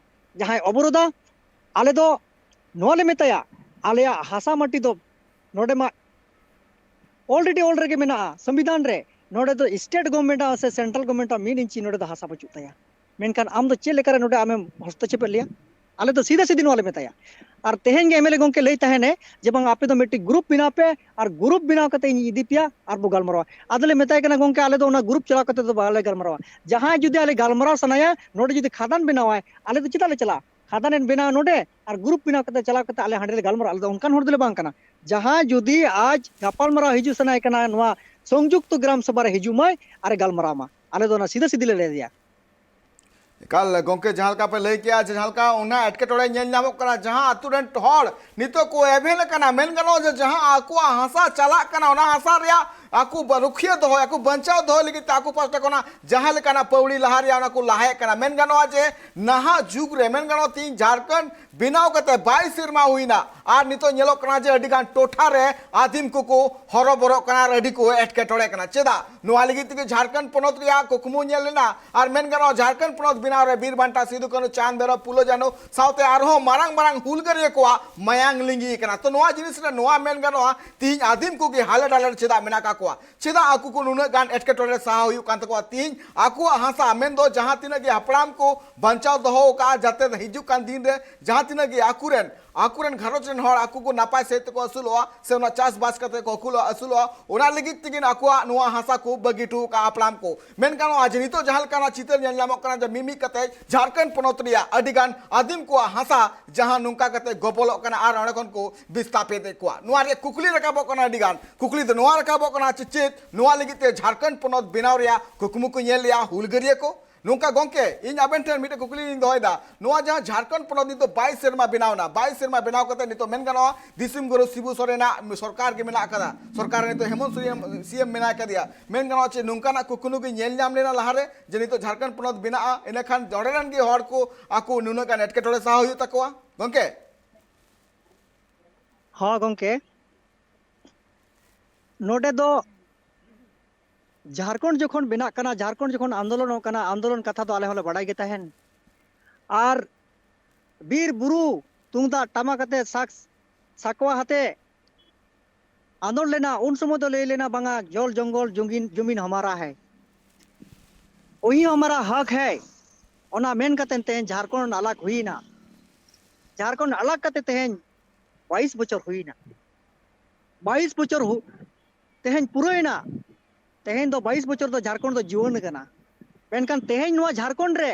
ᱡᱟᱦᱟᱸᱭ ᱚᱵᱚᱨᱳᱫᱷᱟ, ᱟᱞᱮ ᱫᱚ ᱱᱚᱣᱟ ᱞᱮ ᱢᱮᱛᱟᱭᱟ, ᱟᱞᱮᱭᱟᱜ ᱦᱟᱥᱟ ᱢᱟᱹᱴᱤ ᱫᱚ ᱱᱚᱰᱮ ᱢᱟ already ᱚᱞ ᱨᱮᱜᱮ ᱢᱮᱱᱟᱜᱼᱟ ᱥᱚᱝᱵᱤᱫᱷᱟᱱ ᱨᱮ, ᱱᱚᱰᱮ ᱫᱚ ᱥᱴᱮᱴ ᱜᱚᱵᱷᱢᱮᱱᱴ ᱟᱜ ᱥᱮ ᱥᱮᱱᱴᱨᱟᱞ ᱜᱚᱵᱷᱢᱮᱱᱴ ᱟᱜ ᱢᱤᱫ ᱤᱧᱪᱤ ᱱᱚᱰᱮ ᱫᱚ ᱦᱟᱥᱟ ᱵᱟᱹᱪᱩᱜ ᱛᱟᱭᱟ᱾ ᱢᱮᱱᱠᱷᱟᱱ ᱟᱢ ᱫᱚ ᱪᱮᱫ ᱞᱮᱠᱟᱨᱮ ᱱᱚᱰᱮ ᱟᱢᱮᱢ ᱦᱚᱥᱛᱚᱠᱷᱮᱯ ᱮᱫ ᱞᱮᱭᱟ? ᱟᱞᱮ ᱫᱚ ᱥᱤᱫᱷᱟᱹ ᱥᱤᱫᱷᱤ ᱱᱚᱣᱟ ᱞᱮ ᱢᱮᱛᱟᱭᱟ᱾ ᱟᱨ ᱛᱮᱦᱮᱧ ᱜᱮ ᱮᱢ ᱮᱞ ᱮ ᱜᱚᱢᱠᱮ ᱞᱟᱹᱭ ᱛᱟᱦᱮᱱᱮ ᱡᱮ, "ᱵᱟᱝ, ᱟᱯᱮ ᱫᱚ ᱢᱤᱫᱴᱤᱡ ᱜᱨᱩᱯ ᱵᱮᱱᱟᱣ ᱯᱮ ᱟᱨ ᱜᱨᱩᱯ ᱵᱮᱱᱟᱣ ᱠᱟᱛᱮ ᱤᱧ ᱤᱫᱤ ᱯᱮᱭᱟ ᱟᱨ ᱵᱚ ᱜᱟᱞᱢᱟᱨᱟᱣᱟ᱾" ᱟᱫᱚᱞᱮ ᱢᱮᱛᱟᱭ ᱠᱟᱱᱟ, "ᱜᱚᱢᱠᱮ, ᱟᱞᱮ ᱫᱚ ᱚᱱᱟ ᱜᱨᱩᱯ ᱪᱟᱞᱟᱣ ᱠᱟᱛᱮ ᱫᱚ ᱵᱟᱞᱮ ᱜᱟᱞᱢᱟᱨᱟᱣᱟ᱾ ᱡᱟᱦᱟᱸᱭ ᱡᱩᱫᱤ ᱟᱞᱮ ᱜᱟᱞᱢᱟᱨᱟᱣ ᱥᱟᱱᱟᱭᱟ, ᱱᱚᱰᱮ ᱡᱩᱫᱤ ᱠᱷᱟᱫᱟᱱ ᱵᱮᱱᱟᱣᱟᱭ, ᱟᱞᱮ ᱫᱚ ᱪᱮᱫᱟᱜ ᱞᱮ ᱪᱟᱞᱟᱜᱼᱟ? ᱠᱷᱟᱫᱟᱱ ᱮ ᱵᱮᱱᱟᱣᱟ ᱱᱚᱰᱮ ᱟᱨ ᱜᱨᱩᱯ ᱵᱮᱱᱟᱣ ᱠᱟᱛᱮ ᱪᱟᱞᱟᱣ ᱠᱟᱛᱮ ᱟᱞᱮ ᱦᱟᱸᱰᱮ ᱞᱮ ᱜᱟᱞᱢᱟᱨᱟᱜᱼᱟ, ᱟᱞᱮ ᱫᱚ ᱚᱱᱠᱟᱱ ᱦᱚᱲ ᱫᱚᱞᱮ ᱵᱟᱝ ᱠᱟᱱᱟ᱾" ᱡᱟᱦᱟᱸᱭ ᱡᱩᱫᱤ ᱟᱡ ᱜᱟᱯᱟᱞᱢᱟᱨᱟᱣ ᱦᱤᱡᱩᱜ ᱥᱟᱱᱟᱭᱮ ᱠᱟᱱᱟ, ᱱᱚᱣᱟ ᱥᱚᱝᱡᱩᱠᱛᱚ ᱜᱨᱟᱢ ᱥᱚᱵᱷᱟ ᱨᱮ ᱦᱤᱡᱩᱜ ᱢᱟᱭ ᱟᱨ ᱮ ᱜᱟᱞᱢᱟᱨᱟᱣ ᱢᱟ, ᱟᱞᱮ ᱫᱚ ᱚᱱᱟ ᱥᱤᱫᱷᱟᱹ ᱥᱤᱫᱷᱤ ᱞᱮ ᱞᱟᱹᱭ ᱟᱫᱮᱭᱟ᱾ ᱮᱠᱟᱞ ᱜᱚᱢᱠᱮ, ᱡᱟᱦᱟᱸ ᱞᱮᱠᱟ ᱯᱮ ᱞᱟᱹᱭ ᱠᱮᱜᱼᱟ ᱡᱮ ᱡᱟᱦᱟᱸ ᱞᱮᱠᱟ ᱚᱱᱟ ᱮᱴᱠᱮᱴᱚᱬᱮ ᱧᱮᱞ ᱧᱟᱢᱚᱜ ᱠᱟᱱᱟ, ᱡᱟᱦᱟᱸ ᱟᱛᱳ ᱨᱮᱱ ᱦᱚᱲ ᱱᱤᱛᱚᱜ ᱠᱚ ᱮᱵᱷᱮᱱ ᱟᱠᱟᱱᱟ, ᱢᱮᱱ ᱜᱟᱱᱚᱜᱼᱟ ᱡᱮ ᱡᱟᱦᱟᱸ ᱟᱠᱚᱣᱟᱜ ᱦᱟᱥᱟ ᱪᱟᱞᱟᱜ ᱠᱟᱱᱟ, ᱚᱱᱟ ᱦᱟᱥᱟ ᱨᱮᱭᱟᱜ ᱟᱠᱚ ᱵᱟ-, ᱨᱩᱠᱷᱤᱭᱟᱹ ᱫᱚᱦᱚᱭ, ᱟᱠᱚ ᱵᱟᱧᱪᱟᱣ ᱫᱚᱦᱚᱭ ᱞᱟᱹᱜᱤᱫ ᱛᱮ ᱟᱠᱚ ᱯᱟᱦᱴᱟ ᱠᱷᱚᱱᱟᱜ ᱡᱟᱦᱟᱸ ᱞᱮᱠᱟᱱᱟᱜ ᱯᱟᱹᱣᱲᱤ ᱞᱟᱦᱟ ᱨᱮᱭᱟᱜ ᱚᱱᱟ ᱠᱚ ᱞᱟᱦᱟᱭᱮᱫ ᱠᱟᱱᱟ᱾ ᱢᱮᱱ ᱜᱟᱱᱚᱜᱼᱟ ᱡᱮ ᱱᱟᱦᱟᱜ ᱡᱩᱜᱽ ᱨᱮ, ᱢᱮᱱ ᱜᱟᱱᱚᱜᱼᱟ ᱛᱤᱦᱤᱧ ᱡᱷᱟᱲᱠᱷᱚᱸᱰ ᱵᱮᱱᱟᱣ ᱠᱟᱛᱮ ᱵᱟᱭᱤᱥ ᱥᱮᱨᱢᱟ ᱦᱩᱭᱱᱟ, ᱟᱨ ᱱᱤᱛᱚᱜ ᱧᱮᱞᱚᱜ ᱠᱟᱱᱟ ᱡᱮ ᱟᱹᱰᱤ ᱜᱟᱱ ᱴᱚᱴᱷᱟ ᱨᱮ ᱟᱹᱫᱤᱢ ᱠᱚᱠᱚ ᱦᱚᱨᱚᱵᱚᱨᱚᱜ ᱠᱟᱱᱟ ᱟᱨ ᱟᱹᱰᱤ ᱠᱚ ᱮᱴᱠᱮᱴᱚᱬᱮᱜ ᱠᱟᱱᱟ᱾ ᱪᱮᱫᱟᱜ? ᱱᱚᱣᱟ ᱞᱟᱹᱜᱤᱫ ᱛᱮᱜᱮ ᱡᱷᱟᱲᱠᱷᱚᱸᱰ ᱯᱚᱱᱚᱛ ᱨᱮᱭᱟᱜ ᱠᱩᱠᱢᱩ ᱧᱮᱞ ᱞᱮᱱᱟ, ᱟᱨ ᱢᱮᱱ ᱜᱟᱱᱚᱜᱼᱟ ᱡᱷᱟᱲᱠᱷᱚᱸᱰ ᱯᱚᱱᱚᱛ ᱵᱮᱱᱟᱣ ᱨᱮ ᱵᱤᱨ ᱵᱟᱱᱴᱟ ᱥᱤᱫᱩ ᱠᱟᱹᱱᱦᱩ, ᱪᱟᱸᱫᱽ ᱵᱷᱟᱭᱨᱚ, ᱯᱷᱩᱞᱳ ᱡᱷᱟᱱᱳ ᱥᱟᱶᱛᱮ ᱟᱨᱦᱚᱸ ᱢᱟᱨᱟᱝ ᱢᱟᱨᱟᱝ ᱦᱩᱞᱜᱟᱹᱨᱤᱭᱟᱹ ᱠᱚᱣᱟᱜ ᱢᱟᱭᱟᱝ ᱞᱤᱸᱜᱤ ᱟᱠᱟᱱᱟ᱾ ᱛᱚ ᱱᱚᱣᱟ ᱡᱤᱱᱤᱥ ᱨᱮ ᱱᱚᱣᱟ ᱢᱮᱱ ᱜᱟᱱᱚᱜᱼᱟ, ᱛᱤᱦᱤᱧ ᱟᱹᱫᱤᱢ ᱠᱚᱜᱮ ᱦᱟᱞᱮ ᱰᱟᱞᱮ ᱨᱮ ᱪᱮᱫᱟᱜ ᱢᱮᱱᱟᱜ ᱟᱠᱟᱫ ᱠᱚᱣᱟ? ᱪᱮᱫᱟᱜ ᱟᱠᱚ ᱠᱚ ᱱᱩᱱᱟᱹᱜ ᱜᱟᱱ ᱮᱴᱠᱮᱴᱚᱬᱮ ᱨᱮ ᱥᱟᱦᱟᱣ ᱦᱩᱭᱩᱜ ᱠᱟᱱ ᱛᱟᱠᱚᱣᱟ? ᱛᱤᱦᱤᱧ ᱟᱠᱚᱣᱟᱜ ᱦᱟᱥᱟ, ᱢᱮᱱᱫᱚ ᱡᱟᱦᱟᱸ ᱛᱤᱱᱟᱹᱜ ᱜᱮ ᱦᱟᱯᱲᱟᱢ ᱠᱚ ᱵᱟᱧᱪᱟᱣ ᱫᱚᱦᱚ ᱟᱠᱟᱫᱼᱟ, ᱡᱟᱛᱮ ᱦᱤᱡᱩᱜ ᱠᱟᱱ ᱫᱤᱱ ᱨᱮ ᱡᱟᱦᱟᱸ ᱛᱤᱱᱟᱹᱜ ᱜᱮ ᱟᱠᱚᱨᱮᱱ, ᱟᱠᱚᱨᱮᱱ ᱜᱷᱟᱨᱚᱸᱡᱽ ᱨᱮᱱ ᱦᱚᱲ ᱟᱠᱚ ᱠᱚ ᱱᱟᱯᱟᱭ ᱥᱟᱹᱦᱤᱡ ᱛᱮᱠᱚ ᱟᱹᱥᱩᱞᱚᱜᱼᱟ, ᱥᱮ ᱚᱱᱟ ᱪᱟᱥᱵᱟᱥ ᱠᱟᱛᱮ ᱠᱚ ᱟᱹᱥᱩᱞᱚᱜᱼᱟ, ᱟᱹᱥᱩᱞᱚᱜᱼᱟ, ᱚᱱᱟ ᱞᱟᱹᱜᱤᱫ ᱛᱮᱜᱮ ᱟᱠᱚᱣᱟᱜ ᱱᱚᱣᱟ ᱦᱟᱥᱟ ᱠᱚ ᱵᱟᱹᱜᱤ ᱦᱚᱴᱚ ᱟᱠᱟᱫᱼᱟ ᱦᱟᱯᱲᱟᱢ ᱠᱚ᱾ ᱢᱮᱱ ᱜᱟᱱᱚᱜᱼᱟ ᱡᱮ ᱱᱤᱛᱚᱜ ᱡᱟᱦᱟᱸ ᱞᱮᱠᱟᱱᱟᱜ ᱪᱤᱛᱟᱹᱨ ᱧᱮᱞ ᱧᱟᱢᱚᱜ ᱠᱟᱱᱟ ᱡᱮ ᱢᱤᱢᱤᱫ ᱠᱟᱛᱮ ᱡᱷᱟᱲᱠᱷᱚᱸᱰ ᱯᱚᱱᱚᱛ ᱨᱮᱭᱟᱜ ᱟᱹᱰᱤ ᱜᱟᱱ ᱟᱹᱫᱤᱢ ᱠᱚᱣᱟᱜ ᱦᱟᱥᱟ ᱡᱟᱦᱟᱸ ᱱᱚᱝᱠᱟ ᱠᱟᱛᱮ ᱜᱚᱵᱚᱞᱚᱜ ᱠᱟᱱᱟ ᱟᱨ ᱚᱸᱰᱮ ᱠᱷᱚᱱ ᱠᱚ ᱵᱤᱥᱛᱟᱯᱤᱛ ᱮᱫ ᱠᱚᱣᱟ᱾ ᱱᱚᱣᱟ ᱨᱮᱭᱟᱜ ᱠᱩᱠᱞᱤ ᱨᱟᱠᱟᱵᱚᱜ ᱠᱟᱱᱟ, ᱟᱹᱰᱤ ᱜᱟᱱ ᱠᱩᱠᱞᱤ ᱫᱚ ᱱᱚᱣᱟ ᱨᱟᱠᱟᱵᱚᱜ ᱠᱟᱱᱟ, ᱪᱮ ᱪᱮᱫ ᱱᱚᱣᱟ ᱞᱟᱹᱜᱤᱫ ᱛᱮ ᱡᱷᱟᱲᱠᱷᱚᱸᱰ ᱯᱚᱱᱚᱛ ᱵᱮᱱᱟᱣ ᱨᱮᱭᱟᱜ ᱠᱩᱠᱢᱩ ᱠᱚ ᱧᱮᱞ ᱞᱮᱜᱼᱟ ᱦᱩᱞᱜᱟᱹᱨᱤᱭᱟᱹ ᱠᱚ? ᱱᱚᱝᱠᱟ ᱜᱚᱝᱠᱮ, ᱤᱧ ᱟᱵᱮᱱ ᱴᱷᱮᱱ ᱢᱤᱫᱴᱮᱱ ᱠᱩᱠᱞᱤ ᱞᱤᱧ ᱫᱚᱦᱚᱭᱮᱫᱟ, ᱱᱚᱣᱟ ᱡᱟᱦᱟᱸ ᱡᱷᱟᱲᱠᱷᱚᱸᱰ ᱯᱚᱱᱚᱛ ᱱᱤᱛᱚᱜ ᱵᱟᱭᱤᱥ ᱥᱮᱨᱢᱟ ᱵᱮᱱᱟᱣ ᱮᱱᱟ, ᱵᱟᱭᱤᱥ ᱥᱮᱨᱢᱟ ᱵᱮᱱᱟᱣ ᱠᱟᱛᱮ ᱱᱤᱛᱚᱜ ᱢᱮᱱ ᱜᱟᱱᱚᱜᱼᱟ ᱫᱤᱥᱚᱢ ᱜᱩᱨᱩ ᱥᱤᱵᱩ ᱥᱚᱨᱮᱱᱟᱜ ᱥᱚᱨᱠᱟᱨ ᱜᱮ ᱢᱮᱱᱟᱜ ᱟᱠᱟᱫᱟ, ᱥᱚᱨᱠᱟᱨ ᱨᱮ ᱱᱤᱛᱚᱜ ᱦᱮᱢᱚᱱᱛ ᱥᱚᱨᱮᱱ ᱥᱤ ᱮᱢ ᱢᱮᱱᱟᱭ ᱠᱟᱫᱮᱭᱟ᱾ ᱢᱮᱱ ᱜᱟᱱᱚᱜᱼᱟ ᱪᱮ ᱱᱚᱝᱠᱟᱱᱟᱜ ᱠᱩᱠᱢᱩ ᱜᱮ ᱧᱮᱞ ᱧᱟᱢ ᱞᱮᱱᱟ ᱞᱟᱦᱟᱨᱮ ᱡᱮ ᱱᱤᱛᱚᱜ ᱡᱷᱟᱲᱠᱷᱚᱸᱰ ᱯᱚᱱᱚᱛ ᱵᱮᱱᱟᱜᱼᱟ, ᱤᱱᱟᱹᱠᱷᱟᱱ ᱱᱚᱰᱮ ᱨᱮᱱ ᱜᱮ ᱦᱚᱲ ᱠᱚ ᱟᱠᱚ ᱱᱩᱱᱟᱹᱜ ᱜᱟᱱ ᱮᱴᱠᱮᱴᱚᱬᱮ ᱥᱟᱦᱟᱣ ᱦᱩᱭᱩᱜ ᱛᱟᱠᱚᱣᱟ ᱜᱚᱝᱠᱮ? ᱦᱚᱸ ᱜᱚᱝᱠᱮ, ᱱᱚᱰᱮ ᱫᱚ ᱡᱷᱟᱲᱠᱷᱚᱸᱰ ᱡᱚᱠᱷᱚᱱ ᱵᱮᱱᱟᱜ ᱠᱟᱱᱟ, ᱡᱷᱟᱲᱠᱷᱚᱸᱰ ᱡᱚᱠᱷᱚᱱ ᱟᱱᱫᱳᱞᱚᱱᱚᱜ ᱠᱟᱱᱟ, ᱟᱱᱫᱳᱞᱚᱱ ᱠᱟᱛᱷᱟ ᱫᱚ ᱟᱞᱮ ᱦᱚᱸᱞᱮ ᱵᱟᱲᱟᱭ ᱜᱮ ᱛᱟᱦᱮᱱ᱾ ᱟᱨ ᱵᱤᱨ ᱵᱩᱨᱩ ᱛᱩᱢᱫᱟᱜ ᱴᱟᱢᱟᱠ ᱟᱛᱮ ᱥᱟᱠ ᱥᱟᱠᱣᱟ ᱟᱛᱮ ᱟᱸᱫᱳᱲ ᱞᱮᱱᱟ, ᱩᱱ ᱥᱚᱢᱚᱭ ᱫᱚ ᱞᱟᱹᱭ ᱞᱮᱱᱟ ᱵᱟᱝᱟ ᱡᱚᱞ ᱡᱚᱝᱜᱚᱞ ᱡᱩᱝᱜᱤᱱ ᱡᱩᱢᱤᱱ ᱦᱟᱢᱟᱨᱟ ᱦᱟᱭ, ᱚᱦᱤ ᱦᱟᱢᱟᱨᱟ ᱦᱟᱠ ᱦᱟᱭ᱾ ᱚᱱᱟ ᱢᱮᱱ ᱠᱟᱛᱮ ᱛᱮᱦᱮᱧ ᱡᱷᱟᱲᱠᱷᱚᱸᱰ ᱟᱞᱟᱜᱽ ᱦᱩᱭᱱᱟ᱾ ᱡᱷᱟᱲᱠᱷᱚᱸᱰ ᱟᱞᱟᱜᱽ ᱠᱟᱛᱮ ᱛᱮᱦᱮᱧ ᱵᱟᱭᱤᱥ ᱵᱚᱪᱷᱚᱨ ᱦᱩᱭᱱᱟ᱾ ᱵᱟᱭᱤᱥ ᱵᱚᱪᱷᱚᱨ ᱦᱩ-, ᱛᱮᱦᱮᱧ ᱯᱩᱨᱟᱹᱣᱮᱱᱟ᱾ ᱛᱮᱦᱮᱧ ᱫᱚ ᱵᱟᱭᱤᱥ ᱵᱚᱪᱷᱚᱨ ᱫᱚ ᱡᱷᱟᱲᱠᱷᱚᱸᱰ ᱫᱚ ᱡᱩᱣᱟᱹᱱ ᱠᱟᱱᱟ᱾ ᱢᱮᱱᱠᱷᱟᱱ ᱛᱮᱦᱮᱧ ᱱᱚᱣᱟ ᱡᱷᱟᱲᱠᱷᱚᱸᱰ ᱨᱮ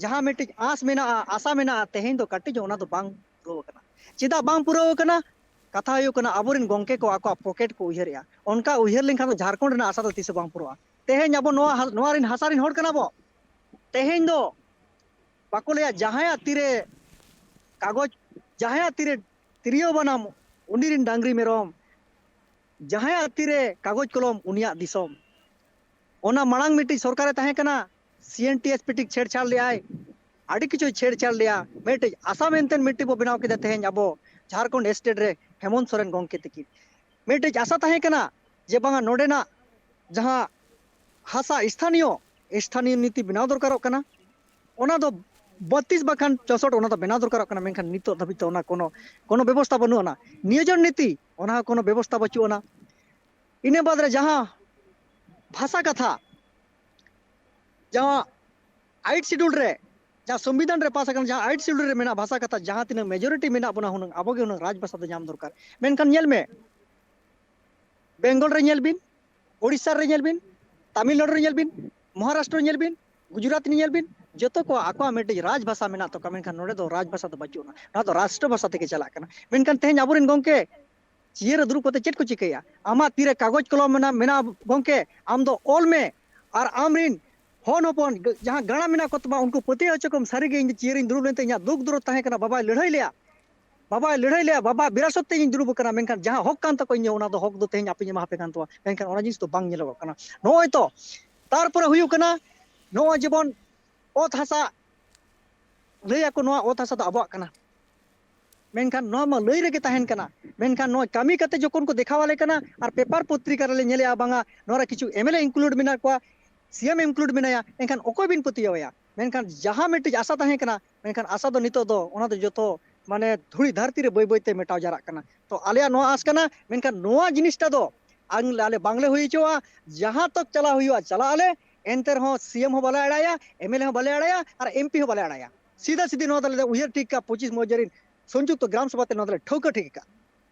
ᱡᱟᱦᱟᱸ ᱢᱤᱫᱴᱤᱡ ᱟᱸᱥ ᱢᱮᱱᱟᱜᱼᱟ, ᱟᱥᱟ ᱢᱮᱱᱟᱜᱼᱟ, ᱛᱮᱦᱮᱧ ᱫᱚ ᱠᱟᱹᱴᱤᱡ ᱦᱚᱸ ᱚᱱᱟ ᱫᱚ ᱵᱟᱝ ᱯᱩᱨᱟᱹᱣ ᱟᱠᱟᱱᱟ᱾ ᱪᱮᱫᱟᱜ ᱵᱟᱝ ᱯᱩᱨᱟᱹᱣ ᱟᱠᱟᱱᱟ? ᱠᱟᱛᱷᱟ ᱦᱩᱭᱩᱜ ᱠᱟᱱᱟ, ᱟᱵᱚᱨᱮᱱ ᱜᱚᱝᱠᱮ ᱠᱚ ᱟᱠᱚᱣᱟᱜ ᱯᱚᱠᱮᱴ ᱠᱚ ᱩᱭᱦᱟᱹᱨᱮᱜᱼᱟ᱾ ᱚᱱᱠᱟ ᱩᱭᱦᱟᱹᱨ ᱞᱮᱱᱠᱷᱟᱱ ᱫᱚ ᱡᱷᱟᱲᱠᱷᱚᱸᱰ ᱨᱮᱱᱟᱜ ᱟᱥᱟ ᱫᱚ ᱛᱤᱥ ᱦᱚᱸ ᱵᱟᱝ ᱯᱩᱨᱟᱹᱜᱼᱟ᱾ ᱛᱮᱦᱮᱧ ᱟᱵᱚ ᱱᱚᱣᱟ ᱦᱟ-, ᱱᱚᱣᱟ ᱨᱮᱱ ᱦᱟᱥᱟ ᱨᱮᱱ ᱦᱚᱲ ᱠᱟᱱᱟ ᱵᱚ᱾ ᱛᱮᱦᱮᱧ ᱫᱚ ᱵᱟᱠᱚ ᱞᱟᱹᱭᱟ, ᱡᱟᱦᱟᱸᱭᱟᱜ ᱛᱤᱨᱮ ᱠᱟᱜᱚᱡᱽ, ᱡᱟᱦᱟᱸᱭᱟᱜ ᱛᱤᱨᱮ ᱛᱤᱨᱭᱳ ᱵᱟᱱᱟᱢ, ᱩᱱᱤ ᱨᱮᱱ ᱰᱟᱝᱨᱤ ᱢᱮᱨᱚᱢ ᱡᱟᱦᱟᱸᱭᱟᱜ ᱛᱤᱨᱮ ᱠᱟᱜᱚᱡᱽ ᱠᱚᱞᱚᱢ, ᱩᱱᱤᱭᱟᱜ ᱫᱤᱥᱚᱢ᱾ ᱚᱱᱟ ᱢᱟᱲᱟᱝ ᱢᱤᱫᱴᱤᱡ ᱥᱚᱨᱠᱟᱨᱮ ᱛᱟᱦᱮᱸ ᱠᱟᱱᱟ, C N T S P T ᱪᱷᱮᱲᱪᱷᱟᱲ ᱞᱮᱜᱼᱟᱭ, ᱟᱹᱰᱤ ᱠᱤᱪᱷᱩᱭ ᱪᱷᱮᱲᱪᱷᱟᱲ ᱞᱮᱜᱼᱟ᱾ ᱢᱤᱫᱴᱤᱡ ᱟᱥᱟ ᱢᱮᱱᱛᱮ ᱢᱤᱫᱴᱤᱡ ᱵᱚ ᱵᱮᱱᱟᱣ ᱠᱮᱫᱟ ᱛᱮᱦᱮᱧ ᱟᱵᱚ ᱡᱷᱟᱲᱠᱷᱚᱸᱰ ᱥᱴᱮᱴ ᱨᱮ ᱦᱮᱢᱚᱱᱛ ᱥᱚᱨᱮᱱ ᱜᱚᱢᱠᱮ ᱛᱤᱠᱤᱱ᱾ ᱢᱤᱫᱴᱤᱡ ᱟᱥᱟ ᱛᱟᱦᱮᱸ ᱠᱟᱱᱟ ᱡᱮ ᱵᱟᱝᱟ ᱱᱚᱰᱮᱱᱟᱜ ᱡᱟᱦᱟᱸ ᱦᱟᱥᱟ ᱥᱛᱷᱟᱱᱤᱭᱚ, ᱥᱛᱷᱟᱱᱤᱭᱚ ᱱᱤᱛᱤ ᱵᱮᱱᱟᱣ ᱫᱚᱨᱠᱟᱨᱚᱜ ᱠᱟᱱᱟ, ᱚᱱᱟ ᱫᱚ ᱵᱟᱹᱛᱤᱥ ᱵᱟᱠᱷᱟᱱ ᱪᱳᱥᱚᱴ ᱚᱱᱟ ᱫᱚ ᱵᱮᱱᱟᱣ ᱫᱚᱨᱠᱟᱨᱚᱜ ᱠᱟᱱᱟ, ᱢᱮᱱᱠᱷᱟᱱ ᱱᱤᱛᱚᱜ ᱫᱷᱟᱹᱵᱤᱡ ᱛᱮ ᱚᱱᱟ ᱠᱳᱱᱳ, ᱠᱳᱱᱳ ᱵᱮᱵᱚᱥᱛᱷᱟ ᱵᱟᱹᱱᱩᱜ ᱟᱱᱟ᱾ ᱱᱤᱭᱳᱡᱚᱱ ᱱᱤᱛᱤ, ᱚᱱᱟ ᱦᱚᱸ ᱠᱳᱱᱳ ᱵᱮᱵᱚᱥᱛᱷᱟ ᱵᱟᱹᱪᱩᱜ ᱟᱱᱟ᱾ ᱤᱱᱟᱹ ᱵᱟᱫᱽ ᱨᱮ ᱡᱟᱦᱟᱸ ᱵᱷᱟᱥᱟ ᱠᱟᱛᱷᱟ, ᱡᱟᱦᱟᱸ ᱟᱭᱤᱴ ᱥᱤᱰᱩᱞ ᱨᱮ, ᱡᱟᱦᱟᱸ ᱥᱚᱝᱵᱤᱫᱷᱟᱱ ᱨᱮ ᱯᱟᱥ ᱟᱠᱟᱱᱟ, ᱡᱟᱦᱟᱸ ᱟᱭᱤᱴ ᱥᱤᱰᱩᱞ ᱨᱮ ᱢᱮᱱᱟᱜ ᱵᱷᱟᱥᱟ ᱠᱟᱛᱷᱟ, ᱡᱟᱦᱟᱸ ᱛᱤᱱᱟᱹᱜ ᱢᱮᱡᱚᱨᱤᱴᱤ ᱢᱮᱱᱟᱜ ᱵᱚᱱᱟ ᱦᱩᱱᱟᱹᱝ, ᱟᱵᱚ ᱜᱮ ᱦᱩᱱᱟᱹᱝ ᱨᱟᱡᱽ ᱵᱷᱟᱥᱟ ᱫᱚ ᱧᱟᱢ ᱫᱚᱨᱠᱟᱨ᱾ ᱢᱮᱱᱠᱷᱟᱱ ᱧᱮᱞ ᱢᱮ, ᱵᱮᱝᱜᱚᱞ ᱨᱮ ᱧᱮᱞ ᱵᱤᱱ, ᱳᱰᱤᱥᱟ ᱨᱮ ᱧᱮᱞ ᱵᱤᱱ, ᱛᱟᱢᱤᱞᱱᱟᱲᱩ ᱨᱮ ᱧᱮᱞ ᱵᱤᱱ, ᱢᱚᱦᱟᱨᱟᱥᱴᱨᱚ ᱧᱮᱞ ᱵᱤᱱ, ᱜᱩᱡᱽᱨᱟᱴ ᱧᱮᱞ ᱵᱤᱱ, ᱡᱚᱛᱚ ᱠᱚᱣᱟᱜ ᱟᱠᱚᱣᱟᱜ ᱢᱤᱫᱴᱤᱡ ᱨᱟᱡᱽ ᱵᱷᱟᱥᱟ ᱢᱮᱱᱟᱜ ᱛᱟᱠᱚᱣᱟ, ᱢᱮᱱᱠᱷᱟᱱ ᱱᱚᱰᱮ ᱫᱚ ᱨᱟᱡᱽ ᱵᱷᱟᱥᱟ ᱫᱚ ᱵᱟᱹᱪᱩᱜ ᱟᱱᱟ᱾ ᱱᱚᱣᱟ ᱫᱚ ᱨᱟᱥᱴᱨᱚ ᱵᱷᱟᱥᱟ ᱛᱮᱜᱮ ᱪᱟᱞᱟᱜ ᱠᱟᱱᱟ᱾ ᱢᱮᱱᱠᱷᱟᱱ ᱛᱮᱦᱮᱧ ᱟᱵᱚᱨᱮᱱ ᱜᱚᱢᱠᱮ ᱪᱤᱭᱟᱹ ᱨᱮ ᱫᱩᱲᱩᱵ ᱠᱟᱛᱮ ᱪᱮᱫ ᱠᱚ ᱪᱤᱠᱟᱹᱭᱟ? ᱟᱢᱟᱜ ᱛᱤᱨᱮ ᱠᱟᱜᱚᱡᱽ ᱠᱚᱞᱚᱢ ᱢᱮᱱᱟᱜ, ᱢᱮᱱᱟᱜᱼᱟ ᱜᱚᱢᱠᱮ, ᱟᱢ ᱫᱚ ᱚᱞ ᱢᱮ, ᱟᱨ ᱟᱢᱨᱤᱱ ᱦᱚᱱ ᱦᱚᱯᱚᱱ ᱜ-, ᱡᱟᱦᱟᱸ ᱜᱟᱬᱟ ᱢᱮᱱᱟᱜ ᱠᱚ ᱛᱟᱢᱟ, ᱩᱱᱠᱩ ᱯᱟᱹᱛᱭᱟᱹᱣ ᱦᱚᱪᱚ ᱠᱚᱢ, ᱥᱟᱹᱨᱤᱜᱮ ᱤᱧ ᱫᱚ ᱪᱤᱭᱟᱹ ᱨᱤᱧ ᱫᱩᱲᱩᱵ ᱞᱮᱱ ᱛᱮ ᱤᱧᱟᱹᱜ ᱫᱩᱠ ᱫᱚᱨᱚᱫ ᱛᱟᱦᱮᱸ ᱠᱟᱱᱟ, ᱵᱟᱵᱟᱭ ᱞᱟᱹᱲᱦᱟᱹᱭ ᱞᱮᱜᱼᱟ, ᱵᱟᱵᱟᱭ ᱞᱟᱹᱲᱦᱟᱹᱭ ᱞᱮᱜᱼᱟ, ᱵᱟᱵᱟ ᱵᱤᱨᱟᱥᱚᱛ ᱛᱮ ᱤᱧ ᱫᱩᱲᱩᱵ ᱟᱠᱟᱱᱟ, ᱢᱮᱱᱠᱷᱟᱱ ᱡᱟᱦᱟᱸ ᱦᱚᱠ ᱠᱟᱱ ᱛᱟᱠᱚᱣᱟ, ᱤᱧ ᱚᱱᱟ ᱫᱚ ᱦᱚᱠ ᱫᱚ ᱛᱮᱦᱮᱧ ᱟᱯᱮᱧ ᱮᱢᱟ ᱯᱮ ᱠᱟᱱ ᱛᱟᱵᱚᱱᱟ, ᱢᱮᱱᱠᱷᱟᱱ ᱚᱱᱟ ᱡᱤᱱᱤᱥ ᱫᱚ ᱵᱟᱝ ᱧᱮᱞᱚᱜᱚᱜ ᱠᱟᱱᱟ᱾ ᱱᱚᱜᱼᱚᱭ ᱛᱚ, ᱛᱟᱨᱯᱚᱨᱮ ᱦᱩᱭᱩᱜ ᱠᱟᱱᱟ, ᱱᱚᱜᱼᱚᱭ ᱡᱮᱢᱚᱱ ᱚᱛ ᱦᱟᱥᱟ, ᱞᱟᱹᱭ ᱟᱠᱚ ᱱᱚᱣᱟ ᱚᱛ ᱦᱟᱥᱟ ᱫᱚ ᱟᱵᱚᱣᱟᱜ ᱠᱟᱱᱟ, ᱢᱮᱱᱠᱷᱟᱱ ᱱᱚᱣᱟ ᱢᱟ ᱞᱟᱹᱭ ᱨᱮᱜᱮ ᱛᱟᱦᱮᱱ ᱠᱟᱱᱟ, ᱢᱮᱱᱠᱷᱟᱱ ᱱᱚᱣᱟ ᱠᱟᱹᱢᱤ ᱠᱟᱛᱮ ᱡᱚᱠᱷᱚᱱ ᱠᱚ ᱫᱮᱠᱷᱟᱣ ᱟᱞᱮ ᱠᱟᱱᱟ, ᱟᱨ ᱯᱮᱯᱟᱨ ᱯᱚᱛᱨᱤᱠᱟ ᱨᱮᱞᱮ ᱧᱮᱞᱮᱜᱼᱟ ᱵᱟᱝᱟ ᱱᱚᱣᱟ ᱨᱮ ᱠᱤᱪᱷᱩ ᱮᱢ ᱮᱞ ᱮ ᱤᱱᱠᱞᱩᱰ ᱢᱮᱱᱟᱜ ᱠᱚᱣᱟ, ᱥᱤ ᱮᱢ ᱤᱱᱠᱞᱩᱰ ᱢᱮᱱᱟᱭᱟ, ᱮᱱᱠᱷᱟᱱ ᱚᱠᱚᱭ ᱵᱤᱱ ᱯᱟᱹᱛᱭᱟᱹᱣ ᱟᱭᱟ? ᱢᱮᱱᱠᱷᱟᱱ ᱡᱟᱦᱟᱸ ᱢᱤᱫᱴᱤᱡ ᱟᱥᱟ ᱛᱟᱦᱮᱸ ᱠᱟᱱᱟ, ᱢᱮᱱᱠᱷᱟᱱ ᱟᱥᱟ ᱫᱚ ᱱᱤᱛᱚᱜ ᱫᱚ ᱚᱱᱟ ᱫᱚ ᱡᱚᱛᱚ ᱢᱟᱱᱮ ᱫᱷᱩᱲᱤ ᱫᱷᱟᱹᱨᱛᱤ ᱨᱮ ᱵᱟᱹᱭ ᱵᱟᱹᱭ ᱛᱮ ᱢᱮᱴᱟᱣ ᱡᱟᱣᱨᱟᱜ ᱠᱟᱱᱟ᱾ ᱛᱚ ᱟᱞᱮᱭᱟᱜ ᱱᱚᱣᱟ ᱟᱥ ᱠᱟᱱᱟ, ᱢᱮᱱᱠᱷᱟᱱ ᱱᱚᱣᱟ ᱡᱤᱱᱤᱥᱴᱟ ᱫᱚ ᱟᱝ-, ᱟᱞᱮ ᱵᱟᱝᱞᱮ ᱦᱩᱭ ᱦᱚᱪᱚᱣᱟᱜᱼᱟ᱾ ᱡᱟᱦᱟᱸ ᱛᱚᱠ ᱪᱟᱞᱟᱣ ᱦᱩᱭᱩᱜᱼᱟ, ᱪᱟᱞᱟᱜ ᱟᱞᱮ, ᱮᱱᱛᱮ ᱨᱮᱦᱚᱸ ᱥᱤ ᱮᱢ ᱦᱚᱸ ᱵᱟᱞᱮ ᱟᱲᱟᱭᱟ, ᱮᱢ ᱮᱞ ᱮ ᱦᱚᱸ ᱵᱟᱞᱮ ᱟᱲᱟᱭᱟ, ᱟᱨ ᱮᱢ ᱯᱤ ᱦᱚᱸ ᱵᱟᱞᱮ ᱟᱲᱟᱭᱟ᱾ ᱥᱤᱫᱷᱟᱹ ᱥᱤᱫᱷᱤ ᱱᱚᱣᱟ ᱫᱚᱞᱮ ᱩᱭᱦᱟᱹᱨ ᱴᱷᱤᱠ ᱠᱟᱜᱼᱟ, ᱯᱚᱸᱪᱤᱥ ᱢᱚᱦᱟᱡᱚᱱᱤᱱ ᱥᱚᱝᱡᱩᱠᱛᱚ ᱜᱨᱟᱢ ᱥᱚᱵᱷᱟ ᱛᱮ ᱱᱚᱣᱟ ᱫᱚᱞᱮ ᱴᱷᱟᱹᱣᱠᱟᱹ ᱴᱷᱤᱠ ᱠᱟᱜᱼᱟ᱾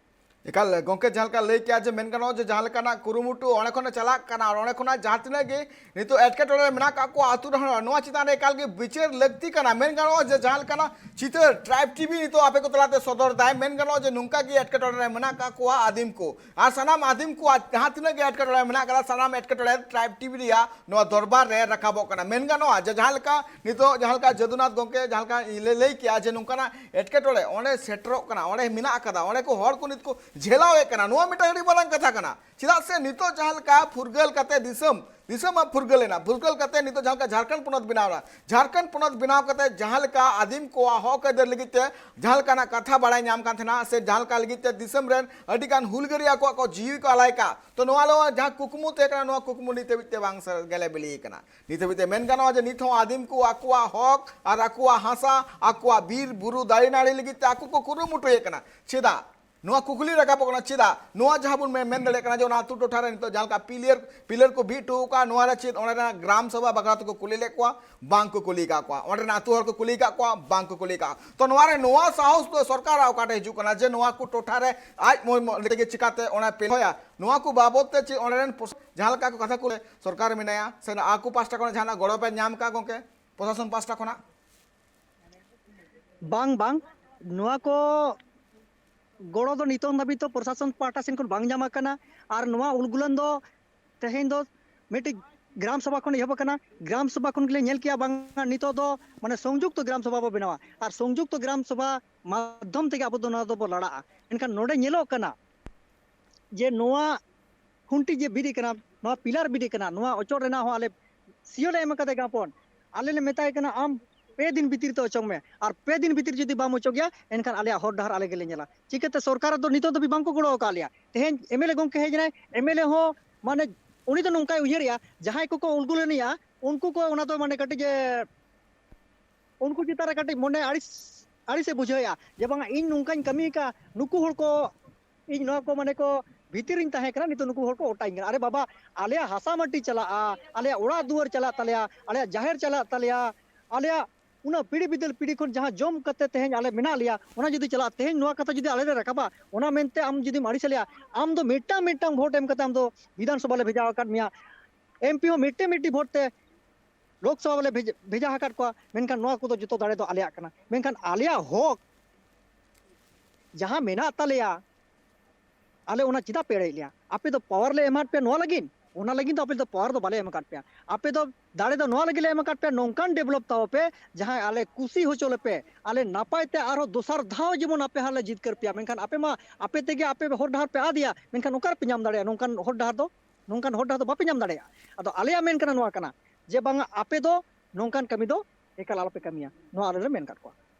ᱮᱠᱟᱞ ᱜᱚᱝᱠᱮ, ᱡᱟᱦᱟᱸ ᱞᱮᱠᱟ ᱞᱟᱹᱭ ᱠᱮᱜᱼᱟ ᱡᱮ ᱢᱮᱱ ᱜᱟᱱᱚᱜᱼᱟ ᱡᱮ ᱡᱟᱦᱟᱸ ᱞᱮᱠᱟᱱᱟᱜ ᱠᱩᱨᱩᱢᱩᱴᱩ ᱚᱸᱰᱮ ᱠᱷᱚᱱ ᱪᱟᱞᱟᱜ ᱠᱟᱱᱟ, ᱟᱨ ᱚᱸᱰᱮ ᱠᱷᱚᱱᱟᱜ ᱡᱟᱦᱟᱸ ᱛᱤᱱᱟᱹᱜ ᱜᱮ ᱱᱤᱛᱚᱜ ᱮᱴᱠᱮᱴᱚᱬᱮ ᱨᱮ ᱢᱮᱱᱟᱜ ᱠᱟᱜ ᱠᱚᱣᱟ ᱟᱹᱛᱩ ᱨᱮᱦᱚᱸ, ᱱᱚᱣᱟ ᱪᱮᱛᱟᱱ ᱨᱮ ᱮᱠᱟᱞ ᱜᱮ ᱵᱤᱪᱟᱹᱨ ᱞᱟᱹᱠᱛᱤ ᱠᱟᱱᱟ᱾ ᱢᱮᱱ ᱜᱟᱱᱚᱜᱼᱟ ᱡᱮ ᱡᱟᱦᱟᱸ ᱞᱮᱠᱟᱱᱟᱜ ᱪᱤᱛᱟᱹᱨ ᱴᱨᱟᱭᱤᱵᱽ ᱴᱤ ᱵᱷᱤ ᱱᱤᱛᱚᱜ ᱟᱯᱮ ᱠᱚ ᱛᱟᱞᱟᱛᱮ ᱥᱚᱫᱚᱨ ᱫᱟᱭ, ᱢᱮᱱ ᱜᱟᱱᱚᱜᱼᱟ ᱡᱮ ᱱᱚᱝᱠᱟ ᱜᱮ ᱮᱴᱠᱮᱴᱚᱬᱮ ᱨᱮ ᱢᱮᱱᱟᱜ ᱠᱟᱜ ᱠᱚᱣᱟ ᱟᱹᱫᱤᱢ ᱠᱚ, ᱟᱨ ᱥᱟᱱᱟᱢ ᱟᱹᱫᱤᱢ ᱠᱚᱣᱟᱜ ᱡᱟᱦᱟᱸ ᱛᱤᱱᱟᱹᱜ ᱜᱮ ᱮᱴᱠᱮᱴᱚᱬᱮ ᱢᱮᱱᱟᱜ ᱠᱟᱫᱟ, ᱥᱟᱱᱟᱢ ᱮᱴᱠᱮᱴᱚᱬᱮ ᱴᱨᱟᱭᱤᱵᱽ ᱴᱤ ᱵᱷᱤ ᱨᱮᱭᱟᱜ ᱱᱚᱣᱟ ᱫᱚᱨᱵᱟᱨ ᱨᱮ ᱨᱟᱠᱟᱵᱚᱜ ᱠᱟᱱᱟ᱾ ᱢᱮᱱ ᱜᱟᱱᱚᱜᱼᱟ ᱡᱮ ᱡᱟᱦᱟᱸ ᱞᱮᱠᱟ ᱱᱤᱛᱚᱜ, ᱡᱟᱦᱟᱸ ᱞᱮᱠᱟ ᱡᱟᱫᱩᱱᱟᱛᱷ ᱜᱚᱝᱠᱮ ᱡᱟᱦᱟᱸ ᱞᱮᱠᱟ ᱞᱟᱹᱭ, ᱞᱟᱹᱭ ᱠᱮᱜᱼᱟ ᱡᱮ ᱱᱚᱝᱠᱟᱱᱟᱜ ᱮᱴᱠᱮᱴᱚᱬᱮ ᱚᱸᱰᱮ ᱥᱮᱴᱮᱨᱚᱜ ᱠᱟᱱᱟ, ᱚᱸᱰᱮ ᱢᱮᱱᱟᱜ ᱠᱟᱫᱟ, ᱚᱸᱰᱮ ᱠᱚ ᱦᱚᱲ ᱠᱚ ᱱᱤᱛ ᱠᱚ ᱡᱷᱮᱞᱟᱣᱮᱫ ᱠᱟᱱᱟ᱾ ᱱᱚᱣᱟ ᱢᱤᱫᱴᱟᱝ ᱟᱹᱰᱤ ᱢᱟᱨᱟᱝ ᱠᱟᱛᱷᱟ ᱠᱟᱱᱟ᱾ ᱪᱮᱫᱟᱜ ᱥᱮ ᱱᱤᱛᱚᱜ ᱡᱟᱦᱟᱸ ᱞᱮᱠᱟ ᱯᱷᱩᱨᱜᱟᱹᱞ ᱠᱟᱛᱮ ᱫᱤᱥᱚᱢ, ᱫᱤᱥᱚᱢ ᱢᱟ ᱯᱷᱩᱨᱜᱟᱹᱞ ᱮᱱᱟ, ᱯᱷᱩᱨᱜᱟᱹᱞ ᱠᱟᱛᱮ ᱱᱤᱛᱚᱜ ᱡᱟᱦᱟᱸ ᱞᱮᱠᱟ ᱡᱷᱟᱲᱠᱷᱚᱸᱰ ᱯᱚᱱᱚᱛ ᱵᱮᱱᱟᱣ ᱮᱱᱟ, ᱡᱷᱟᱲᱠᱷᱚᱸᱰ ᱯᱚᱱᱚᱛ ᱵᱮᱱᱟᱣ ᱠᱟᱛᱮ ᱡᱟᱦᱟᱸ ᱞᱮᱠᱟ ᱟᱹᱫᱤᱢ ᱠᱚᱣᱟᱜ ᱦᱚᱠ ᱟᱹᱭᱫᱟᱹᱨ ᱞᱟᱹᱜᱤᱫ ᱛᱮ ᱡᱟᱦᱟᱸ ᱞᱮᱠᱟᱱᱟᱜ ᱠᱟᱛᱷᱟ ᱵᱟᱲᱟᱭ ᱧᱟᱢ ᱠᱟᱱ ᱛᱟᱦᱮᱱᱟ, ᱥᱮ ᱡᱟᱦᱟᱸ ᱞᱮᱠᱟ ᱞᱟᱹᱜᱤᱫ ᱛᱮ ᱫᱤᱥᱚᱢ ᱨᱮᱱ ᱟᱹᱰᱤ ᱜᱟᱱ ᱦᱩᱞᱜᱟᱹᱨᱤᱭᱟᱹ ᱟᱠᱚᱣᱟᱜ ᱠᱚ ᱡᱤᱣᱤ ᱠᱚ ᱟᱞᱟᱭ ᱠᱟᱜ, ᱛᱚ ᱱᱚᱣᱟ ᱫᱚ ᱡᱟᱦᱟᱸ ᱠᱩᱠᱢᱩ ᱛᱟᱦᱮᱸ ᱠᱟᱱᱟ, ᱱᱚᱣᱟ ᱠᱩᱠᱢᱩ ᱱᱤᱛ ᱦᱟᱹᱵᱤᱡ ᱛᱮ ᱵᱟᱝ ᱥᱮ ᱜᱮᱞᱮ ᱵᱤᱞᱤ ᱟᱠᱟᱱᱟ᱾ ᱱᱤᱛ ᱦᱟᱹᱵᱤᱡ ᱛᱮ ᱢᱮᱱ ᱜᱟᱱᱚᱜᱼᱟ ᱡᱮ ᱱᱤᱛ ᱦᱚᱸ ᱟᱹᱫᱤᱢ ᱠᱚ ᱟᱠᱚᱣᱟᱜ ᱦᱚᱠ ᱟᱨ ᱟᱠᱚᱣᱟᱜ ᱦᱟᱥᱟ, ᱟᱠᱚᱣᱟᱜ ᱵᱤᱨ ᱵᱩᱨᱩ ᱫᱟᱨᱮ ᱱᱟᱹᱲᱤ ᱞᱟᱹᱜᱤᱫ ᱛᱮ ᱟᱠᱚ ᱠᱚ ᱠᱩᱨᱩᱢᱩᱴᱩᱭᱮᱫ ᱠᱟᱱᱟ᱾ ᱪᱮᱫᱟᱜ? ᱱᱚᱣᱟ ᱠᱩᱠᱞᱤ ᱨᱟᱠᱟᱵᱚᱜ ᱠᱟᱱᱟ, ᱪᱮᱫᱟᱜ ᱱᱚᱣᱟ ᱡᱟᱦᱟᱸ ᱵᱚᱱ ᱢᱮ-, ᱢᱮᱱ ᱫᱟᱲᱮᱭᱟᱜ ᱠᱟᱱᱟ ᱡᱮ ᱚᱱᱟ ᱟᱹᱛᱩ ᱴᱚᱴᱷᱟ ᱨᱮ ᱱᱤᱛᱚᱜ ᱡᱟᱦᱟᱸ ᱞᱮᱠᱟ ᱯᱤᱞᱟᱨ, ᱯᱤᱞᱟᱨ ᱠᱚ ᱵᱤᱫ ᱦᱚᱴᱚ ᱟᱠᱟᱫ, ᱱᱚᱣᱟ ᱨᱮ ᱪᱮᱫ ᱚᱸᱰᱮ ᱨᱮᱱᱟᱜ ᱜᱨᱟᱢ ᱥᱚᱵᱷᱟ ᱵᱟᱠᱷᱨᱟ ᱛᱮᱠᱚ ᱠᱩᱞᱤ ᱞᱮᱫ ᱠᱚᱣᱟ? ᱵᱟᱝ ᱠᱚ ᱠᱩᱞᱤ ᱟᱠᱟᱫ ᱠᱚᱣᱟ᱾ ᱚᱸᱰᱮ ᱨᱮᱱ ᱟᱹᱛᱩ ᱦᱚᱲ ᱠᱚ ᱠᱩᱞᱤ ᱟᱠᱟᱫ ᱠᱚᱣᱟ? ᱵᱟᱝ ᱠᱚ ᱠᱩᱞᱤ ᱟᱠᱟᱫ᱾ ᱛᱚ ᱱᱚᱣᱟ ᱨᱮ ᱱᱚᱣᱟ ᱥᱟᱦᱚᱥ ᱫᱚ ᱥᱚᱨᱠᱟᱨᱟᱜ ᱚᱠᱟᱴᱷᱮᱱ ᱦᱤᱡᱩᱜ ᱠᱟᱱᱟ ᱡᱮ ᱱᱚᱣᱟ ᱠᱚ ᱴᱚᱴᱷᱟ ᱨᱮ ᱟᱡ ᱢᱚ-, ᱢᱚ-, ᱛᱮᱜᱮ ᱪᱤᱠᱟᱛᱮ ᱚᱱᱟ ᱯᱤᱞᱟᱨ ᱦᱚᱭᱟ? ᱱᱚᱣᱟ ᱠᱚ ᱵᱟᱵᱚᱫ ᱛᱮ ᱪᱮᱫ ᱚᱸᱰᱮ ᱨᱮᱱ ᱯᱨᱚᱥ-, ᱡᱟᱦᱟᱸ ᱞᱮᱠᱟ ᱠᱚ ᱠᱟᱛᱷᱟ ᱠᱚ ᱞᱟᱹᱭ, ᱥᱚᱨᱠᱟᱨ ᱢᱮᱱᱟᱭᱟ ᱥᱮ ᱟᱠᱚ ᱯᱟᱥᱴᱟ ᱠᱷᱚᱱ ᱡᱟᱦᱟᱱᱟᱜ ᱜᱚᱲᱚ ᱯᱮ ᱧᱟᱢ ᱠᱟᱜ ᱜᱚᱝᱠᱮ ᱯᱨᱚᱥᱟᱥᱚᱱ ᱯᱟᱥᱴᱟ ᱠᱷᱚᱱᱟᱜ? ᱵᱟᱝ, ᱵᱟᱝ, ᱱᱚᱣᱟ ᱠᱚ ᱜᱚᱲᱚ ᱫᱚ ᱱᱤᱛᱚᱝ ᱫᱷᱟᱹᱵᱤᱡ ᱛᱚ ᱯᱨᱚᱥᱟᱥᱚᱱ ᱯᱟᱦᱴᱟ ᱥᱮᱱ ᱠᱷᱚᱱ ᱵᱟᱝ ᱧᱟᱢ ᱟᱠᱟᱱᱟ᱾ ᱟᱨ ᱱᱚᱣᱟ ᱩᱞᱜᱩᱞᱟᱱ ᱫᱚ ᱛᱮᱦᱮᱧ ᱫᱚ ᱢᱤᱫᱴᱤᱡ ᱜᱨᱟᱢ ᱥᱚᱵᱷᱟ ᱠᱷᱚᱱ ᱮᱦᱚᱵ ᱟᱠᱟᱱᱟ᱾ ᱜᱨᱟᱢ ᱥᱚᱵᱷᱟ ᱠᱷᱚᱱ ᱜᱮᱞᱮ ᱧᱮᱞ ᱠᱮᱜᱼᱟ ᱵᱟᱝ ᱱᱤᱛᱚᱜ ᱫᱚ ᱢᱟᱱᱮ ᱥᱚᱝᱡᱩᱠᱛᱚ ᱜᱨᱟᱢ ᱥᱚᱵᱷᱟ ᱵᱚ ᱵᱮᱱᱟᱣᱟ, ᱟᱨ ᱥᱚᱝᱡᱩᱠᱛᱚ ᱜᱨᱟᱢ ᱥᱚᱵᱷᱟ ᱢᱟᱫᱽᱫᱷᱚᱢ ᱛᱮᱜᱮ ᱟᱵᱚ ᱫᱚ ᱱᱚᱣᱟ ᱫᱚᱵᱚ ᱞᱟᱲᱟᱜᱼᱟ᱾ ᱮᱱᱠᱷᱟᱱ ᱱᱚᱰᱮ ᱧᱮᱞᱚᱜ ᱠᱟᱱᱟ ᱡᱮ ᱱᱚᱣᱟ ᱠᱷᱩᱱᱴᱤ ᱡᱮ ᱵᱤᱫ ᱟᱠᱟᱱᱟ, ᱱᱚᱣᱟ ᱯᱤᱞᱟᱨ ᱵᱤᱫ ᱟᱠᱟᱱᱟ, ᱱᱚᱣᱟ ᱚᱪᱚᱜ ᱨᱮᱱᱟᱜ ᱦᱚᱸ ᱟᱞᱮ ᱥᱤᱭᱳ ᱞᱮ ᱮᱢ ᱟᱠᱟᱫᱮ ᱜᱟᱯᱚᱱ᱾ ᱟᱞᱮ ᱞᱮ ᱢᱮᱛᱟᱭ ᱠᱟᱱᱟ, "ᱟᱢ ᱯᱮ ᱫᱤᱱ ᱵᱷᱤᱛᱤᱨ ᱛᱮ ᱚᱪᱚᱜ ᱢᱮ, ᱟᱨ ᱯᱮ ᱫᱤᱱ ᱵᱷᱤᱛᱤᱨ ᱡᱩᱫᱤ ᱵᱟᱢ ᱚᱪᱚᱜ ᱜᱮᱭᱟ, ᱮᱱᱠᱷᱟᱱ ᱟᱞᱮᱭᱟᱜ ᱦᱚᱨ ᱰᱟᱦᱟᱨ ᱟᱞᱮ ᱜᱮᱞᱮ ᱧᱮᱞᱟ᱾" ᱪᱤᱠᱟᱹᱛᱮ ᱥᱚᱨᱠᱟᱨ ᱫᱚ ᱱᱤᱛᱚᱜ ᱫᱷᱟᱹᱵᱤᱡ ᱵᱟᱝ ᱠᱚ ᱜᱚᱲᱚ ᱟᱠᱟᱫ ᱞᱮᱭᱟ? ᱛᱮᱦᱮᱧ ᱮᱢ ᱮᱞ ᱮ ᱜᱚᱢᱠᱮ ᱦᱮᱡ ᱮᱱᱟᱭ, ᱮᱢ ᱮᱞ ᱮ ᱦᱚᱸ ᱢᱟᱱᱮ ᱩᱱᱤ ᱫᱚ ᱱᱚᱝᱠᱟᱭ ᱩᱭᱦᱟᱹᱨᱮᱜᱼᱟ, ᱡᱟᱦᱟᱸᱭ ᱠᱚᱠᱚ ᱩᱞᱜᱩᱞᱟᱹᱱᱤᱜᱼᱟ, ᱩᱱᱠᱩ ᱠᱚ ᱚᱱᱟ ᱫᱚ ᱢᱟᱱᱮ ᱠᱟᱹᱴᱤᱡ ᱮ, ᱩᱱᱠᱩ ᱪᱮᱛᱟᱱ ᱨᱮ ᱠᱟᱹᱴᱤᱡ ᱢᱚᱱᱮ ᱟᱹᱲᱤᱥ, ᱟᱹᱲᱤᱥᱮ ᱵᱩᱡᱷᱟᱹᱣᱮᱜᱼᱟ ᱡᱮ, "ᱵᱟᱝᱟ, ᱤᱧ ᱱᱚᱝᱠᱟᱧ ᱠᱟᱹᱢᱤ ᱟᱠᱟᱫᱼᱟ, ᱱᱩᱠᱩ ᱦᱚᱲ ᱠᱚ, ᱤᱧ ᱱᱚᱣᱟ ᱠᱚ ᱢᱟᱱᱮ ᱠᱚ ᱵᱷᱤᱛᱤᱨ ᱨᱤᱧ ᱛᱟᱦᱮᱸ ᱠᱟᱱᱟ, ᱱᱤᱛᱚᱜ ᱱᱩᱠᱩ ᱦᱚᱲ ᱠᱚ ᱚᱴᱟᱧ ᱠᱟᱱᱟ᱾" ᱟᱨᱮ ᱵᱟᱵᱟ, ᱟᱞᱮᱭᱟᱜ ᱦᱟᱥᱟ ᱢᱟᱹᱴᱤ ᱪᱟᱞᱟᱜᱼᱟ, ᱟᱞᱮᱭᱟᱜ ᱚᱲᱟᱜ ᱫᱩᱣᱟᱹᱨ ᱪᱟᱞᱟᱜ ᱛᱟᱞᱮᱭᱟ, ᱟᱞᱮᱭᱟᱜ ᱡᱟᱦᱮᱨ ᱪᱟᱞᱟᱜ ᱛᱟᱞᱮᱭᱟ, ᱟᱞᱮᱭᱟᱜ ᱩᱱᱟᱹᱜ ᱯᱤᱲᱦᱤ ᱵᱤᱫᱟᱹᱞ ᱯᱤᱲᱦᱤ ᱠᱷᱚᱱ ᱡᱟᱦᱟᱸ ᱡᱚᱢ ᱠᱟᱛᱮ ᱛᱮᱦᱮᱧ ᱟᱞᱮ ᱢᱮᱱᱟᱜ ᱞᱮᱭᱟ, ᱚᱱᱟ ᱡᱩᱫᱤ ᱪᱟᱞᱟᱜᱼᱟ, ᱛᱮᱦᱮᱧ ᱱᱚᱣᱟ ᱠᱟᱛᱷᱟ ᱡᱩᱫᱤ ᱟᱞᱮ ᱞᱮ ᱨᱟᱠᱟᱵᱟ, ᱚᱱᱟ ᱢᱮᱱᱛᱮ ᱟᱢ ᱡᱩᱫᱤᱢ ᱟᱹᱲᱤᱥ ᱞᱮᱭᱟ, ᱟᱢ ᱫᱚ ᱢᱤᱫᱴᱟᱝ ᱢᱤᱫᱴᱟᱝ ᱵᱷᱳᱴ ᱮᱢ ᱠᱟᱛᱮ ᱟᱢ ᱫᱚ ᱵᱤᱫᱷᱟᱱ ᱥᱚᱵᱷᱟ ᱞᱮ ᱵᱷᱮᱡᱟ ᱟᱠᱟᱫ ᱢᱮᱭᱟ, ᱮᱢ ᱯᱤ ᱦᱚᱸ ᱢᱤᱫᱴᱮᱱ ᱢᱤᱫᱴᱤᱡ ᱵᱷᱳᱴ ᱛᱮ ᱞᱳᱠᱥᱚᱵᱷᱟ ᱞᱮ ᱵᱷᱮᱡ-, ᱵᱷᱮᱡᱟ ᱟᱠᱟᱫ ᱠᱚᱣᱟ, ᱢᱮᱱᱠᱷᱟᱱ ᱱᱚᱣᱟ ᱠᱚᱫᱚ ᱡᱚᱛᱚ ᱫᱟᱲᱮ ᱫᱚ ᱟᱞᱮᱭᱟᱜ ᱠᱟᱱᱟ᱾ ᱢᱮᱱᱠᱷᱟᱱ ᱟᱞᱮᱭᱟᱜ ᱦᱚᱠ ᱡᱟᱦᱟᱸ ᱢᱮᱱᱟᱜ ᱛᱟᱞᱮᱭᱟ, ᱟᱞᱮ ᱚᱱᱟ ᱪᱮᱫᱟᱜ ᱯᱮ ᱮᱲᱮᱭᱮᱫ ᱞᱮᱭᱟ? ᱟᱯᱮ ᱫᱚ ᱯᱟᱣᱟᱨ ᱞᱮ ᱮᱢᱟᱫ ᱯᱮᱭᱟ ᱱᱚᱣᱟ ᱞᱟᱹᱜᱤᱫ? ᱚᱱᱟ ᱞᱟᱹᱜᱤᱫ ᱫᱚ ᱟᱯᱮ ᱫᱚ ᱯᱟᱣᱟᱨ ᱫᱚ ᱵᱟᱞᱮ ᱮᱢ ᱟᱠᱟᱫ ᱯᱮᱭᱟ᱾ ᱟᱯᱮ ᱫᱚ ᱫᱟᱲᱮ ᱫᱚ ᱱᱚᱣᱟ ᱞᱟᱹᱜᱤᱫ ᱞᱮ ᱮᱢ ᱟᱠᱟᱫ ᱯᱮᱭᱟ, ᱱᱚᱝᱠᱟᱱ ᱰᱮᱵᱷᱞᱚᱯ ᱛᱟᱵᱚ ᱯᱮ, ᱡᱟᱦᱟᱸᱭ ᱟᱞᱮ ᱠᱩᱥᱤ ᱦᱚᱪᱚ ᱞᱮᱯᱮ, ᱟᱞᱮ ᱱᱟᱯᱟᱭ ᱛᱮ ᱟᱨᱦᱚᱸ ᱫᱚᱥᱟᱨ ᱫᱷᱟᱣ ᱡᱮᱢᱚᱱ ᱟᱯᱮ ᱦᱟᱸᱜ ᱞᱮ ᱡᱤᱛᱠᱟᱹᱨ ᱯᱮᱭᱟ᱾ ᱢᱮᱱᱠᱷᱟᱱ ᱟᱯᱮ ᱢᱟ, ᱟᱯᱮ ᱛᱮᱜᱮ ᱟᱯᱮ ᱦᱚᱨ ᱰᱟᱦᱟᱨ ᱯᱮ ᱟᱫᱮᱭᱟ, ᱢᱮᱱᱠᱷᱟᱱ ᱚᱠᱟ ᱨᱮᱯᱮ ᱧᱟᱢ ᱫᱟᱲᱮᱭᱟᱜᱼᱟ ᱱᱚᱝᱠᱟᱱ ᱦᱚᱨ ᱰᱟᱦᱟᱨ ᱫᱚ? ᱱᱚᱝᱠᱟᱱ ᱦᱚᱨ ᱰᱟᱦᱟᱨ ᱫᱚ ᱵᱟᱯᱮ ᱧᱟᱢ ᱫᱟᱲᱮᱭᱟᱜᱼᱟ᱾ ᱟᱫᱚ ᱟᱞᱮᱭᱟᱜ ᱢᱮᱱ ᱠᱟᱱᱟ ᱱᱚᱣᱟ ᱠᱟᱱᱟ ᱡᱮ ᱵᱟᱝᱟ, ᱟᱯᱮ ᱫᱚ ᱱᱚᱝᱠᱟᱱ ᱠᱟᱹᱢᱤ ᱫᱚ ᱮᱠᱟᱞ ᱟᱞᱚᱯᱮ ᱠᱟᱹᱢᱤᱭᱟ, ᱱᱚᱣᱟ ᱟᱞᱮ ᱞᱮ ᱢᱮᱱ ᱠᱟᱫ ᱠᱚᱣᱟ᱾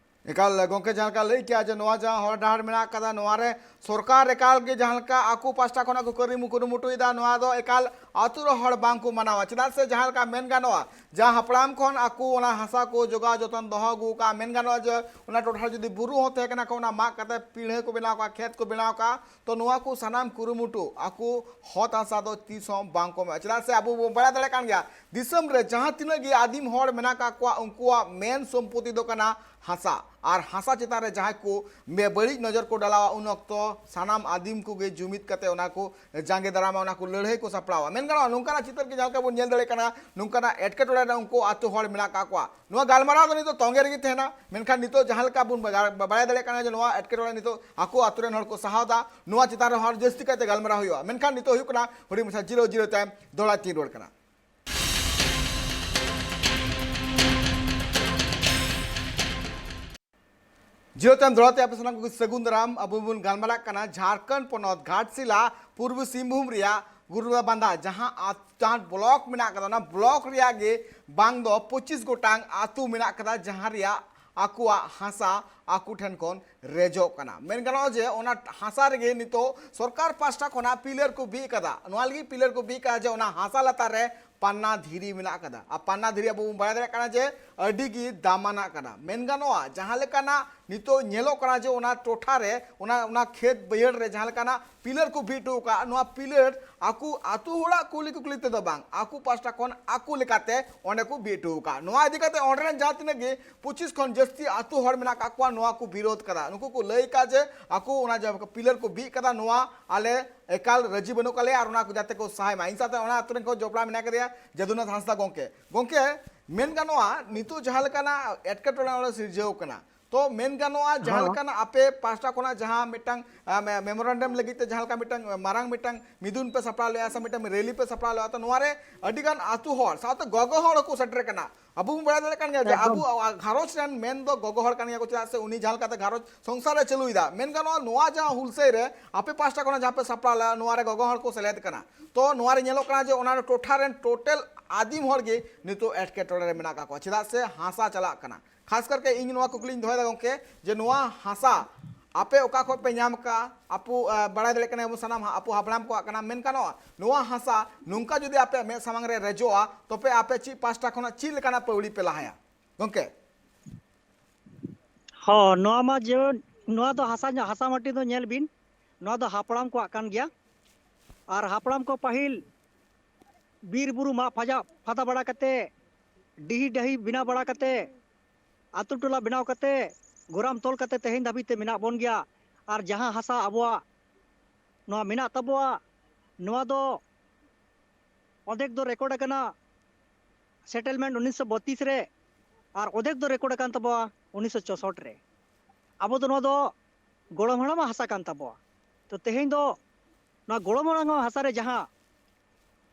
ᱮᱠᱟᱞ ᱜᱚᱢᱠᱮ, ᱡᱟᱦᱟᱸ ᱞᱮᱠᱟ ᱞᱟᱹᱭ ᱠᱮᱜᱼᱟ ᱡᱮ ᱱᱚᱣᱟ ᱡᱟᱦᱟᱸ ᱦᱚᱨ ᱰᱟᱦᱟᱨ ᱢᱮᱱᱟᱜ ᱠᱟᱫᱟ, ᱱᱚᱣᱟ ᱨᱮ ᱥᱚᱨᱠᱟᱨ ᱮᱠᱟᱞ ᱜᱮ ᱡᱟᱦᱟᱸ ᱞᱮᱠᱟ ᱟᱠᱚ ᱯᱟᱥᱴᱟ ᱠᱷᱚᱱᱟᱜ ᱠᱚ ᱠᱟᱹᱨᱤ ᱠᱩᱨᱩᱢᱩᱴᱩᱭᱮᱫᱟ, ᱱᱚᱣᱟ ᱫᱚ ᱮᱠᱟᱞ ᱟᱹᱛᱩ ᱨᱮ ᱦᱚᱲ ᱵᱟᱝ ᱠᱚ ᱢᱟᱱᱟᱣᱟ᱾ ᱪᱮᱫᱟᱜ ᱥᱮ ᱡᱟᱦᱟᱸ ᱞᱮᱠᱟ ᱢᱮᱱ ᱜᱟᱱᱚᱜᱼᱟ, ᱡᱟᱦᱟᱸ ᱦᱟᱯᱲᱟᱢ ᱠᱷᱚᱱ ᱟᱠᱚ ᱚᱱᱟ ᱦᱟᱥᱟ ᱠᱚ ᱡᱚᱜᱟᱣ ᱡᱚᱛᱚᱱ ᱫᱚᱦᱚ ᱟᱹᱜᱩ ᱟᱠᱟᱫᱼᱟ, ᱢᱮᱱ ᱜᱟᱱᱚᱜᱼᱟ ᱡᱮ ᱚᱱᱟ ᱴᱚᱴᱷᱟ ᱨᱮ ᱡᱩᱫᱤ ᱵᱩᱨᱩ ᱦᱚᱸ ᱛᱟᱦᱮᱸ ᱠᱟᱱᱟ ᱠᱷᱟᱱ, ᱚᱱᱟ ᱢᱟᱜ ᱠᱟᱛᱮ ᱯᱤᱲᱦᱟᱹ ᱠᱚ ᱵᱮᱱᱟᱣ ᱠᱟᱜᱼᱟ, ᱠᱷᱮᱛ ᱠᱚ ᱵᱮᱱᱟᱣ ᱠᱟᱜᱼᱟ, ᱛᱚ ᱱᱚᱣᱟ ᱠᱚ ᱥᱟᱱᱟᱢ ᱠᱩᱨᱩᱢᱩᱴᱩ ᱟᱠᱚ ᱦᱚᱛ ᱦᱟᱥᱟ ᱫᱚ ᱛᱤᱥ ᱦᱚᱸ ᱵᱟᱝ ᱠᱚ ᱮᱢᱚᱜᱼᱟ᱾ ᱪᱮᱫᱟᱜ ᱥᱮ ᱟᱵᱚ ᱵᱚᱱ ᱵᱟᱲᱟᱭ ᱫᱟᱲᱮᱭᱟᱜ ᱠᱟᱱ ᱜᱮᱭᱟ, ᱫᱤᱥᱚᱢ ᱨᱮ ᱡᱟᱦᱟᱸ ᱛᱤᱱᱟᱹᱜ ᱜᱮ ᱟᱹᱫᱤᱢ ᱦᱚᱲ ᱢᱮᱱᱟᱜ ᱟᱠᱟᱫ ᱠᱚᱣᱟ, ᱩᱱᱠᱩᱣᱟᱜ ᱢᱮᱱ ᱥᱚᱢᱯᱚᱛᱤ ᱫᱚ ᱠᱟᱱᱟ ᱦᱟᱥᱟ᱾ ᱟᱨ ᱦᱟᱥᱟ ᱪᱮᱛᱟᱱ ᱨᱮ ᱡᱟᱦᱟᱸᱭ ᱠᱚ ᱵᱮ-, ᱵᱟᱹᱲᱤᱡ ᱱᱚᱡᱚᱨ ᱠᱚ ᱰᱟᱞᱟᱣᱟ, ᱩᱱ ᱚᱠᱛᱚ ᱥᱟᱱᱟᱢ ᱟᱹᱫᱤᱢ ᱠᱚᱜᱮ ᱡᱩᱢᱤᱫ ᱠᱟᱛᱮ ᱚᱱᱟ ᱠᱚ ᱡᱟᱸᱜᱮ ᱫᱟᱨᱟᱢᱟ, ᱚᱱᱟ ᱠᱚ ᱞᱟᱹᱲᱦᱟᱹᱭ ᱠᱚ ᱥᱟᱯᱲᱟᱣᱟ᱾ ᱢᱮᱱ ᱜᱟᱱᱚᱜᱼᱟ, ᱱᱚᱝᱠᱟᱱᱟᱜ ᱪᱤᱛᱟᱹᱨ ᱜᱮ ᱡᱟᱦᱟᱸ ᱞᱮᱠᱟ ᱵᱚᱱ ᱧᱮᱞ ᱫᱟᱲᱮᱭᱟᱜ ᱠᱟᱱᱟ, ᱱᱚᱝᱠᱟᱱᱟᱜ ᱮᱴᱠᱮᱴᱚᱬᱮ ᱨᱮ ᱩᱱᱠᱩ ᱟᱹᱛᱩ ᱦᱚᱲ ᱢᱮᱱᱟᱜ ᱟᱠᱟᱫ ᱠᱚᱣᱟ᱾ ᱱᱚᱣᱟ ᱜᱟᱞᱢᱟᱨᱟᱣ ᱫᱚ ᱱᱤᱛᱚᱜ ᱛᱚᱸᱜᱮ ᱨᱮᱜᱮ ᱛᱟᱦᱮᱱᱟ, ᱢᱮᱱᱠᱷᱟᱱ ᱱᱤᱛᱚᱜ ᱡᱟᱦᱟᱸ ᱞᱮᱠᱟ ᱵᱚᱱ ᱵᱟᱲᱟᱭ ᱫᱟᱲᱮᱭᱟᱜ ᱠᱟᱱᱟ ᱡᱮ ᱱᱚᱣᱟ ᱮᱴᱠᱮᱴᱚᱬᱮ ᱱᱤᱛᱚᱜ ᱟᱠᱚ ᱟᱹᱛᱩ ᱨᱮᱱ ᱦᱚᱲ ᱠᱚ ᱥᱟᱦᱟᱣ ᱮᱫᱟ, ᱱᱚᱣᱟ ᱪᱮᱛᱟᱱ ᱨᱮᱦᱚᱸ ᱟᱨ ᱡᱟᱹᱥᱛᱤ ᱠᱟᱭᱛᱮ ᱜᱟᱞᱢᱟᱨᱟᱣ ᱦᱩᱭᱩᱜᱼᱟ᱾ ᱢᱮᱱᱠᱷᱟᱱ ᱱᱤᱛᱚᱜ ᱦᱩᱭᱩᱜ ᱠᱟᱱᱟ ᱦᱩᱰᱤᱧ ᱢᱟᱪᱷᱟ ᱡᱤᱨᱟᱹᱣ, ᱡᱤᱨᱟᱹᱣ ᱛᱟᱭᱚᱢ ᱫᱚᱦᱲᱟ ᱛᱤᱧ ᱨᱩᱣᱟᱹᱲ ᱠᱟᱱᱟ᱾ ᱡᱤᱨᱟᱹᱣ ᱛᱟᱭᱚᱢ ᱫᱚᱦᱲᱟ ᱛᱮ ᱟᱯᱮ ᱥᱟᱱᱟᱢ ᱠᱚᱜᱮ ᱥᱟᱹᱜᱩᱱ ᱫᱟᱨᱟᱢ᱾ ᱟᱵᱚ ᱵᱚᱱ ᱜᱟᱞᱢᱟᱨᱟᱜ ᱠᱟᱱᱟ ᱡᱷᱟᱲᱠᱷᱚᱸᱰ ᱯᱚᱱᱚᱛ ᱜᱷᱟᱴᱥᱤᱞᱟ ᱯᱩᱨᱵᱚ ᱥᱤᱝᱵᱷᱩᱢ ᱨᱮᱭᱟᱜ ᱜᱩᱨᱩᱞᱟ ᱵᱟᱸᱫᱷᱟ, ᱡᱟᱦᱟᱸ ᱟᱛ-, ᱡᱟᱦᱟᱸ ᱵᱞᱚᱠ ᱢᱮᱱᱟᱜ ᱠᱟᱫᱟ, ᱚᱱᱟ ᱵᱞᱚᱠ ᱨᱮᱭᱟᱜ ᱜᱮ ᱵᱟᱝ ᱫᱚ ᱯᱚᱸᱪᱤᱥ ᱜᱚᱴᱟᱝ ᱟᱹᱛᱩ ᱢᱮᱱᱟᱜ ᱠᱟᱫᱟ, ᱡᱟᱦᱟᱸ ᱨᱮᱭᱟᱜ ᱟᱠᱚᱣᱟᱜ ᱦᱟᱥᱟ ᱟᱠᱚ ᱴᱷᱮᱱ ᱠᱷᱚᱱ ᱨᱮᱡᱚᱜ ᱠᱟᱱᱟ᱾ ᱢᱮᱱ ᱜᱟᱱᱚᱜᱼᱟ ᱡᱮ ᱚᱱᱟ ᱦᱟᱥᱟ ᱨᱮᱜᱮ ᱱᱤᱛᱚᱜ ᱥᱚᱨᱠᱟᱨ ᱯᱟᱥᱴᱟ ᱠᱷᱚᱱᱟᱜ ᱯᱤᱞᱟᱨ ᱠᱚ ᱵᱤᱫ ᱠᱟᱫᱟ᱾ ᱱᱚᱣᱟ ᱞᱟᱹᱜᱤᱫ ᱯᱤᱞᱟᱨ ᱠᱚ ᱵᱤᱫ ᱠᱟᱫᱟ ᱡᱮ ᱚᱱᱟ ᱦᱟᱥᱟ ᱞᱟᱛᱟᱨ ᱨᱮ ᱯᱟᱱᱱᱟ ᱫᱷᱤᱨᱤ ᱢᱮᱱᱟᱜ ᱠᱟᱫᱟ᱾ ᱟᱨ ᱯᱟᱱᱱᱟ ᱫᱷᱤᱨᱤ ᱟᱵᱚ ᱵᱚᱱ ᱵᱟᱲᱟᱭ ᱫᱟᱲᱮᱭᱟᱜ ᱠᱟᱱᱟ ᱡᱮ ᱟᱹᱰᱤ ᱜᱮ ᱫᱟᱢᱟᱱᱟᱜ ᱠᱟᱱᱟ᱾ ᱢᱮᱱ ᱜᱟᱱᱚᱜᱼᱟ, ᱡᱟᱦᱟᱸ ᱞᱮᱠᱟᱱᱟᱜ ᱱᱤᱛᱚᱜ ᱧᱮᱞᱚᱜ ᱠᱟᱱᱟ ᱡᱮ ᱚᱱᱟ ᱴᱚᱴᱷᱟ ᱨᱮ, ᱚᱱᱟ, ᱚᱱᱟ ᱠᱷᱮᱛ ᱵᱟᱹᱭᱦᱟᱹᱲ ᱨᱮ ᱡᱟᱦᱟᱸ ᱞᱮᱠᱟᱱᱟᱜ ᱯᱤᱞᱟᱨ ᱠᱚ ᱵᱤᱫ ᱦᱚᱴᱚ ᱟᱠᱟᱫ, ᱱᱚᱣᱟ ᱯᱤᱞᱟᱨ ᱟᱠᱚ ᱟᱹᱛᱩ ᱦᱚᱲᱟᱜ ᱠᱩᱞᱤ ᱠᱩᱠᱞᱤ ᱛᱮᱫᱚ ᱵᱟᱝ, ᱟᱠᱚ ᱯᱟᱥᱴᱟ ᱠᱷᱚᱱ ᱟᱠᱚ ᱞᱮᱠᱟᱛᱮ ᱚᱸᱰᱮ ᱠᱚ ᱵᱤᱫ ᱦᱚᱴᱚ ᱟᱠᱟᱫ᱾ ᱱᱚᱣᱟ ᱤᱫᱤ ᱠᱟᱛᱮ ᱚᱸᱰᱮ ᱨᱮᱱ ᱡᱟᱦᱟᱸ ᱛᱤᱱᱟᱹᱜ ᱜᱮ ᱯᱚᱸᱪᱤᱥ ᱠᱷᱚᱱ ᱡᱟᱹᱥᱛᱤ ᱟᱹᱛᱩ ᱦᱚᱲ ᱢᱮᱱᱟᱜ ᱟᱠᱟᱫ ᱠᱚᱣᱟ, ᱱᱚᱣᱟ ᱠᱚ ᱵᱤᱨᱳᱫᱷ ᱠᱟᱫᱟ᱾ ᱱᱩᱠᱩ ᱠᱚ ᱞᱟᱹᱭ ᱟᱠᱟᱫ ᱡᱮ ᱟᱠᱚ ᱚᱱᱟ ᱡᱟᱦᱟᱸ ᱯᱤᱞᱟᱨ ᱠᱚ ᱵᱤᱫ ᱠᱟᱫᱟ, ᱱᱚᱣᱟ ᱟᱞᱮ ᱮᱠᱟᱞ ᱨᱟᱹᱡᱤ ᱵᱟᱹᱱᱩᱜ ᱠᱟᱫ ᱞᱮᱭᱟ ᱟᱨ ᱚᱱᱟ ᱠᱚ ᱡᱟᱛᱮ ᱠᱚ ᱥᱟᱦᱟᱭ ᱢᱟ᱾ ᱤᱧ ᱥᱟᱶᱛᱮ ᱚᱱᱟ ᱟᱹᱛᱩ ᱨᱮᱱ ᱠᱚ ᱡᱚᱯᱲᱟᱣ ᱢᱮᱱᱟᱜ ᱠᱟᱫᱮᱭᱟ ᱡᱟᱫᱩᱱᱟᱛᱷ ᱦᱟᱸᱥᱫᱟ ᱜᱚᱢᱠᱮ᱾ ᱜᱚᱢᱠᱮ, ᱢᱮᱱ ᱜᱟᱱᱚᱜᱼᱟ, ᱱᱤᱛᱚᱜ ᱡᱟᱦᱟᱸ ᱞᱮᱠᱟᱱᱟᱜ ᱮᱴᱠᱮᱴᱚᱬᱮ ᱚᱸᱰᱮ ᱥᱤᱨᱡᱟᱹᱣ ᱠᱟᱱᱟ, ᱛᱚ ᱢᱮᱱ ᱜᱟᱱᱚᱜᱼᱟ, ᱡᱟᱦᱟᱸ ᱦᱚᱸ᱾ ᱞᱮᱠᱟᱱᱟᱜ ᱟᱯᱮ ᱯᱟᱦᱴᱟ ᱠᱷᱚᱱᱟᱜ ᱡᱟᱦᱟᱸ ᱢᱤᱫᱴᱟᱝ, ᱟ, ᱢᱮ-, memorandum ᱞᱟᱹᱜᱤᱫ ᱛᱮ ᱡᱟᱦᱟᱸ ᱞᱮᱠᱟ ᱢᱤᱫᱴᱟᱝ ᱢᱟᱨᱟᱝ ᱢᱤᱫᱴᱟᱝ ᱢᱤᱫᱩᱱ ᱯᱮ ᱥᱟᱯᱲᱟᱣ ᱞᱮᱜᱼᱟ ᱥᱮ ᱢᱤᱫᱴᱟᱝ rally ᱯᱮ ᱥᱟᱯᱲᱟᱣ ᱞᱮᱜᱼᱟ, ᱛᱚ ᱱᱚᱣᱟ ᱨᱮ ᱟᱹᱰᱤ ᱜᱟᱱ ᱟᱹᱛᱩ ᱦᱚᱲ ᱥᱟᱶᱛᱮ ᱜᱚᱜᱚ ᱦᱚᱲ ᱦᱚᱸᱠᱚ ᱥᱮᱴᱮᱨ ᱠᱟᱱᱟ᱾ ᱟᱵᱚ ᱵᱚᱱ ᱵᱟᱲᱟᱭ ᱫᱟᱲᱮᱭᱟᱜ ᱠᱟᱱ ᱜᱮᱭᱟ ᱡᱮ ᱮᱠᱫᱚᱢ᱾ ᱟᱵᱚ ᱜᱷᱟᱨᱚᱸᱡᱽ ᱨᱮᱱ ᱢᱮᱱ ᱫᱚ ᱜᱚᱜᱚ ᱦᱚᱲ ᱠᱟᱱ ᱜᱮᱭᱟ ᱠᱚ, ᱪᱮᱫᱟᱜ ᱥᱮ ᱩᱱᱤ ᱡᱟᱦᱟᱸ ᱞᱮᱠᱟᱛᱮ ᱜᱷᱟᱨᱚᱸᱡᱽ ᱥᱚᱝᱥᱟᱨ ᱮ ᱪᱟᱹᱞᱩᱭᱮᱫᱟ᱾ ᱢᱮᱱ ᱜᱟᱱᱚᱜᱼᱟ, ᱱᱚᱣᱟ ᱡᱟᱦᱟᱸ ᱦᱩᱞᱥᱟᱹᱭ ᱨᱮ ᱟᱯᱮ ᱯᱟᱦᱴᱟ ᱠᱷᱚᱱᱟᱜ ᱡᱟᱦᱟᱸ ᱯᱮ ᱥᱟᱯᱲᱟᱣ ᱞᱮᱜᱼᱟ, ᱱᱚᱣᱟ ᱨᱮ ᱜᱚᱜᱚ ᱦᱚᱲ ᱠᱚ ᱥᱮᱞᱮᱫ ᱠᱟᱱᱟ᱾ ᱛᱚ ᱱᱚᱣᱟ ᱨᱮ ᱧᱮᱞᱚᱜ ᱠᱟᱱᱟ ᱡᱮ ᱚᱱᱟ ᱴᱚᱴᱷᱟ ᱨᱮᱱ total ᱟᱹᱫᱤᱢ ᱦᱚᱲ ᱜᱮ ᱱᱤᱛᱚᱜ ᱮᱴᱠᱮᱴᱚᱬᱮ ᱨᱮ ᱢᱮᱱᱟᱜ ᱟᱠᱟᱫ ᱠᱚᱣᱟ, ᱪᱮᱫᱟᱜ ᱥᱮ ᱦᱟᱥᱟ ᱪᱟᱞᱟᱜ ᱠᱟᱱᱟ᱾ ᱠᱷᱟᱥ ᱠᱟᱨᱛᱮ ᱤᱧ ᱱᱚᱣᱟ ᱠᱩᱠᱞᱤᱧ ᱫᱚᱦᱚᱭᱮᱫᱟ ᱜᱚᱢᱠᱮ, ᱡᱮ ᱱᱚᱣᱟ ᱦᱟᱥᱟ ᱟᱯᱮ ᱚᱠᱟ ᱠᱷᱚᱱ ᱯᱮ ᱧᱟᱢ ᱟᱠᱟᱫᱼᱟ? ᱟᱯᱚ, ᱟ, ᱵᱟᱲᱟᱭ ᱫᱟᱲᱮᱭᱟᱜ ᱠᱟᱱᱟ ᱟᱵᱚ ᱥᱟᱱᱟᱢ ᱦᱟ-, ᱟᱵᱚ ᱦᱟᱯᱲᱟᱢ ᱠᱚᱣᱟᱜ ᱠᱟᱱᱟ᱾ ᱢᱮᱱ ᱜᱟᱱᱚᱜᱼᱟ, ᱱᱚᱣᱟ ᱦᱟᱥᱟ ᱱᱚᱝᱠᱟ ᱡᱩᱫᱤ ᱟᱯᱮᱭᱟᱜ ᱢᱮᱫ ᱥᱟᱢᱟᱝ ᱨᱮ ᱨᱮᱡᱚᱜᱼᱟ, ᱛᱚᱵᱮ ᱟᱯᱮ ᱪᱮᱫ ᱯᱟᱦᱴᱟ ᱠᱷᱚᱱᱟᱜ ᱪᱮᱫ ᱞᱮᱠᱟᱱᱟᱜ ᱯᱟᱹᱣᱲᱤ ᱯᱮ ᱞᱟᱦᱟᱭᱟ ᱜᱚᱢᱠᱮ? ᱦᱚᱸ, ᱱᱚᱣᱟ ᱢᱟ ᱡᱮ, ᱱᱚᱣᱟ ᱫᱚ ᱦᱟᱥᱟ ᱧᱚᱜ, ᱦᱟᱥᱟ ᱢᱟᱹᱴᱤ ᱫᱚ ᱧᱮᱞ ᱵᱤᱱ, ᱱᱚᱣᱟ ᱫᱚ ᱦᱟᱯᱲᱟᱢ ᱠᱚᱣᱟᱜ ᱠᱟᱱ ᱜᱮᱭᱟ᱾ ᱟᱨ ᱦᱟᱯᱲᱟᱢ ᱠᱚ ᱯᱟᱹᱦᱤᱞ ᱵᱤᱨ ᱵᱩᱨᱩ ᱢᱟᱜ ᱯᱷᱟᱡᱟ-, ᱯᱷᱟᱫᱟ ᱵᱟᱲᱟ ᱠᱟᱛᱮ, ᱰᱤᱦᱤ ᱰᱟᱹᱦᱤ ᱵᱮᱱᱟᱣ ᱵᱟᱲᱟ ᱠᱟᱛᱮ, ᱟᱛᱳ ᱴᱚᱞᱟ ᱵᱮᱱᱟᱣ ᱠᱟᱛᱮ, ᱜᱚᱨᱟᱢ ᱛᱚᱞ ᱠᱟᱛᱮ ᱛᱮᱦᱮᱧ ᱫᱷᱟᱹᱵᱤᱡ ᱛᱮ ᱢᱮᱱᱟᱜ ᱵᱚᱱ ᱜᱮᱭᱟ᱾ ᱟᱨ ᱡᱟᱦᱟᱸ ᱦᱟᱥᱟ ᱟᱵᱚᱣᱟᱜ ᱱᱚᱣᱟ ᱢᱮᱱᱟᱜ ᱛᱟᱵᱚᱣᱟ, ᱱᱚᱣᱟ ᱫᱚ ᱚᱫᱷᱮᱠ ᱫᱚ record ᱟᱠᱟᱱᱟ settlement ᱩᱱᱤᱥᱥᱚ ᱵᱚᱛᱤᱥ ᱨᱮ, ᱟᱨ ᱚᱫᱷᱮᱠ ᱫᱚ record ᱟᱠᱟᱱ ᱛᱟᱵᱚᱣᱟ ᱩᱱᱤᱥᱥᱚ ᱪᱳᱥᱚᱴ ᱨᱮ᱾ ᱟᱵᱚ ᱫᱚ ᱱᱚᱣᱟ ᱫᱚ ᱜᱚᱲᱚᱢ ᱦᱟᱲᱟᱢᱟᱜ ᱦᱟᱥᱟ ᱠᱟᱱ ᱛᱟᱵᱚᱣᱟ᱾ ᱛᱚ ᱛᱮᱦᱮᱧ ᱫᱚ ᱱᱚᱣᱟ ᱜᱚᱲᱚᱢ ᱦᱟᱲᱟᱢᱟᱜ ᱦᱟᱥᱟ ᱨᱮ ᱡᱟᱦᱟᱸ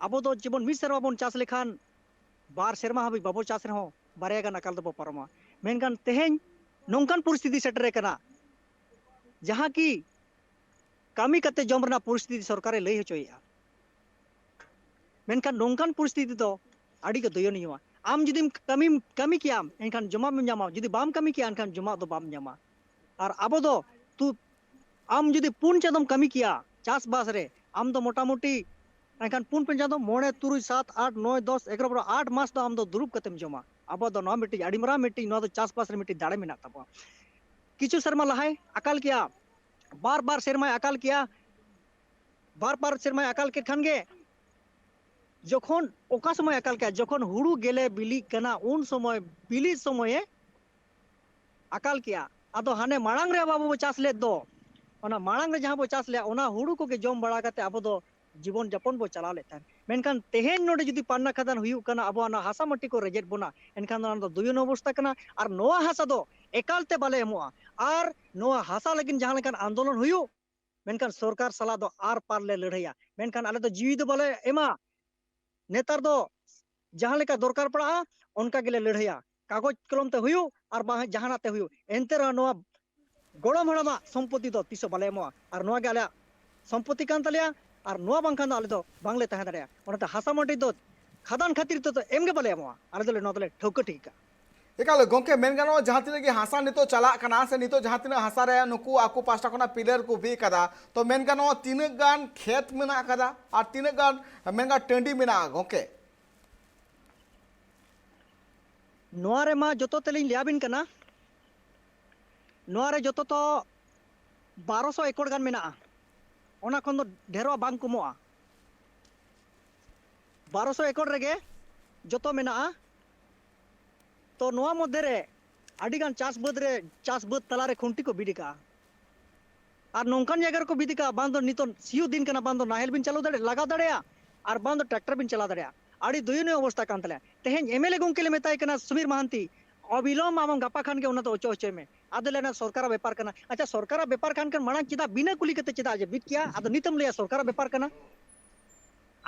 ᱟᱵᱚ ᱫᱚ ᱡᱮᱢᱚᱱ ᱢᱤᱫ ᱥᱮᱨᱢᱟ ᱵᱚᱱ ᱪᱟᱥ ᱞᱮᱠᱷᱟᱱ ᱵᱟᱨ ᱥᱮᱨᱢᱟ ᱦᱟᱹᱵᱤᱡ ᱵᱟᱵᱚ ᱪᱟᱥ ᱨᱮᱦᱚᱸ ᱵᱟᱨᱭᱟ ᱜᱟᱱ ᱟᱠᱟᱞ ᱫᱚᱵᱚ ᱯᱟᱨᱚᱢᱟ᱾ ᱢᱮᱱᱠᱷᱟᱱ ᱛᱮᱦᱮᱧ ᱱᱚᱝᱠᱟᱱ ᱯᱚᱨᱤᱥᱛᱷᱤᱛᱤ ᱥᱮᱴᱮᱨ ᱟᱠᱟᱱᱟ, ᱡᱟᱦᱟᱸ ᱠᱤ ᱠᱟᱹᱢᱤ ᱠᱟᱛᱮ ᱡᱚᱢ ᱨᱮᱱᱟᱜ ᱯᱚᱨᱤᱥᱛᱷᱤᱛᱤ ᱥᱚᱨᱠᱟᱨᱮ ᱞᱟᱹᱭ ᱦᱚᱪᱚᱭᱮᱫᱼᱟ᱾ ᱢᱮᱱᱠᱷᱟᱱ ᱱᱚᱝᱠᱟᱱ ᱯᱚᱨᱤᱥᱛᱷᱤᱛᱤ ᱫᱚ ᱟᱹᱰᱤ ᱜᱮ ᱫᱚᱭᱚᱱᱤᱭᱚᱢᱟ᱾ ᱟᱢ ᱡᱩᱫᱤᱢ ᱠᱟᱹᱢᱤᱢ, ᱠᱟᱹᱢᱤ ᱠᱮᱭᱟᱢ, ᱮᱱᱠᱷᱟᱱ ᱡᱚᱢᱟᱜ ᱮᱢ ᱧᱟᱢᱟ, ᱡᱩᱫᱤ ᱵᱟᱢ ᱠᱟᱹᱢᱤ ᱠᱮᱭᱟ, ᱮᱱᱠᱷᱟᱱ ᱡᱚᱢᱟᱜ ᱫᱚ ᱵᱟᱢ ᱧᱟᱢᱟ᱾ ᱟᱨ ᱟᱵᱚ ᱫᱚ ᱛᱩ-, ᱟᱢ ᱡᱩᱫᱤ ᱯᱩᱱ ᱪᱟᱸᱫᱚᱢ ᱠᱟᱹᱢᱤ ᱠᱮᱭᱟ ᱪᱟᱥᱵᱟᱥ ᱨᱮ, ᱟᱢ ᱫᱚ ᱢᱚᱴᱟᱢᱩᱴᱤ ᱮᱱᱠᱷᱟᱱ ᱯᱩᱱ ᱯᱩᱱ ᱪᱟᱸᱫᱚ, ᱢᱚᱬᱮ, ᱛᱩᱨᱩᱭ, ᱥᱟᱛ, ᱟᱴ, ᱱᱚᱭ, ᱫᱚᱥ, ᱮᱜᱟᱨᱚ, ᱵᱟᱨᱚ, ᱟᱴ ᱢᱟᱥ ᱫᱚ ᱟᱢ ᱫᱚ ᱫᱩᱲᱩᱵ ᱠᱟᱛᱮᱢ ᱡᱚᱢᱟ᱾ ᱟᱵᱚ ᱫᱚ ᱱᱚᱣᱟ ᱢᱤᱫᱴᱤᱡ ᱟᱹᱰᱤ ᱢᱟᱨᱟᱝ ᱢᱤᱫᱴᱤᱡ ᱱᱚᱣᱟ ᱫᱚ ᱪᱟᱥᱵᱟᱥ ᱨᱮ ᱢᱤᱫᱴᱤᱡ ᱫᱟᱲᱮ ᱢᱮᱱᱟᱜ ᱛᱟᱵᱚᱱᱟ᱾ ᱠᱤᱪᱷᱩ ᱥᱮᱨᱢᱟ ᱞᱟᱦᱟᱭ ᱟᱠᱟᱞ ᱠᱮᱜᱼᱟ, ᱵᱟᱨ ᱵᱟᱨ ᱥᱮᱨᱢᱟᱭ ᱟᱠᱟᱞ ᱠᱮᱜᱼᱟ, ᱵᱟᱨ ᱵᱟᱨ ᱥᱮᱨᱢᱟᱭ ᱟᱠᱟᱞ ᱠᱮᱫ ᱠᱷᱟᱱ ᱜᱮ ᱡᱚᱠᱷᱚᱱ ᱚᱠᱟ ᱥᱚᱢᱚᱭ ᱟᱠᱟᱞ ᱠᱮᱜᱼᱟ, ᱡᱚᱠᱷᱚᱱ ᱦᱩᱲᱩ ᱜᱮᱞᱮ ᱵᱤᱞᱤᱜ ᱠᱟᱱᱟ ᱩᱱ ᱥᱚᱢᱚᱭ, ᱵᱤᱞᱤ ᱥᱚᱢᱚᱭᱮ ᱟᱠᱟᱞ ᱠᱮᱜᱼᱟ᱾ ᱟᱫᱚ ᱦᱟᱱᱮ ᱢᱟᱲᱟᱝ ᱨᱮ ᱟᱵᱚ ᱵᱚ ᱪᱟᱥ ᱞᱮᱫ ᱫᱚ, ᱚᱱᱟ ᱢᱟᱲᱟᱝ ᱨᱮ ᱡᱟᱦᱟᱸ ᱵᱚ ᱪᱟᱥ ᱞᱮᱜᱼᱟ, ᱚᱱᱟ ᱦᱩᱲᱩ ᱠᱚᱜᱮ ᱡᱚᱢ ᱵᱟᱲᱟ ᱠᱟᱛᱮ ᱟᱵᱚ ᱫᱚ ᱡᱤᱵᱚᱱ ᱡᱟᱯᱚᱱ ᱵᱚ ᱪᱟᱞᱟᱣ ᱞᱮᱫ ᱛᱟᱦᱮᱸᱫ᱾ ᱢᱮᱱᱠᱷᱟᱱ ᱛᱮᱦᱮᱧ ᱱᱚᱰᱮ ᱡᱩᱫᱤ ᱯᱟᱱᱱᱟ ᱠᱷᱟᱫᱟᱱ ᱦᱩᱭᱩᱜ ᱠᱟᱱᱟ, ᱟᱵᱚᱣᱟᱜ ᱚᱱᱟ ᱦᱟᱥᱟ ᱢᱟᱹᱴᱤ ᱠᱚ ᱨᱮᱡᱮᱫ ᱵᱚᱱᱟ, ᱮᱱᱠᱷᱟᱱ ᱫᱚ ᱚᱱᱟ ᱫᱚ ᱫᱩᱭᱚᱱ ᱚᱵᱚᱥᱛᱟ ᱠᱟᱱᱟ᱾ ᱟᱨ ᱱᱚᱣᱟ ᱦᱟᱥᱟ ᱫᱚ ᱮᱠᱟᱞ ᱛᱮ ᱵᱟᱞᱮ ᱮᱢᱚᱜᱼᱟ᱾ ᱟᱨ ᱱᱚᱣᱟ ᱦᱟᱥᱟ ᱞᱟᱹᱜᱤᱫ ᱡᱟᱦᱟᱸ ᱞᱮᱠᱟᱱ ᱟᱱᱫᱳᱞᱚᱱ ᱦᱩᱭᱩᱜ, ᱢᱮᱱᱠᱷᱟᱱ ᱥᱚᱨᱠᱟᱨ ᱥᱟᱞᱟᱜ ᱫᱚ ᱟᱨ ᱯᱟᱨ ᱞᱮ ᱞᱟᱹᱲᱦᱟᱹᱭᱟ᱾ ᱢᱮᱱᱠᱷᱟᱱ ᱟᱞᱮ ᱫᱚ ᱡᱤᱣᱤ ᱫᱚ ᱵᱟᱞᱮ ᱮᱢᱟ᱾ ᱱᱮᱛᱟᱨ ᱫᱚ ᱡᱟᱦᱟᱸ ᱞᱮᱠᱟ ᱫᱚᱨᱠᱟᱨ ᱯᱟᱲᱟᱜᱼᱟ, ᱚᱱᱠᱟ ᱜᱮᱞᱮ ᱞᱟᱹᱲᱦᱟᱹᱭᱟ, ᱠᱟᱜᱚᱡᱽ ᱠᱚᱞᱚᱢ ᱛᱮ ᱦᱩᱭᱩᱜ ᱟᱨ ᱵᱟᱝ ᱡᱟᱦᱟᱱᱟᱜ ᱛᱮ ᱦᱩᱭᱩᱜ᱾ ᱮᱱᱛᱮ ᱨᱮᱦᱚᱸ ᱱᱚᱣᱟ ᱜᱚᱲᱚᱢ ᱦᱟᱲᱟᱢᱟᱜ ᱥᱚᱢᱯᱚᱛᱤ ᱫᱚ ᱛᱤᱥ ᱦᱚᱸ ᱵᱟᱞᱮ ᱮᱢᱚᱜᱼᱟ᱾ ᱟᱨ ᱱᱚᱣᱟ ᱜᱮ ᱟᱞᱮᱭᱟᱜ ᱥᱚᱢᱯᱚᱛᱤ ᱠᱟᱱ ᱛᱟᱞᱮᱭᱟ᱾ ᱟᱨ ᱱᱚᱣᱟ ᱵᱟᱝᱠᱷᱟᱱ ᱫᱚ ᱟᱞᱮ ᱫᱚ ᱵᱟᱝᱞᱮ ᱛᱟᱦᱮᱸ ᱫᱟᱲᱮᱭᱟᱜᱼᱟ᱾ ᱚᱱᱟᱛᱮ ᱦᱟᱥᱟ ᱢᱟᱹᱴᱤ ᱫᱚ ᱠᱷᱟᱫᱟᱱ ᱠᱷᱟᱹᱛᱤᱨ ᱛᱮᱫᱚ ᱮᱢ ᱜᱮ ᱵᱟᱞᱮ ᱮᱢᱚᱜᱼᱟ᱾ ᱟᱞᱮ ᱫᱚᱞᱮ ᱱᱚᱣᱟ ᱫᱚᱞᱮ ᱴᱷᱟᱹᱣᱠᱟᱹ ᱴᱷᱤᱠ ᱠᱟᱜᱼᱟ᱾ ᱮᱠᱟᱞ ᱜᱚᱝᱠᱮ, ᱢᱮᱱ ᱜᱟᱱᱚᱜᱼᱟ, ᱡᱟᱦᱟᱸ ᱛᱤᱱᱟᱹᱜ ᱜᱮ ᱦᱟᱥᱟ ᱱᱤᱛᱚᱜ ᱪᱟᱞᱟᱜ ᱠᱟᱱᱟ ᱥᱮ ᱱᱤᱛᱚᱜ ᱡᱟᱦᱟᱸ ᱛᱤᱱᱟᱹᱜ ᱦᱟᱥᱟ ᱨᱮ ᱱᱩᱠᱩ ᱟᱠᱚ ᱯᱟᱦᱴᱟ ᱠᱷᱚᱱᱟᱜ ᱯᱤᱞᱟᱨ ᱠᱚ ᱵᱤᱫ ᱠᱟᱫᱟ, ᱛᱚ ᱢᱮᱱ ᱜᱟᱱᱚᱜᱼᱟ, ᱛᱤᱱᱟᱹᱜ ᱜᱟᱱ ᱠᱷᱮᱛ ᱢᱮᱱᱟᱜ ᱟᱠᱟᱫᱟ ᱟᱨ ᱛᱤᱱᱟᱹᱜ ᱜᱟᱱ, ᱢᱮᱱ ᱜᱟᱱᱚᱜᱼᱟ, ᱴᱟᱺᱰᱤ ᱢᱮᱱᱟᱜᱼᱟ ᱜᱚᱝᱠᱮ? ᱱᱚᱣᱟ ᱨᱮᱢᱟ ᱡᱚᱛᱚ ᱛᱮᱞᱤᱧ ᱞᱟᱹᱭᱟᱵᱤᱱ ᱠᱟᱱᱟ, ᱱᱚᱣᱟ ᱨᱮ ᱡᱚᱛᱚ ᱛᱚ ᱵᱟᱨᱚᱥᱚ ᱮᱠᱚᱨ ᱜᱟᱱ ᱢᱮᱱᱟᱜᱼᱟ᱾ ᱚᱱᱟ ᱠᱷᱚᱱ ᱫᱚ ᱰᱷᱮᱨᱚᱜᱼᱟ, ᱵᱟᱝ ᱠᱚᱢᱚᱜᱼᱟ᱾ ᱵᱟᱨᱚᱥᱚ ᱮᱠᱚᱨ ᱨᱮᱜᱮ ᱡᱚᱛᱚ ᱢᱮᱱᱟᱜᱼᱟ᱾ ᱛᱚ ᱱᱚᱣᱟ ᱢᱚᱫᱽᱫᱷᱮ ᱨᱮ ᱟᱹᱰᱤᱜᱟᱱ ᱪᱟᱥ ᱵᱟᱹᱫᱽ ᱨᱮ, ᱪᱟᱥ ᱵᱟᱹᱫᱽ ᱛᱟᱞᱟᱨᱮ ᱠᱷᱩᱱᱴᱤ ᱠᱚ ᱵᱤᱫ ᱟᱠᱟᱜᱼᱟ᱾ ᱟᱨ ᱱᱚᱝᱠᱟᱱ ᱡᱟᱭᱜᱟ ᱨᱮᱠᱚ ᱵᱤᱫ ᱟᱠᱟᱜᱼᱟ, ᱵᱟᱝ ᱫᱚ ᱱᱤᱛᱚᱜ ᱥᱤᱭᱳᱜ ᱫᱤᱱ ᱠᱟᱱᱟ, ᱵᱟᱝ ᱫᱚ ᱱᱟᱦᱮᱞ ᱵᱤᱱ ᱪᱟᱹᱞᱩ ᱫᱟᱲᱮᱭᱟᱜᱼᱟ, ᱞᱟᱜᱟᱣ ᱫᱟᱲᱮᱭᱟᱜᱼᱟ, ᱟᱨ ᱵᱟᱝ ᱫᱚ ᱴᱨᱟᱠᱴᱟᱨ ᱵᱤᱱ ᱪᱟᱞᱟᱣ ᱫᱟᱲᱮᱭᱟᱜᱼᱟ᱾ ᱟᱹᱰᱤ ᱫᱚᱭᱚᱱᱤᱭᱚ ᱚᱵᱚᱥᱛᱟ ᱠᱟᱱ ᱛᱟᱞᱮᱭᱟ᱾ ᱛᱮᱦᱮᱧ ᱮᱢᱮᱞᱮ ᱜᱚᱝᱠᱮ ᱞᱮ ᱢᱮᱛᱟᱭ ᱠᱟᱱᱟ, ᱥᱩᱵᱤᱨ ᱢᱟᱦᱟᱱᱛᱤ, ᱚᱵᱤᱞᱚᱢ ᱟᱢ ᱜᱟᱯᱟ ᱠᱷᱟᱱ ᱜᱮ ᱚᱱᱟ ᱫᱚ ᱚᱪᱚᱜ ᱦᱚᱪᱚᱭ ᱢᱮ᱾ ᱟᱫᱚ ᱞᱟᱹᱭᱟ ᱥᱚᱨᱠᱟᱨᱟᱜ ᱵᱮᱯᱟᱨ ᱠᱟᱱᱟ᱾ ᱟᱪᱪᱷᱟ, ᱥᱚᱨᱠᱟᱨᱟᱜ ᱵᱮᱯᱟᱨ ᱠᱷᱟᱱ ᱠᱷᱟᱱ ᱢᱟᱲᱟᱝ ᱪᱮᱫᱟᱜ ᱵᱤᱱᱟᱹ ᱠᱩᱞᱤ ᱠᱟᱛᱮ ᱪᱮᱫᱟᱜ ᱡᱮ ᱵᱤᱫ ᱠᱮᱜᱼᱟ? ᱟᱫᱚ ᱱᱤᱛᱮᱢ ᱞᱟᱹᱭᱟ ᱥᱚᱨᱠᱟᱨᱟᱜ ᱵᱮᱯᱟᱨ ᱠᱟᱱᱟ᱾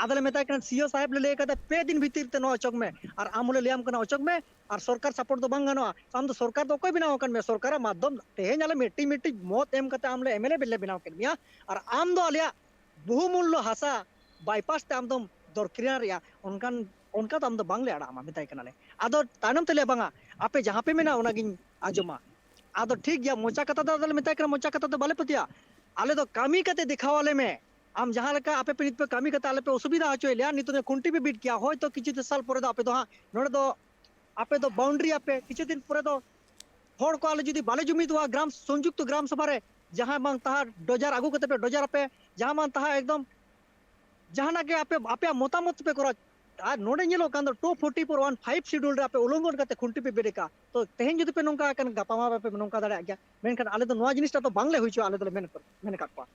ᱟᱫᱚᱞᱮ ᱢᱮᱛᱟᱭ ᱠᱟᱱᱟ, ᱥᱤᱭᱳ ᱥᱟᱦᱮᱵᱽ ᱞᱮ ᱞᱟᱹᱭ ᱠᱟᱫᱟ ᱯᱮ ᱫᱤᱱ ᱵᱷᱤᱛᱤᱨ ᱛᱮ ᱱᱚᱣᱟ ᱚᱪᱚᱜ ᱢᱮ, ᱟᱨ ᱟᱢ ᱦᱚᱸᱞᱮ ᱞᱟᱹᱭᱟᱢ ᱠᱟᱱᱟ ᱚᱪᱚᱜ ᱢᱮ, ᱟᱨ ᱥᱚᱨᱠᱟᱨ ᱥᱟᱯᱳᱨᱴ ᱫᱚ ᱵᱟᱝ ᱜᱟᱱᱚᱜᱼᱟ᱾ ᱟᱢ ᱫᱚ ᱥᱚᱨᱠᱟᱨ ᱫᱚ ᱚᱠᱚᱭ ᱵᱮᱱᱟᱣ ᱟᱠᱟᱫ ᱢᱮᱭᱟ? ᱥᱚᱨᱠᱟᱨᱟᱜ ᱢᱟᱫᱽᱫᱷᱚᱢ ᱛᱮᱦᱮᱧ ᱟᱞᱮ ᱢᱤᱫᱴᱤᱡ ᱢᱤᱫᱴᱤᱡ ᱢᱚᱛ ᱮᱢ ᱠᱟᱛᱮ ᱟᱢ ᱞᱮ ᱮᱢᱮᱞᱮ ᱞᱮ ᱵᱮᱱᱟᱣ ᱠᱮᱫ ᱢᱮᱭᱟ, ᱟᱨ ᱟᱢ ᱫᱚ ᱟᱞᱮᱭᱟᱜ ᱵᱚᱦᱩᱢᱩᱞᱞᱚ ᱦᱟᱥᱟ ᱵᱟᱭᱯᱟᱥ ᱛᱮ ᱟᱢ ᱫᱚᱢ ᱫᱚᱨᱠᱤᱱᱟᱨᱮᱜᱼᱟ᱾ ᱚᱱᱠᱟᱱ, ᱚᱱᱠᱟ ᱫᱚ ᱟᱢ ᱫᱚ ᱵᱟᱝᱞᱮ ᱟᱲᱟᱜ ᱟᱢᱟ, ᱢᱮᱛᱟᱭ ᱠᱟᱱᱟᱞᱮ᱾ ᱟᱫᱚ ᱛᱟᱭᱱᱚᱢ ᱛᱮ ᱞᱟᱹᱭᱟ, ᱵᱟᱝᱟ, ᱟᱯᱮ ᱡᱟᱦᱟᱸ ᱯᱮ ᱢᱮᱱᱟ ᱚᱱᱟᱜᱤᱧ ᱟᱸᱡᱚᱢᱟ᱾ ᱟᱫᱚ ᱴᱷᱤᱠ ᱜᱮᱭᱟ, ᱢᱚᱪᱟ ᱠᱟᱛᱷᱟ ᱫᱚ ᱟᱫᱚᱞᱮ ᱢᱮᱛᱟᱭ ᱠᱟᱱᱟ, ᱢᱚᱪᱟ ᱠᱟᱛᱷᱟ ᱫᱚ ᱵᱟᱞᱮ ᱯᱟᱹᱛᱭᱟᱹᱜᱼᱟ, ᱟᱞᱮ ᱫᱚ ᱠᱟᱹᱢᱤ ᱠᱟᱛᱮ ᱫᱮᱠᱷᱟᱣ ᱟᱞᱮ ᱢᱮ᱾ ᱟᱢ ᱡᱟᱦᱟᱸ ᱞᱮᱠᱟ ᱟᱯᱮ ᱯᱮ ᱱᱤᱛ ᱯᱮ ᱠᱟᱹᱢᱤ ᱠᱟᱛᱮ ᱟᱞᱮ ᱯᱮ ᱚᱥᱩᱵᱤᱫᱷᱟ ᱦᱚᱪᱚᱭᱮᱫ ᱞᱮᱭᱟ, ᱱᱤᱛᱚᱜ ᱫᱚ ᱠᱷᱩᱱᱴᱤ ᱯᱮ ᱵᱤᱫ ᱠᱮᱭᱟ, ᱦᱚᱭᱛᱚ ᱠᱤᱪᱷᱩ ᱫᱤᱱ ᱥᱟᱞ ᱯᱚᱨᱮ ᱫᱚ ᱟᱯᱮ ᱫᱚ ᱦᱟᱸᱜ ᱱᱚᱰᱮ ᱫᱚ ᱟᱯᱮ ᱫᱚ ᱵᱟᱣᱩᱱᱰᱟᱨᱤ ᱟᱯᱮ, ᱠᱤᱪᱷᱩ ᱫᱤᱱ ᱯᱚᱨᱮ ᱫᱚ ᱦᱚᱲ ᱠᱚ ᱟᱞᱮ ᱡᱩᱫᱤ ᱵᱟᱞᱮ ᱡᱩᱢᱤᱫᱚᱜᱼᱟ ᱜᱨᱟᱢ, ᱥᱚᱝᱡᱩᱠᱛᱚ ᱜᱨᱟᱢ ᱥᱚᱵᱷᱟ ᱨᱮ, ᱡᱟᱦᱟᱸ ᱵᱟᱝ ᱛᱟᱦᱟᱸ ᱰᱚᱡᱟᱨ ᱟᱹᱜᱩ ᱠᱟᱛᱮ ᱯᱮ ᱰᱚᱡᱟᱨ ᱟᱯᱮ, ᱡᱟᱦᱟᱸ ᱵᱟᱝ ᱛᱟᱦᱟᱸ ᱮᱠᱫᱚᱢ ᱡᱟᱦᱟᱱᱟᱜ ᱜᱮ ᱟᱯᱮ ᱟᱯᱮᱭᱟᱜ ᱢᱚᱛᱟᱢᱚᱛ ᱯᱮ ᱠᱚᱨᱟᱣ᱾ ᱟᱨ ᱱᱚᱰᱮ ᱧᱮᱞᱚᱜ ᱠᱟᱱ ᱫᱚ two forty four one five schedule ᱨᱮ ᱟᱯᱮ ᱩᱞᱚᱝᱜᱷᱚᱱ ᱠᱟᱛᱮ ᱠᱷᱩᱱᱴᱤ ᱯᱮ ᱵᱮᱨᱮᱫ ᱠᱟᱜᱼᱟ᱾ ᱛᱚ ᱛᱮᱦᱮᱧ ᱡᱩᱫᱤ ᱯᱮ ᱱᱚᱝᱠᱟ ᱠᱟᱱ, ᱜᱟᱯᱟ ᱢᱟ ᱵᱟᱯᱮ ᱱᱚᱝᱠᱟ ᱫᱟᱲᱮᱭᱟᱜ ᱜᱮᱭᱟ᱾ ᱢᱮᱱᱠᱷᱟᱱ ᱟᱞᱮ ᱫᱚ ᱱᱚᱣᱟ ᱡᱤᱱᱤᱥᱴᱟ ᱫᱚ ᱵᱟᱝᱞᱮ ᱦᱩᱭ ᱦᱚᱪᱚᱣᱟᱜᱼᱟ, ᱟᱞᱮ ᱫᱚᱞᱮ ᱢᱮᱱ ᱠᱟᱫ, ᱢᱮᱱ ᱟᱠᱟᱫ ᱠᱚᱣᱟ᱾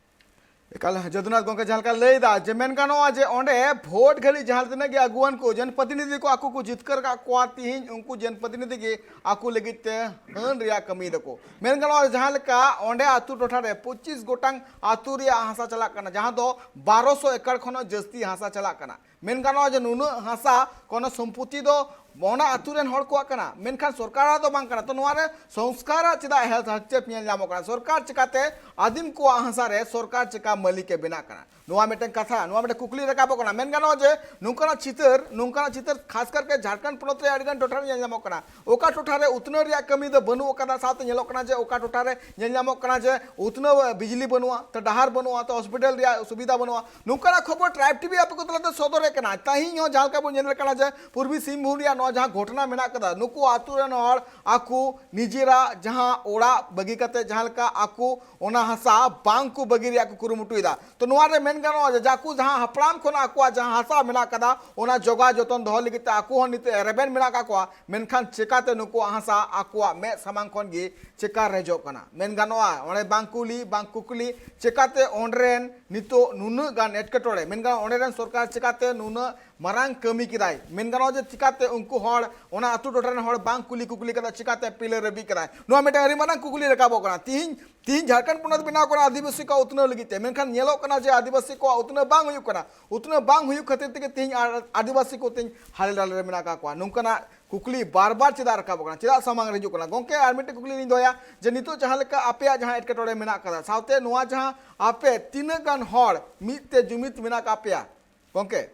ᱮᱠᱟᱞ ᱡᱚᱫᱩᱱᱟᱛᱷ ᱜᱚᱢᱠᱮ ᱡᱟᱦᱟᱸ ᱞᱮᱠᱟ ᱞᱟᱹᱭ ᱮᱫᱟ ᱡᱮ ᱢᱮᱱ ᱜᱟᱱᱚᱜᱼᱟ ᱡᱮ ᱚᱸᱰᱮ ᱵᱷᱳᱴ ᱜᱷᱟᱹᱲᱤᱡ ᱡᱟᱦᱟᱸ ᱛᱤᱱᱟᱹᱜ ᱜᱮ ᱟᱹᱜᱩᱣᱟᱱ ᱠᱚ ᱡᱚᱱᱯᱨᱚᱛᱤᱱᱤᱫᱷᱤ ᱠᱚ ᱟᱠᱚ ᱠᱚ ᱡᱤᱛᱠᱟᱹᱨ ᱟᱠᱟᱫ ᱠᱚᱣᱟ, ᱛᱤᱦᱤᱧ ᱩᱱᱠᱩ ᱡᱚᱱᱯᱨᱚᱛᱤᱱᱤᱫᱷᱤ ᱜᱮ ᱟᱠᱚ ᱞᱟᱹᱜᱤᱫ ᱛᱮ ᱦᱟᱹᱱ ᱨᱮᱭᱟᱜ ᱠᱟᱹᱢᱤ ᱫᱟᱠᱚ᱾ ᱢᱮᱱ ᱜᱟᱱᱚᱜᱼᱟ ᱡᱟᱦᱟᱸ ᱞᱮᱠᱟ ᱚᱸᱰᱮ ᱟᱹᱛᱩ ᱴᱚᱴᱷᱟ ᱨᱮ ᱯᱚᱸᱪᱤᱥ ᱜᱚᱴᱟᱝ ᱟᱹᱛᱩ ᱨᱮᱭᱟᱜ ᱦᱟᱥᱟ ᱪᱟᱞᱟᱜ ᱠᱟᱱᱟ, ᱡᱟᱦᱟᱸ ᱫᱚ ᱵᱟᱨᱚᱥᱚ ᱮᱠᱚᱨ ᱠᱷᱚᱱ ᱦᱚᱸ ᱡᱟᱹᱥᱛᱤ ᱦᱟᱥᱟ ᱪᱟᱞᱟᱜ ᱠᱟᱱᱟ᱾ ᱢᱮᱱ ᱜᱟᱱᱚᱜᱼᱟ ᱡᱮ ᱱᱩᱱᱟᱹᱜ ᱦᱟᱥᱟ ᱠᱳᱱᱳ ᱥᱚᱢᱯᱚᱛᱤ ᱫᱚ ᱚᱱᱟ ᱟᱹᱛᱩ ᱨᱮᱱ ᱦᱚᱲ ᱠᱚᱣᱟᱜ ᱠᱟᱱᱟ, ᱢᱮᱱᱠᱷᱟᱱ ᱥᱚᱨᱠᱟᱨᱟᱜ ᱫᱚ ᱵᱟᱝ ᱠᱟᱱᱟ᱾ ᱛᱚ ᱱᱚᱣᱟ ᱨᱮ ᱥᱚᱝᱥᱠᱟᱨᱟᱜ ᱪᱮᱫᱟᱜ ᱦᱮᱞ-, ᱦᱟᱨᱪᱮᱯ ᱧᱮᱞ ᱧᱟᱢᱚᱜ ᱠᱟᱱᱟ? ᱥᱚᱨᱠᱟᱨ ᱪᱤᱠᱟᱛᱮ ᱟᱹᱫᱤᱢ ᱠᱚᱣᱟᱜ ᱦᱟᱥᱟ ᱨᱮ ᱥᱚᱨᱠᱟᱨ ᱪᱤᱠᱟ ᱢᱟᱹᱞᱤᱠ ᱮ ᱵᱮᱱᱟᱜ ᱠᱟᱱᱟ? ᱱᱚᱣᱟ ᱢᱤᱫᱴᱮᱱ ᱠᱟᱛᱷᱟ, ᱱᱚᱣᱟ ᱢᱤᱫᱴᱮᱱ ᱠᱩᱠᱞᱤ ᱨᱟᱠᱟᱵᱚᱜ ᱠᱟᱱᱟ᱾ ᱢᱮᱱ ᱜᱟᱱᱚᱜᱼᱟ ᱡᱮ ᱱᱚᱝᱠᱟᱱᱟᱜ ᱪᱤᱛᱟᱹᱨ, ᱱᱚᱝᱠᱟᱱᱟᱜ ᱪᱤᱛᱟᱹᱨ ᱠᱷᱟᱥ ᱠᱟᱨᱛᱮ ᱡᱷᱟᱲᱠᱷᱚᱸᱰ ᱯᱚᱱᱚᱛ ᱨᱮ ᱟᱹᱰᱤᱜᱟᱱ ᱴᱚᱴᱷᱟ ᱨᱮ ᱧᱮᱞ ᱧᱟᱢᱚᱜ ᱠᱟᱱᱟ᱾ ᱚᱠᱟ ᱴᱚᱴᱷᱟ ᱨᱮ ᱩᱛᱱᱟᱹᱣ ᱨᱮᱭᱟᱜ ᱠᱟᱹᱢᱤ ᱫᱚ ᱵᱟᱹᱱᱩᱜ ᱟᱠᱟᱫᱟ, ᱥᱟᱶᱛᱮ ᱧᱮᱞᱚᱜ ᱠᱟᱱᱟ ᱡᱮ ᱚᱠᱟ ᱴᱚᱴᱷᱟ ᱨᱮ ᱧᱮᱞ ᱧᱟᱢᱚᱜ ᱠᱟᱱᱟ ᱡᱮ ᱩᱛᱱᱟᱹᱣ, ᱵᱤᱡᱽᱞᱤ ᱵᱟᱹᱱᱩᱜᱼᱟ, ᱛᱚ ᱰᱟᱦᱟᱨ ᱵᱟᱹᱱᱩᱜᱼᱟ, ᱛᱚ ᱦᱚᱥᱯᱤᱴᱟᱞ ᱨᱮᱭᱟᱜ ᱥᱩᱵᱤᱫᱷᱟ ᱵᱟᱹᱱᱩᱜᱼᱟ᱾ ᱱᱚᱝᱠᱟᱱᱟᱜ ᱠᱷᱚᱵᱚᱨ ᱴᱨᱟᱭᱤᱵᱽ ᱴᱤᱵᱷᱤ ᱟᱯᱮ ᱠᱚ ᱛᱟᱞᱟᱛᱮ ᱥᱚᱫᱚᱨᱮᱫ ᱠᱟᱱᱟ᱾ ᱛᱮᱦᱮᱧ ᱦᱚᱸ ᱡᱟᱦᱟᱸ ᱞᱮᱠᱟ ᱵᱚᱱ ᱧᱮᱞᱮᱫ ᱠᱟᱱᱟ ᱡᱮ ᱯᱩᱨᱵᱤ ᱥᱤᱝᱵᱷᱩᱢ ᱨᱮᱭᱟᱜ ᱱᱚᱣᱟ ᱡᱟᱦᱟᱸ ᱜᱷᱚᱴᱚᱱᱟ ᱢᱮᱱᱟᱜ ᱠᱟᱫᱟ, ᱱᱩᱠᱩ ᱟᱛᱳ ᱨᱮᱱ ᱦᱚᱲ ᱟᱠᱚ ᱱᱤᱡᱮᱨᱟᱜ ᱡᱟᱦᱟᱸ ᱚᱲᱟᱜ ᱵᱟᱹᱜᱤ ᱠᱟᱛᱮ ᱡᱟᱦᱟᱸ ᱞᱮᱠᱟ ᱟᱠᱚ ᱚᱱᱟ ᱦᱟᱥᱟ ᱵᱟᱝ ᱠᱚ ᱵᱟᱹᱜᱤ ᱨᱮᱭᱟᱜ ᱠᱚ ᱠᱩᱨᱩᱢᱩᱴᱩᱭᱮᱫᱟ᱾ ᱛᱚ ᱱᱚᱣᱟ ᱨᱮ ᱢᱮᱱ ᱜᱟᱱᱚᱜᱼᱟ ᱡᱮ ᱟᱠᱚ ᱡᱟᱦᱟᱸ ᱦᱟᱯᱲᱟᱢ ᱠᱷᱚᱱ ᱟᱠᱚᱣᱟᱜ ᱡᱟᱦᱟᱸ ᱦᱟᱥᱟ ᱢᱮᱱᱟᱜ ᱠᱟᱫᱟ, ᱚᱱᱟ ᱡᱚᱜᱟᱣ ᱡᱚᱛᱚᱱ ᱫᱚᱦᱚ ᱞᱟᱹᱜᱤᱫ ᱛᱮ ᱟᱠᱚ ᱦᱚᱸ ᱱᱤᱛᱚᱜ ᱨᱮᱵᱮᱱ ᱢᱮᱱᱟᱜ ᱠᱟᱜ ᱠᱚᱣᱟ, ᱢᱮᱱᱠᱷᱟᱱ ᱪᱮᱠᱟᱛᱮ ᱱᱩᱠᱩᱣᱟᱜ ᱦᱟᱥᱟ ᱟᱠᱚᱣᱟᱜ ᱢᱮᱫ ᱥᱟᱢᱟᱝ ᱠᱷᱚᱱ ᱜᱮ ᱪᱮᱠᱟ ᱨᱮᱡᱚᱜ ᱠᱟᱱᱟ? ᱢᱮᱱ ᱜᱟᱱᱚᱜᱼᱟ ᱚᱸᱰᱮ ᱵᱟᱝ ᱠᱩᱞᱤ ᱵᱟᱝ ᱠᱩᱠᱞᱤ, ᱪᱮᱠᱟᱛᱮ ᱚᱸᱰᱮ ᱨᱮᱱ ᱱᱤᱛᱚᱜ ᱱᱩᱱᱟᱹᱜ ᱜᱟᱱ ᱮᱴᱠᱮᱴᱚᱬᱮ, ᱢᱮᱱ ᱜᱟᱱᱚᱜᱼᱟ ᱚᱸᱰᱮ ᱨᱮᱱ ᱥᱚᱨᱠᱟᱨ ᱪᱮᱠᱟᱛᱮ ᱱᱩᱱᱟᱹᱜ ᱢᱟᱨᱟᱝ ᱠᱟᱹᱢᱤ ᱠᱮᱫᱟᱭ? ᱢᱮᱱ ᱜᱟᱱᱚᱜᱼᱟ ᱡᱮ ᱪᱮᱠᱟᱛᱮ ᱩᱱᱠᱩ ᱦᱚᱲ, ᱚᱱᱟ ᱟᱹᱛᱩ ᱴᱚᱴᱷᱟ ᱨᱮᱱ ᱦᱚᱲ ᱵᱟᱝ ᱠᱩᱞᱤ ᱠᱩᱠᱞᱤ ᱠᱟᱛᱮ ᱪᱮᱠᱟᱛᱮ ᱯᱤᱞᱟᱹ ᱨᱮ ᱵᱤᱫ ᱠᱮᱫᱟᱭ? ᱱᱚᱣᱟ ᱢᱤᱫᱴᱟᱝ ᱟᱹᱰᱤ ᱢᱟᱨᱟᱝ ᱠᱩᱠᱞᱤ ᱨᱟᱠᱟᱵᱚᱜ ᱠᱟᱱᱟ᱾ ᱛᱤᱦᱤᱧ, ᱛᱤᱦᱤᱧ ᱡᱷᱟᱲᱠᱷᱚᱸᱰ ᱯᱚᱱᱚᱛ ᱵᱮᱱᱟᱣ ᱠᱟᱱᱟ ᱟᱹᱫᱤᱵᱟᱹᱥᱤ ᱠᱚᱣᱟᱜ ᱩᱛᱱᱟᱹᱣ ᱞᱟᱹᱜᱤᱫ ᱛᱮ, ᱢᱮᱱᱠᱷᱟᱱ ᱧᱮᱞᱚᱜ ᱠᱟᱱᱟ ᱡᱮ ᱟᱹᱫᱤᱵᱟᱹᱥᱤ ᱠᱚᱣᱟᱜ ᱩᱛᱱᱟᱹᱣ ᱵᱟᱝ ᱦᱩᱭᱩᱜ ᱠᱟᱱᱟ᱾ ᱩᱛᱱᱟᱹᱣ ᱵᱟᱝ ᱦᱩᱭᱩᱜ ᱠᱷᱟᱹᱛᱤᱨ ᱛᱮᱜᱮ ᱛᱤᱦᱤᱧ ᱟᱨ ᱟᱹᱫᱤᱵᱟᱹᱥᱤ ᱠᱚ ᱛᱤᱦᱤᱧ ᱦᱟᱞᱮ ᱰᱟᱞᱮ ᱨᱮ ᱢᱮᱱᱟᱜ ᱟᱠᱟᱫ ᱠᱚᱣᱟ᱾ ᱱᱚᱝᱠᱟᱱᱟᱜ ᱠᱩᱠᱞᱤ ᱵᱟᱨ ᱵᱟᱨ ᱪᱮᱫᱟᱜ ᱨᱟᱠᱟᱵᱚᱜ ᱠᱟᱱᱟ? ᱪᱮᱫᱟᱜ ᱥᱟᱢᱟᱝ ᱨᱮ ᱦᱤᱡᱩᱜ ᱠᱟᱱᱟ? ᱜᱚᱝᱠᱮ, ᱟᱨ ᱢᱤᱫᱴᱮᱱ ᱠᱩᱠᱞᱤ ᱞᱤᱧ ᱫᱚᱦᱚᱭᱟ ᱡᱮ ᱱᱤᱛᱚᱜ ᱡᱟᱦᱟᱸ ᱞᱮᱠᱟ ᱟᱯᱮᱭᱟᱜ ᱡᱟᱦᱟᱸ ᱮᱴᱠᱮᱴᱚᱬᱮ ᱢᱮᱱᱟᱜ ᱟᱠᱟᱫᱟ, ᱥᱟᱶᱛᱮ ᱱᱚᱣᱟ ᱡᱟᱦᱟᱸ ᱟᱯᱮ ᱛᱤᱱᱟᱹᱜ ᱜᱟᱱ ᱦᱚᱲ ᱢᱤᱫ ᱛᱮ ᱡᱩᱢᱤᱫ ᱢᱮᱱᱟᱜ ᱟᱠᱟᱫ ᱯᱮᱭᱟ ᱜᱚᱝᱠᱮ?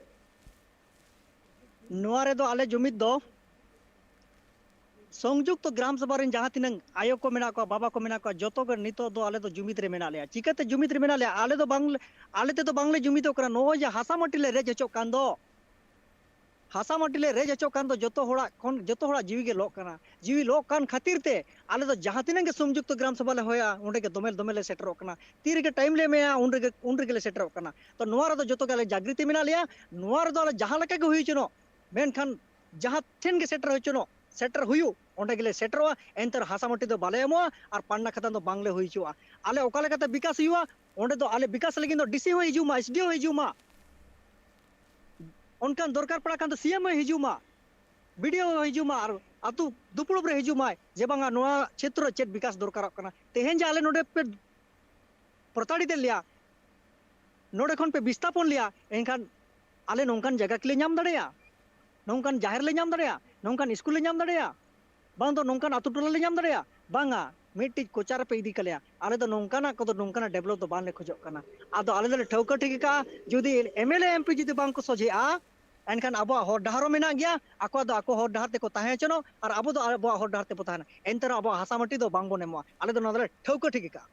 ᱱᱚᱣᱟ ᱨᱮᱫᱚ ᱟᱞᱮ ᱡᱩᱢᱤᱫ ᱫᱚ ᱥᱚᱝᱡᱩᱠᱛᱚ ᱜᱨᱟᱢ ᱥᱚᱵᱷᱟ ᱨᱮᱱ ᱡᱟᱦᱟᱸ ᱛᱤᱱᱟᱹᱝ ᱟᱭᱳ ᱠᱚ ᱢᱮᱱᱟᱜ ᱠᱚᱣᱟ, ᱵᱟᱵᱟ ᱠᱚ ᱢᱮᱱᱟᱜ ᱠᱚᱣᱟ, ᱡᱚᱛᱚ ᱜᱮ ᱱᱤᱛᱚᱜ ᱫᱚ ᱟᱞᱮ ᱫᱚ ᱡᱩᱢᱤᱫ ᱨᱮ ᱢᱮᱱᱟᱜ ᱞᱮᱭᱟ᱾ ᱪᱤᱠᱟᱹᱛᱮ ᱡᱩᱢᱤᱫ ᱨᱮ ᱢᱮᱱᱟᱜ ᱞᱮᱭᱟ? ᱟᱞᱮ ᱫᱚ ᱵᱟᱝ, ᱟᱞᱮ ᱛᱮᱫᱚ ᱵᱟᱝᱞᱮ ᱡᱩᱢᱤᱫᱚᱜ ᱠᱟᱱᱟ᱾ ᱱᱚᱜᱼᱚᱭ ᱡᱮ ᱦᱟᱥᱟ ᱢᱟᱹᱴᱤ ᱞᱮ ᱨᱮᱡ ᱦᱚᱪᱚᱜ ᱠᱟᱱ ᱫᱚ, ᱦᱟᱥᱟ ᱢᱟᱹᱴᱤ ᱞᱮ ᱨᱮᱡ ᱦᱚᱪᱚᱜ ᱠᱟᱱ ᱫᱚ ᱡᱚᱛᱚ ᱦᱚᱲᱟᱜ ᱠᱷᱚᱱ, ᱡᱚᱛᱚ ᱦᱚᱲᱟᱜ ᱡᱤᱣᱤ ᱜᱮ ᱞᱚᱜ ᱠᱟᱱᱟ᱾ ᱡᱤᱣᱤ ᱞᱚᱜ ᱠᱟᱱ ᱠᱷᱟᱹᱛᱤᱨ ᱛᱮ ᱟᱞᱮ ᱫᱚ ᱡᱟᱦᱟᱸ ᱛᱤᱱᱟᱹᱜ ᱜᱮ ᱥᱚᱝᱡᱩᱠᱛᱚ ᱜᱨᱟᱢ ᱥᱚᱵᱷᱟ ᱞᱮ ᱦᱚᱦᱚᱭᱟ, ᱚᱸᱰᱮ ᱜᱮ ᱫᱚᱢᱮᱞ ᱫᱚᱢᱮᱞ ᱞᱮ ᱥᱮᱴᱮᱨᱚᱜ ᱠᱟᱱᱟ᱾ ᱛᱤ ᱨᱮᱜᱮ ᱴᱟᱭᱤᱢ ᱞᱮ ᱮᱢᱮᱭᱟ, ᱩᱱ ᱨᱮᱜᱮ, ᱩᱱ ᱨᱮᱜᱮ ᱞᱮ ᱥᱮᱴᱮᱨᱚᱜ ᱠᱟᱱᱟ᱾ ᱛᱚ ᱱᱚᱣᱟ ᱨᱮᱫᱚ ᱡᱚᱛᱚ ᱜᱮ ᱟᱞᱮ ᱡᱟᱜᱽᱨᱤᱛᱤ ᱢᱮᱱᱟᱜ ᱞᱮᱭᱟ᱾ ᱱᱚᱣᱟ ᱨᱮᱫᱚ ᱟᱞᱮ ᱡᱟᱦᱟᱸ ᱞᱮᱠᱟ ᱜᱮ ᱦᱩᱭ ᱦᱚᱪᱚᱱᱚᱜ, ᱢᱮᱱᱠᱷᱟᱱ ᱡᱟᱦᱟᱸ ᱴᱷᱮᱱ ᱜᱮ ᱥᱮᱴᱮᱨ ᱦᱚᱪᱚᱱᱚᱜ, ᱥᱮᱴᱮᱨ ᱦᱩᱭᱩᱜ, ᱚᱸᱰᱮ ᱜᱮᱞᱮ ᱥᱮᱴᱮᱨᱚᱜᱼᱟ᱾ ᱮᱱᱛᱮ ᱨᱮᱦᱚᱸ ᱦᱟᱥᱟ ᱢᱟᱹᱴᱤ ᱫᱚ ᱵᱟᱞᱮ ᱮᱢᱚᱜᱼᱟ ᱟᱨ ᱯᱟᱱᱱᱟ ᱠᱷᱟᱫᱟᱱ ᱫᱚ ᱵᱟᱝᱞᱮ ᱦᱩᱭ ᱦᱚᱪᱚᱣᱟᱜᱼᱟ᱾ ᱟᱞᱮ ᱚᱠᱟ ᱞᱮᱠᱟᱛᱮ ᱵᱤᱠᱟᱥ ᱦᱩᱭᱩᱜᱼᱟ, ᱚᱸᱰᱮ ᱫᱚ ᱟᱞᱮ ᱵᱤᱠᱟᱥ ᱞᱟᱹᱜᱤᱫ ᱫᱚ ᱰᱤ ᱥᱤ ᱦᱚᱸᱭ ᱦᱤᱡᱩᱜ ᱢᱟ, ᱮᱥ ᱰᱤ ᱳ ᱦᱚᱸᱭ ᱦᱤᱡᱩᱜ ᱢᱟ, ᱚᱱᱠᱟᱱ ᱫᱚᱨᱠᱟᱨ ᱯᱟᱲᱟᱜ ᱠᱷᱟᱱ ᱫᱚ ᱥᱤ ᱮᱢ ᱦᱚᱸᱭ ᱦᱤᱡᱩᱜ ᱢᱟ, ᱵᱤ ᱰᱤ ᱳ ᱦᱚᱸᱭ ᱦᱤᱡᱩᱜ ᱢᱟ, ᱟᱨ ᱟᱹᱛᱩ ᱫᱩᱯᱲᱩᱵ ᱨᱮ ᱦᱤᱡᱩᱜ ᱢᱟᱭ ᱡᱮ ᱵᱟᱝᱟ ᱱᱚᱣᱟ ᱪᱷᱮᱛᱨᱚ ᱪᱮᱫ ᱵᱤᱠᱟᱥ ᱫᱚᱨᱠᱟᱨᱚᱜ ᱠᱟᱱᱟ᱾ ᱛᱮᱦᱮᱧ ᱡᱮ ᱟᱞᱮ ᱱᱚᱰᱮ ᱯᱮ ᱯᱨᱚᱛᱟᱲᱤᱛ ᱮᱫ ᱞᱮᱭᱟ, ᱱᱚᱰᱮ ᱠᱷᱚᱱ ᱯᱮ ᱵᱤᱥᱛᱷᱟᱯᱚᱱ ᱞᱮᱭᱟ, ᱮᱱᱠᱷᱟᱱ ᱟᱞᱮ ᱱᱚᱝᱠᱟᱱ ᱡᱟᱭᱜᱟ ᱠᱤᱞᱮ ᱧᱟᱢ ᱫᱟᱲᱮᱭᱟᱜᱼᱟ? ᱱᱚᱝᱠᱟᱱ ᱡᱟᱦᱮᱨ ᱞᱮ ᱧᱟᱢ ᱫᱟᱲᱮᱭᱟᱜᱼᱟ? ᱱᱚᱝᱠᱟᱱ ᱥᱠᱩᱞ ᱞᱮ ᱧᱟᱢ ᱫᱟᱲᱮᱭᱟᱜᱼᱟ? ᱵᱟᱝ ᱫᱚ ᱱᱚᱝᱠᱟᱱ ᱟᱛᱳ ᱴᱚᱞᱟ ᱞᱮ ᱧᱟᱢ ᱫᱟᱲᱮᱭᱟᱜᱼᱟ? ᱵᱟᱝᱟ, ᱢᱤᱫᱴᱤᱡ ᱠᱚᱪᱟ ᱨᱮᱯᱮ ᱤᱫᱤ ᱠᱟᱞᱮᱭᱟ᱾ ᱟᱞᱮ ᱫᱚ ᱱᱚᱝᱠᱟᱱᱟᱜ ᱠᱚᱫᱚ, ᱱᱚᱝᱠᱟᱱᱟᱜ ᱰᱮᱵᱷᱞᱚᱯ ᱫᱚ ᱵᱟᱝᱞᱮ ᱠᱷᱚᱡᱚᱜ ᱠᱟᱱᱟ᱾ ᱟᱫᱚ ᱟᱞᱮ ᱫᱚᱞᱮ ᱴᱷᱟᱹᱣᱠᱟᱹ ᱴᱷᱤᱠ ᱟᱠᱟᱫᱼᱟ, ᱡᱩᱫᱤ ᱮᱢ ᱮᱞ ᱮ, ᱮᱢ ᱯᱤ ᱡᱩᱫᱤ ᱵᱟᱝ ᱠᱚ ᱥᱚᱡᱷᱮᱜᱼᱟ, ᱮᱱᱠᱷᱟᱱ ᱟᱵᱚᱣᱟᱜ ᱦᱚᱨ ᱰᱟᱦᱟᱨ ᱦᱚᱸ ᱢᱮᱱᱟᱜ ᱜᱮᱭᱟ, ᱟᱠᱚᱣᱟᱜ ᱫᱚ ᱟᱠᱚ ᱦᱚᱨ ᱰᱟᱦᱟᱨ ᱛᱮᱠᱚ ᱛᱟᱦᱮᱸ ᱦᱚᱪᱚᱱᱚᱜ ᱟᱨ ᱟᱵᱚ ᱫᱚ ᱟᱵᱚᱣᱟᱜ ᱦᱚᱨ ᱰᱟᱦᱟᱨ ᱛᱮᱵᱚ ᱛᱟᱦᱮᱱᱟ, ᱮᱱᱛᱮ ᱨᱮᱦᱚᱸ ᱟᱵᱚᱣᱟᱜ ᱦᱟᱥᱟ ᱢᱟᱹᱴᱤ ᱫᱚ ᱵᱟᱝᱵᱚᱱ ᱮᱢᱚᱜᱼᱟ᱾ ᱟᱞᱮ ᱫᱚ ᱱᱚᱣᱟ ᱫᱚᱞᱮ ᱴᱷᱟᱹᱣᱠᱟᱹ ᱴᱷᱤᱠ ᱟᱠᱟᱫᱼᱟ᱾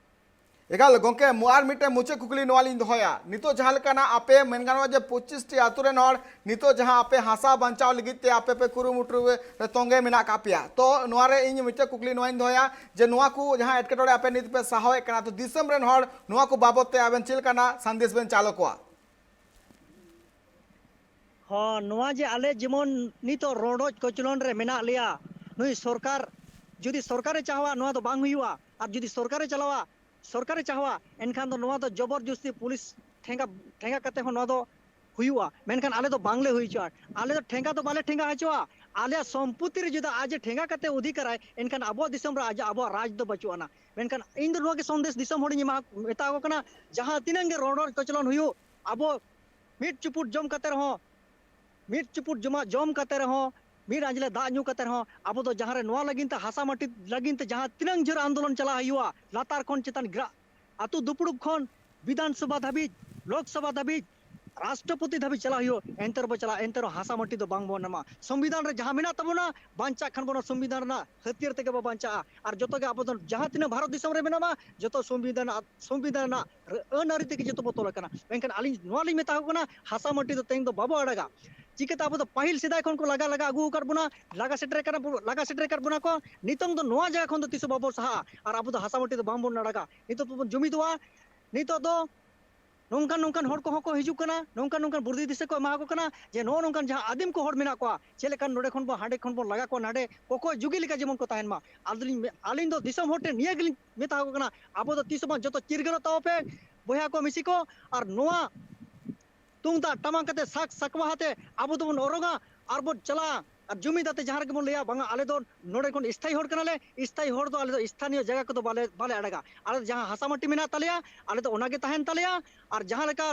ᱮᱠᱟᱞ ᱜᱚᱝᱠᱮ, ᱢᱩ-, ᱟᱨ ᱢᱤᱫᱴᱮᱱ ᱢᱩᱪᱟᱹᱫ ᱠᱩᱠᱞᱤ ᱱᱚᱣᱟ ᱞᱤᱧ ᱫᱚᱦᱚᱭᱟ, ᱱᱤᱛᱚᱜ ᱡᱟᱦᱟᱸ ᱞᱮᱠᱟᱱᱟᱜ ᱟᱯᱮ ᱢᱮᱱ ᱜᱟᱱᱚᱜᱼᱟ ᱡᱮ ᱯᱚᱸᱪᱤᱥ ᱴᱤ ᱟᱛᱳ ᱨᱮᱱ ᱦᱚᱲ ᱱᱤᱛᱚᱜ ᱡᱟᱦᱟᱸ ᱟᱯᱮ ᱦᱟᱥᱟ ᱵᱟᱧᱪᱟᱣ ᱞᱟᱹᱜᱤᱫ ᱛᱮ ᱟᱯᱮ ᱯᱮ ᱠᱩᱨᱩᱢᱩᱴᱩ ᱨᱮ ᱛᱚᱸᱜᱮ ᱢᱮᱱᱟᱜ ᱟᱠᱟᱫ ᱯᱮᱭᱟ, ᱛᱚ ᱱᱚᱣᱟ ᱨᱮ ᱤᱧ ᱢᱤᱫᱴᱮᱱ ᱠᱩᱠᱞᱤ ᱱᱚᱣᱟᱧ ᱫᱚᱦᱚᱭᱟ ᱡᱮ ᱱᱚᱣᱟ ᱠᱚ ᱡᱟᱦᱟᱸ ᱮᱴᱠᱮᱴᱚᱬᱮ ᱟᱯᱮ ᱱᱤᱛ ᱯᱮ ᱥᱟᱦᱟᱣᱮᱫ ᱠᱟᱱᱟ, ᱛᱚ ᱫᱤᱥᱚᱢ ᱨᱮᱱ ᱦᱚᱲ ᱱᱚᱣᱟ ᱠᱚ ᱵᱟᱵᱚᱛ ᱛᱮ ᱟᱵᱮᱱ ᱪᱮᱫ ᱞᱮᱠᱟᱱᱟᱜ ᱥᱟᱸᱫᱮᱥ ᱵᱮᱱ ᱪᱟᱞ ᱟᱠᱚᱣᱟ? ᱦᱚᱸ, ᱱᱚᱣᱟ ᱡᱮ ᱟᱞᱮ ᱡᱮᱢᱚᱱ ᱱᱤᱛᱚᱜ ᱨᱚᱰᱚᱡ ᱠᱚᱪᱞᱚᱱ ᱨᱮ ᱢᱮᱱᱟᱜ ᱞᱮᱭᱟ, ᱱᱩᱭ ᱥᱚᱨᱠᱟᱨ, ᱡᱩᱫᱤ ᱥᱚᱨᱠᱟᱨᱮ ᱪᱟᱦᱟᱣᱟ, ᱱᱚᱣᱟ ᱫᱚ ᱵᱟᱝ ᱦᱩᱭᱩᱜᱼᱟ᱾ ᱟᱨ ᱡᱩᱫᱤ ᱥᱚᱨᱠᱟᱨᱮ ᱪᱟᱞᱟᱣᱟ, ᱥᱚᱨᱠᱟᱨᱮ ᱪᱟᱦᱟᱣᱟ, ᱮᱱᱠᱷᱟᱱ ᱫᱚ ᱱᱚᱣᱟ ᱫᱚ ᱡᱚᱵᱚᱨ ᱡᱚᱥᱛᱤ ᱯᱩᱞᱤᱥ ᱴᱷᱮᱸᱜᱟ, ᱴᱷᱮᱸᱜᱟ ᱠᱟᱛᱮ ᱦᱚᱸ ᱱᱚᱣᱟ ᱫᱚ ᱦᱩᱭᱩᱜᱼᱟ᱾ ᱢᱮᱱᱠᱷᱟᱱ ᱟᱞᱮ ᱫᱚ ᱵᱟᱝᱞᱮ ᱦᱩᱭ ᱦᱚᱪᱚᱣᱟᱜᱼᱟ᱾ ᱟᱞᱮ ᱫᱚ ᱴᱷᱮᱸᱜᱟ ᱫᱚ ᱵᱟᱞᱮ ᱴᱷᱮᱸᱜᱟ ᱦᱚᱪᱚᱣᱟᱜᱼᱟ᱾ ᱟᱞᱮᱭᱟᱜ ᱥᱚᱢᱯᱚᱛᱤ ᱨᱮ ᱡᱩᱫᱤ ᱟᱡ ᱮ ᱴᱷᱮᱸᱜᱟ ᱠᱟᱛᱮ ᱚᱫᱷᱤᱠᱟᱨᱟᱭ, ᱮᱱᱠᱷᱟᱱ ᱟᱵᱚᱣᱟᱜ ᱫᱤᱥᱚᱢ ᱨᱮ ᱟᱡ, ᱟᱵᱚᱣᱟᱜ ᱨᱟᱡᱽ ᱫᱚ ᱵᱟᱹᱪᱩᱜ ᱟᱱᱟ᱾ ᱢᱮᱱᱠᱷᱟᱱ ᱤᱧ ᱫᱚ ᱱᱚᱣᱟ ᱜᱮ ᱥᱚᱱᱫᱮᱥ ᱫᱤᱥᱚᱢ ᱦᱚᱲᱤᱧ ᱮᱢᱟ, ᱢᱮᱛᱟ ᱠᱚ ᱠᱟᱱᱟ, ᱡᱟᱦᱟᱸ ᱛᱤᱱᱟᱹᱜ ᱜᱮ ᱨᱚᱰᱚᱡ ᱠᱚᱪᱞᱚᱱ ᱦᱩᱭᱩᱜ, ᱟᱵᱚ ᱢᱤᱫ ᱪᱩᱯᱩᱫ ᱡᱚᱢ ᱠᱟᱛᱮ ᱨᱮᱦᱚᱸ, ᱢᱤᱫ ᱪᱩᱯᱩᱫ ᱡᱚᱢᱟᱜ ᱡᱚᱢ ᱠᱟᱛᱮ ᱨᱮᱦᱚᱸ, ᱢᱤᱫ ᱟᱸᱡᱽᱞᱮ ᱫᱟᱜ ᱧᱩ ᱠᱟᱛᱮ ᱨᱮᱦᱚᱸ, ᱟᱵᱚ ᱫᱚ ᱡᱟᱦᱟᱸ ᱨᱮ ᱱᱚᱣᱟ ᱞᱟᱹᱜᱤᱫ ᱛᱮ, ᱦᱟᱥᱟ ᱢᱟᱹᱴᱤ ᱞᱟᱹᱜᱤᱫ ᱛᱮ ᱡᱟᱦᱟᱸ ᱛᱤᱱᱟᱹᱝ ᱡᱷᱳᱨ ᱟᱱᱫᱳᱞᱚᱱ ᱪᱟᱞᱟᱣ ᱦᱩᱭᱩᱜᱼᱟ, ᱞᱟᱛᱟᱨ ᱠᱷᱚᱱ ᱪᱮᱛᱟᱱ ᱜᱨᱟ-, ᱟᱹᱛᱩ ᱫᱩᱯᱲᱩᱵ ᱠᱷᱚᱱ ᱵᱤᱫᱷᱟᱱ ᱥᱚᱵᱷᱟ ᱫᱷᱟᱹᱵᱤᱡ, ᱞᱳᱠ ᱥᱚᱵᱷᱟ ᱫᱷᱟᱹᱵᱤᱡ, ᱨᱟᱥᱴᱨᱚᱯᱚᱛᱤ ᱫᱷᱟᱹᱵᱤᱡ ᱪᱟᱞᱟᱣ ᱦᱩᱭᱩᱜᱼᱟ, ᱮᱱᱛᱮ ᱨᱮᱵᱚ ᱪᱟᱞᱟᱜᱼᱟ, ᱮᱱᱛᱮ ᱨᱮᱦᱚᱸ ᱦᱟᱥᱟ ᱢᱟᱹᱴᱤ ᱫᱚ ᱵᱟᱝ ᱵᱚᱱ ᱮᱢᱟ᱾ ᱥᱚᱝᱵᱤᱫᱷᱟᱱ ᱨᱮ ᱡᱟᱦᱟᱸ ᱢᱮᱱᱟᱜ ᱛᱟᱵᱚᱱᱟ, ᱵᱟᱧᱪᱟᱜ ᱠᱷᱟᱱ ᱵᱚᱱ ᱥᱚᱝᱵᱤᱫᱷᱟᱱ ᱨᱮᱱᱟᱜ ᱦᱟᱹᱛᱭᱟᱹᱨ ᱛᱮᱜᱮ ᱵᱚ ᱵᱟᱧᱪᱟᱜᱼᱟ᱾ ᱟᱨ ᱡᱚᱛᱚ ᱜᱮ ᱟᱵᱚ ᱫᱚ ᱡᱟᱦᱟᱸ ᱛᱤᱱᱟᱹᱜ ᱵᱷᱟᱨᱚᱛ ᱫᱤᱥᱚᱢ ᱨᱮ ᱢᱮᱱᱟᱜ ᱢᱟ, ᱡᱚᱛᱚ ᱥᱚᱝᱵᱤᱫᱷᱟᱱ ᱨᱮᱱᱟᱜ, ᱥᱚᱝᱵᱤᱫᱷᱟᱱ ᱨᱮᱱᱟᱜ ᱟᱹᱱ ᱟᱹᱨᱤ ᱛᱮᱜᱮ ᱡᱚᱛᱚ ᱵᱚ ᱛᱚᱞ ᱟᱠᱟᱱᱟ᱾ ᱢᱮᱱᱠᱷᱟᱱ ᱟᱹᱞᱤᱧ ᱱᱚᱣᱟ ᱞᱤᱧ ᱢᱮᱛᱟ ᱠᱚ ᱠᱟᱱᱟ, ᱦᱟᱥᱟ ᱢᱟᱹᱴᱤ ᱫᱚ ᱛᱮᱦᱮᱧ ᱫᱚ ᱵᱟᱵᱚ ᱟᱲᱟᱜᱟ᱾ ᱪᱤᱠᱟᱹᱛᱮ ᱟᱵᱚ ᱫᱚ ᱯᱟᱹᱦᱤᱞ ᱥᱮᱫᱟᱭ ᱠᱷᱚᱱ ᱠᱚ ᱞᱟᱜᱟ, ᱞᱟᱜᱟ ᱟᱹᱜᱩ ᱟᱠᱟᱫ ᱵᱚᱱᱟ, ᱞᱟᱜᱟ ᱥᱮᱴᱮᱨ ᱟᱠᱟᱫ ᱵᱚ-, ᱞᱟᱜᱟ ᱥᱮᱴᱮᱨ ᱟᱠᱟᱫ ᱵᱚᱱᱟ ᱠᱚ᱾ ᱱᱤᱛᱚᱝ ᱫᱚ ᱱᱚᱣᱟ ᱡᱟᱭᱜᱟ ᱠᱷᱚᱱ ᱫᱚ ᱛᱤᱥ ᱦᱚᱸ ᱵᱟᱵᱚ ᱥᱟᱦᱟᱜᱼᱟ᱾ ᱟᱨ ᱟᱵᱚ ᱫᱚ ᱦᱟᱥᱟ ᱢᱟᱹᱴᱤ ᱫᱚ ᱵᱟᱝ ᱵᱚᱱ ᱟᱲᱟᱜᱟ᱾ ᱱᱤᱛᱚᱜ ᱫᱚᱵᱚᱱ ᱡᱩᱢᱤᱫᱚᱜᱼᱟ᱾ ᱱᱤᱛᱚᱜ ᱫᱚ ᱱᱚᱝᱠᱟᱱ ᱱᱚᱝᱠᱟᱱ ᱦᱚᱲ ᱠᱚᱦᱚᱸ ᱠᱚ ᱦᱤᱡᱩᱜ ᱠᱟᱱᱟ, ᱱᱚᱝᱠᱟᱱ ᱱᱚᱝᱠᱟᱱ ᱵᱩᱨᱫᱷᱤ ᱫᱤᱥᱟᱹ ᱠᱚ ᱮᱢᱟ ᱠᱚ ᱠᱟᱱᱟ ᱡᱮ ᱱᱚᱜᱼᱚ ᱱᱚᱝᱠᱟᱱ ᱡᱟᱦᱟᱸ ᱟᱹᱫᱤᱢ ᱠᱚ ᱦᱚᱲ ᱢᱮᱱᱟᱜ ᱠᱚᱣᱟ, ᱪᱮᱫ ᱞᱮᱠᱟ ᱱᱚᱰᱮ ᱠᱷᱚᱱ ᱵᱚᱱ, ᱦᱟᱸᱰᱮ ᱠᱷᱚᱱ ᱵᱚᱱ ᱞᱟᱜᱟ ᱠᱚᱣᱟ, ᱱᱟᱰᱮ ᱠᱚᱠᱚᱭ ᱡᱩᱜᱤ ᱞᱮᱠᱟ ᱡᱮᱢᱚᱱ ᱠᱚ ᱛᱟᱦᱮᱱ ᱢᱟ᱾ ᱟᱫᱚᱞᱤᱧ ᱢᱮ-, ᱟᱹᱞᱤᱧ ᱫᱚ ᱫᱤᱥᱚᱢ ᱦᱚᱲ ᱴᱷᱮᱱ ᱱᱤᱭᱟᱹ ᱜᱮᱞᱤᱧ ᱢᱮᱛᱟ ᱠᱚ ᱠᱟᱱᱟ, ᱟᱵᱚ ᱫᱚ ᱛᱤᱥ ᱦᱚᱸ ᱵᱟᱝ, ᱡᱚᱛᱚ ᱪᱤᱨᱜᱟᱹᱞᱚᱜ ᱛᱟᱵᱚ ᱯᱮ, ᱵᱚᱭᱦᱟ ᱠᱚ ᱢᱤᱥᱤ ᱠᱚ, ᱟᱨ ᱱᱚᱣᱟ ᱛᱩᱢᱫᱟᱜ ᱴᱟᱢᱟᱠ ᱠᱟᱛᱮ ᱥᱟᱠ ᱥᱟᱠᱣᱟ ᱟᱛᱮ ᱟᱵᱚ ᱫᱚᱵᱚᱱ ᱚᱨᱚᱝᱟ ᱟᱨ ᱵᱚᱱ ᱪᱟᱞᱟᱜᱼᱟ᱾ ᱟᱨ ᱡᱩᱢᱤᱫ ᱟᱛᱮ ᱡᱟᱦᱟᱸ ᱨᱮᱜᱮ ᱵᱚᱱ ᱞᱟᱹᱭᱟ, ᱵᱟᱝᱟ, ᱟᱞᱮ ᱫᱚ ᱱᱚᱰᱮ ᱠᱷᱚᱱ ᱥᱛᱷᱟᱭᱤ ᱦᱚᱲ ᱠᱟᱱᱟᱞᱮ, ᱥᱛᱷᱟᱭᱤ ᱦᱚᱲ ᱫᱚ ᱟᱞᱮ ᱫᱚ ᱥᱛᱷᱟᱱᱤᱭᱚ ᱡᱟᱭᱜᱟ ᱠᱚᱫᱚ ᱵᱟᱞᱮ ᱵᱟᱞᱮ ᱟᱲᱟᱜᱟ᱾ ᱟᱞᱮ ᱫᱚ ᱡᱟᱦᱟᱸ ᱦᱟᱥᱟ ᱢᱟᱹᱴᱤ ᱢᱮᱱᱟᱜ ᱛᱟᱞᱮᱭᱟ, ᱟᱞᱮ ᱫᱚ ᱚᱱᱟᱜᱮ ᱛᱟᱦᱮᱱ ᱛᱟᱞᱮᱭᱟ᱾ ᱟᱨ ᱡᱟᱦᱟᱸ ᱞᱮᱠᱟ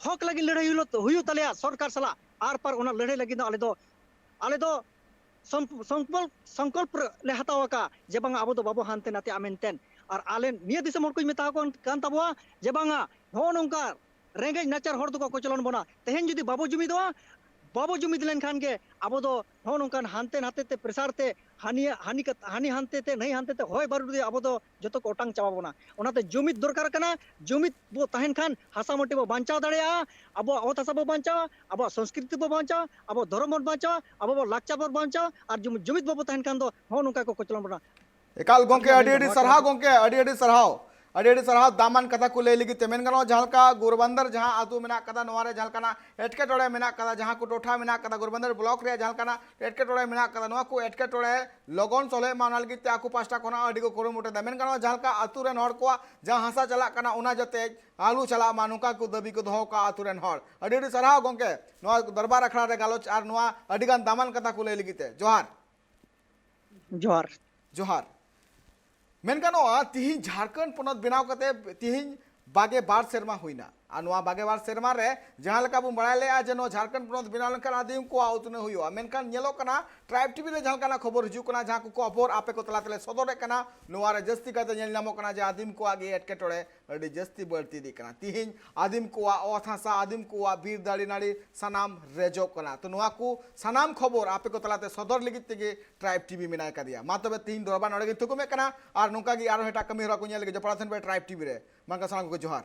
ᱦᱚᱠ ᱞᱟᱹᱜᱤᱫ ᱞᱟᱹᱲᱦᱟᱹᱭ ᱦᱩᱭᱩᱜ ᱦᱩᱭᱩᱜ ᱛᱟᱞᱮᱭᱟ ᱥᱚᱨᱠᱟᱨ ᱥᱟᱞᱟᱜ, ᱟᱨ ᱯᱟᱨ ᱚᱱᱟ ᱞᱟᱹᱲᱦᱟᱹᱭ ᱞᱟᱹᱜᱤᱫ ᱫᱚ ᱟᱞᱮ ᱫᱚ ᱟᱞᱮ ᱫᱚ ᱥᱚᱢ- ᱥᱚᱝᱠᱚᱞᱯ ᱥᱚᱝᱠᱚᱞᱯ ᱞᱮ ᱦᱟᱛᱟᱣ ᱟᱠᱟᱫᱼᱟ ᱡᱮ ᱵᱟᱝᱟ, ᱟᱵᱚ ᱫᱚ ᱵᱟᱵᱚ ᱦᱟᱱᱛᱮ ᱱᱟᱛᱮᱜᱼᱟ ᱢᱮᱱᱛᱮ᱾ ᱟᱨ ᱟᱞᱮ ᱱᱤᱭᱟᱹ ᱫᱤᱥᱚᱢ ᱦᱚᱲ ᱠᱚᱧ ᱢᱮᱛᱟ ᱟᱠᱚ ᱠᱟᱱ ᱛᱟᱵᱚᱣᱟ ᱡᱮ ᱵᱟᱝᱟ, ᱱᱚᱜᱼᱚ ᱱᱚᱝᱠᱟ ᱨᱮᱸᱜᱮᱡ ᱱᱟᱪᱟᱨ ᱦᱚᱲ ᱫᱚᱠᱚ ᱠᱚᱪᱞᱚᱱ ᱵᱚᱱᱟ᱾ ᱛᱮᱦᱮᱧ ᱡᱩᱫᱤ ᱵᱟᱵᱚ ᱡᱩᱢᱤᱫᱚᱜᱼᱟ, ᱵᱟᱵᱚ ᱡᱩᱢᱤᱫ ᱞᱮᱱᱠᱷᱟᱱ ᱜᱮ ᱟᱵᱚ ᱫᱚ ᱱᱚᱜᱼᱚ ᱱᱚᱝᱠᱟᱱ ᱦᱟᱱᱛᱮ ᱱᱟᱛᱮ ᱛᱮ ᱯᱨᱮᱥᱟᱨ ᱛᱮ ᱦᱟᱹᱱᱤᱭᱟᱜ ᱦᱟᱹᱱᱤ ᱠᱟᱛ- ᱦᱟᱹᱱᱤ ᱦᱟᱱᱛᱮ ᱛᱮ ᱱᱟᱹᱭ ᱦᱟᱱᱛᱮ ᱛᱮ ᱦᱚᱭ ᱵᱟᱹᱨᱰᱩ ᱛᱮ ᱟᱵᱚ ᱫᱚ ᱡᱚᱛᱚ ᱠᱚ ᱚᱴᱟᱝ ᱪᱟᱵᱟ ᱵᱚᱱᱟ᱾ ᱚᱱᱟᱛᱮ ᱡᱩᱢᱤᱫ ᱫᱚᱨᱠᱟᱨ ᱠᱟᱱᱟ᱾ ᱡᱩᱢᱤᱫ ᱵᱚ ᱛᱟᱦᱮᱱ ᱠᱷᱟᱱ ᱦᱟᱥᱟ ᱢᱟᱹᱴᱤ ᱵᱚ ᱵᱟᱧᱪᱟᱣ ᱫᱟᱲᱮᱭᱟᱜᱼᱟ, ᱟᱵᱚᱣᱟᱜ ᱚᱛ ᱦᱟᱥᱟ ᱵᱚ ᱵᱟᱧᱪᱟᱣᱟ, ᱟᱵᱚᱣᱟᱜ ᱥᱚᱝᱥᱠᱨᱤᱛᱤ ᱵᱚ ᱵᱟᱧᱪᱟᱣᱟ, ᱟᱵᱚ ᱫᱷᱚᱨᱚᱢ ᱵᱚᱱ ᱵᱟᱧᱪᱟᱣᱟ, ᱟᱵᱚ ᱵᱚ ᱞᱟᱠᱪᱟᱨ ᱵᱚᱱ ᱵᱟᱧᱪᱟᱣᱟ᱾ ᱟᱨ ᱡᱩᱢᱤᱫ ᱡᱩᱢᱤᱫ ᱵᱟᱵᱚ ᱛᱟᱦᱮᱱ ᱠᱷᱟᱱ ᱫᱚ ᱱᱚᱜᱼᱚ ᱱᱚᱝᱠᱟ ᱠᱚ ᱠᱚᱪᱞᱚᱱ ᱵᱚᱱᱟ᱾ ᱮᱠᱟᱞ ᱜᱚᱝᱠᱮ, ᱟᱹᱰᱤ ᱟᱹᱰᱤ ᱟᱹᱰᱤ ᱥᱟᱨᱦᱟᱣ ᱜᱚᱝᱠᱮ, ᱟᱹᱰᱤ ᱟᱹᱰᱤ ᱥᱟᱨᱦᱟᱣ, ᱟᱹᱰᱤ ᱟᱹᱰᱤ ᱥᱟᱨᱦᱟᱣ ᱫᱟᱢᱟᱱ ᱠᱟᱛᱷᱟ ᱠᱚ ᱞᱟᱹᱭ ᱞᱟᱹᱜᱤᱫ ᱛᱮ᱾ ᱢᱮᱱ ᱜᱟᱱᱚᱜᱼᱟ, ᱡᱟᱦᱟᱸ ᱞᱮᱠᱟ ᱜᱳᱨᱵᱟᱱᱫᱟᱨ ᱡᱟᱦᱟᱸ ᱟᱹᱛᱩ ᱢᱮᱱᱟᱜ ᱠᱟᱫᱟ, ᱱᱚᱣᱟ ᱨᱮ ᱡᱟᱦᱟᱸ ᱞᱮᱠᱟᱱᱟᱜ ᱮᱴᱠᱮᱴᱚᱬᱮ ᱢᱮᱱᱟᱜ ᱠᱟᱫᱟ, ᱡᱟᱦᱟᱸ ᱠᱚ ᱴᱚᱴᱷᱟ ᱢᱮᱱᱟᱜ ᱠᱟᱫᱟ, ᱜᱳᱨᱵᱟᱱᱫᱟᱨ ᱵᱞᱚᱠ ᱨᱮᱭᱟᱜ ᱡᱟᱦᱟᱸ ᱞᱮᱠᱟᱱᱟᱜ ᱮᱴᱠᱮᱴᱚᱬᱮ ᱢᱮᱱᱟᱜ ᱠᱟᱫᱟ, ᱱᱚᱣᱟ ᱠᱚ ᱮᱴᱠᱮᱴᱚᱬᱮ ᱞᱚᱜᱚᱱ ᱥᱚᱞᱦᱮᱜ ᱢᱟ, ᱚᱱᱟ ᱞᱟᱹᱜᱤᱫ ᱛᱮ ᱟᱠᱚ ᱯᱟᱦᱴᱟ ᱠᱷᱚᱱᱟᱜ ᱟᱹᱰᱤ ᱠᱚ ᱠᱩᱨᱩᱢᱩᱴᱩᱭᱮᱫᱟ᱾ ᱢᱮᱱ ᱜᱟᱱᱚᱜᱼᱟ, ᱡᱟᱦᱟᱸ ᱞᱮᱠᱟ ᱟᱹᱛᱩ ᱨᱮᱱ ᱦᱚᱲ ᱠᱚᱣᱟᱜ ᱡᱟᱦᱟᱸ ᱦᱟᱥᱟ ᱪᱟᱞᱟᱜ ᱠᱟᱱᱟ, ᱚᱱᱟ ᱡᱟᱛᱮ ᱟᱞᱚ ᱪᱟᱞᱟᱜ ᱢᱟ, ᱱᱚᱝᱠᱟ ᱠᱚ ᱫᱟᱹᱵᱤ ᱠᱚ ᱫᱚᱦᱚ ᱠᱟᱜᱼᱟ ᱟᱹᱛᱩ ᱨᱮᱱ ᱦᱚᱲ᱾ ᱟᱹᱰᱤ ᱟᱹᱰᱤ ᱥᱟᱨᱦᱟᱣ ᱜᱚᱝᱠᱮ, ᱱᱚᱣᱟ ᱫᱚᱨᱵᱟᱨ ᱟᱠᱷᱲᱟ ᱨᱮ ᱜᱟᱞᱚᱪ ᱟᱨ ᱱᱚᱣᱟ ᱟᱹᱰᱤ ᱜᱟᱱ ᱫᱟᱢᱟᱱ ᱠᱟᱛᱷᱟ ᱠᱚ ᱞᱟᱹᱭ ᱞᱟᱹᱜᱤᱫ ᱛᱮ᱾ ᱡᱚᱦᱟᱨ᱾ ᱡᱚᱦᱟᱨ᱾ ᱡᱚᱦᱟᱨ᱾ ᱢᱮᱱ ᱜᱟᱱᱚᱜᱼᱟ, ᱛᱤᱦᱤᱧ ᱡᱷᱟᱲᱠᱷᱚᱸᱰ ᱯᱚᱱᱚᱛ ᱵᱮᱱᱟᱣ ᱠᱟᱛᱮ ᱛᱤᱦᱤᱧ ᱵᱟᱜᱮ ᱵᱟᱨ ᱥᱮᱨᱢᱟ ᱦᱩᱭᱱᱟ᱾ ᱟᱨ ᱱᱚᱣᱟ ᱵᱟᱜᱮ ᱵᱟᱨ ᱥᱮᱨᱢᱟ ᱨᱮ ᱡᱟᱦᱟᱸ ᱞᱮᱠᱟ ᱵᱚᱱ ᱵᱟᱲᱟᱭ ᱞᱮᱜᱼᱟ ᱡᱮ ᱱᱚᱣᱟ ᱡᱷᱟᱲᱠᱷᱚᱸᱰ ᱯᱚᱱᱚᱛ ᱵᱮᱱᱟᱣ ᱞᱮᱱᱠᱷᱟᱱ ᱟᱹᱫᱤᱢ ᱠᱚᱣᱟᱜ ᱩᱛᱱᱟᱹᱣ ᱦᱩᱭᱩᱜᱼᱟ, ᱢᱮᱱᱠᱷᱟᱱ ᱧᱮᱞᱚᱜ ᱠᱟᱱᱟ, ᱴᱨᱟᱭᱤᱵᱽ ᱴᱤᱵᱷᱤ ᱨᱮ ᱡᱟᱦᱟᱸ ᱞᱮᱠᱟᱱᱟᱜ ᱠᱷᱚᱵᱚᱨ ᱦᱤᱡᱩᱜ ᱠᱟᱱᱟ, ᱡᱟᱦᱟᱸ ᱠᱚ ᱠᱷᱚᱵᱚᱨ ᱟᱯᱮ ᱠᱚ ᱛᱟᱞᱟ ᱛᱮᱞᱮ ᱥᱚᱫᱚᱨᱮᱫ ᱠᱟᱱᱟ, ᱱᱚᱣᱟ ᱨᱮ ᱡᱟᱹᱥᱛᱤ ᱠᱟᱭᱛᱮ ᱧᱮᱞ ᱧᱟᱢᱚᱜ ᱠᱟᱱᱟ ᱡᱮ ᱟᱹᱫᱤᱢ ᱠᱚᱣᱟᱜ ᱜᱮ ᱮᱴᱠᱮᱴᱚᱬᱮ ᱟᱹᱰᱤ ᱡᱟᱹᱥᱛᱤ ᱵᱟᱹᱲᱛᱤ ᱤᱫᱤᱜ ᱠᱟᱱᱟ᱾ ᱛᱤᱦᱤᱧ ᱟᱹᱫᱤᱢ ᱠᱚᱣᱟᱜ ᱚᱛ ᱦᱟᱥᱟ, ᱟᱹᱫᱤᱢ ᱠᱚᱣᱟᱜ ᱵᱤᱨ ᱫᱟᱨᱮ ᱱᱟᱹᱲᱤ ᱥᱟᱱᱟᱢ ᱨᱮᱡᱚᱜ ᱠᱟᱱᱟ᱾ ᱛᱚ, ᱱᱚᱣᱟ ᱠᱚ ᱥᱟᱱᱟᱢ ᱠᱷᱚᱵᱚᱨ ᱟᱯᱮ ᱠᱚ ᱛᱟᱞᱟᱛᱮ ᱥᱚᱫᱚᱨ ᱞᱟᱹᱜᱤᱫ ᱛᱮᱜᱮ ᱴᱨᱟᱭᱤᱵᱽ ᱴᱤᱵᱷᱤ ᱢᱮᱱᱟᱭ ᱠᱟᱫᱮᱭᱟ᱾ ᱢᱟ ᱛᱚᱵᱮ, ᱛᱤᱦᱤᱧ ᱫᱚᱨᱵᱟᱨ ᱱᱚᱰᱮ ᱜᱮᱧ ᱛᱷᱩᱠᱩᱢᱮᱫ ᱠᱟᱱᱟ, ᱟᱨ ᱱᱚᱝᱠᱟ ᱜᱮ ᱟᱨᱦᱚᱸ ᱮᱴᱟᱜ ᱠᱟᱹᱢᱤ ᱦᱚᱨᱟ ᱠᱚ ᱧᱮᱞ ᱞᱟᱹᱜᱤᱫ ᱡᱚᱯᱲᱟᱣ ᱛᱟᱦᱮᱱ ᱯᱮ ᱴᱨᱟᱭᱤᱵᱽ ᱴᱤᱵᱷᱤ ᱨᱮ᱾ ᱢᱟ ᱮᱱᱠᱷᱟᱱ ᱥᱟᱱᱟᱢ ᱠᱚᱜᱮ ᱡᱚᱦᱟᱨ᱾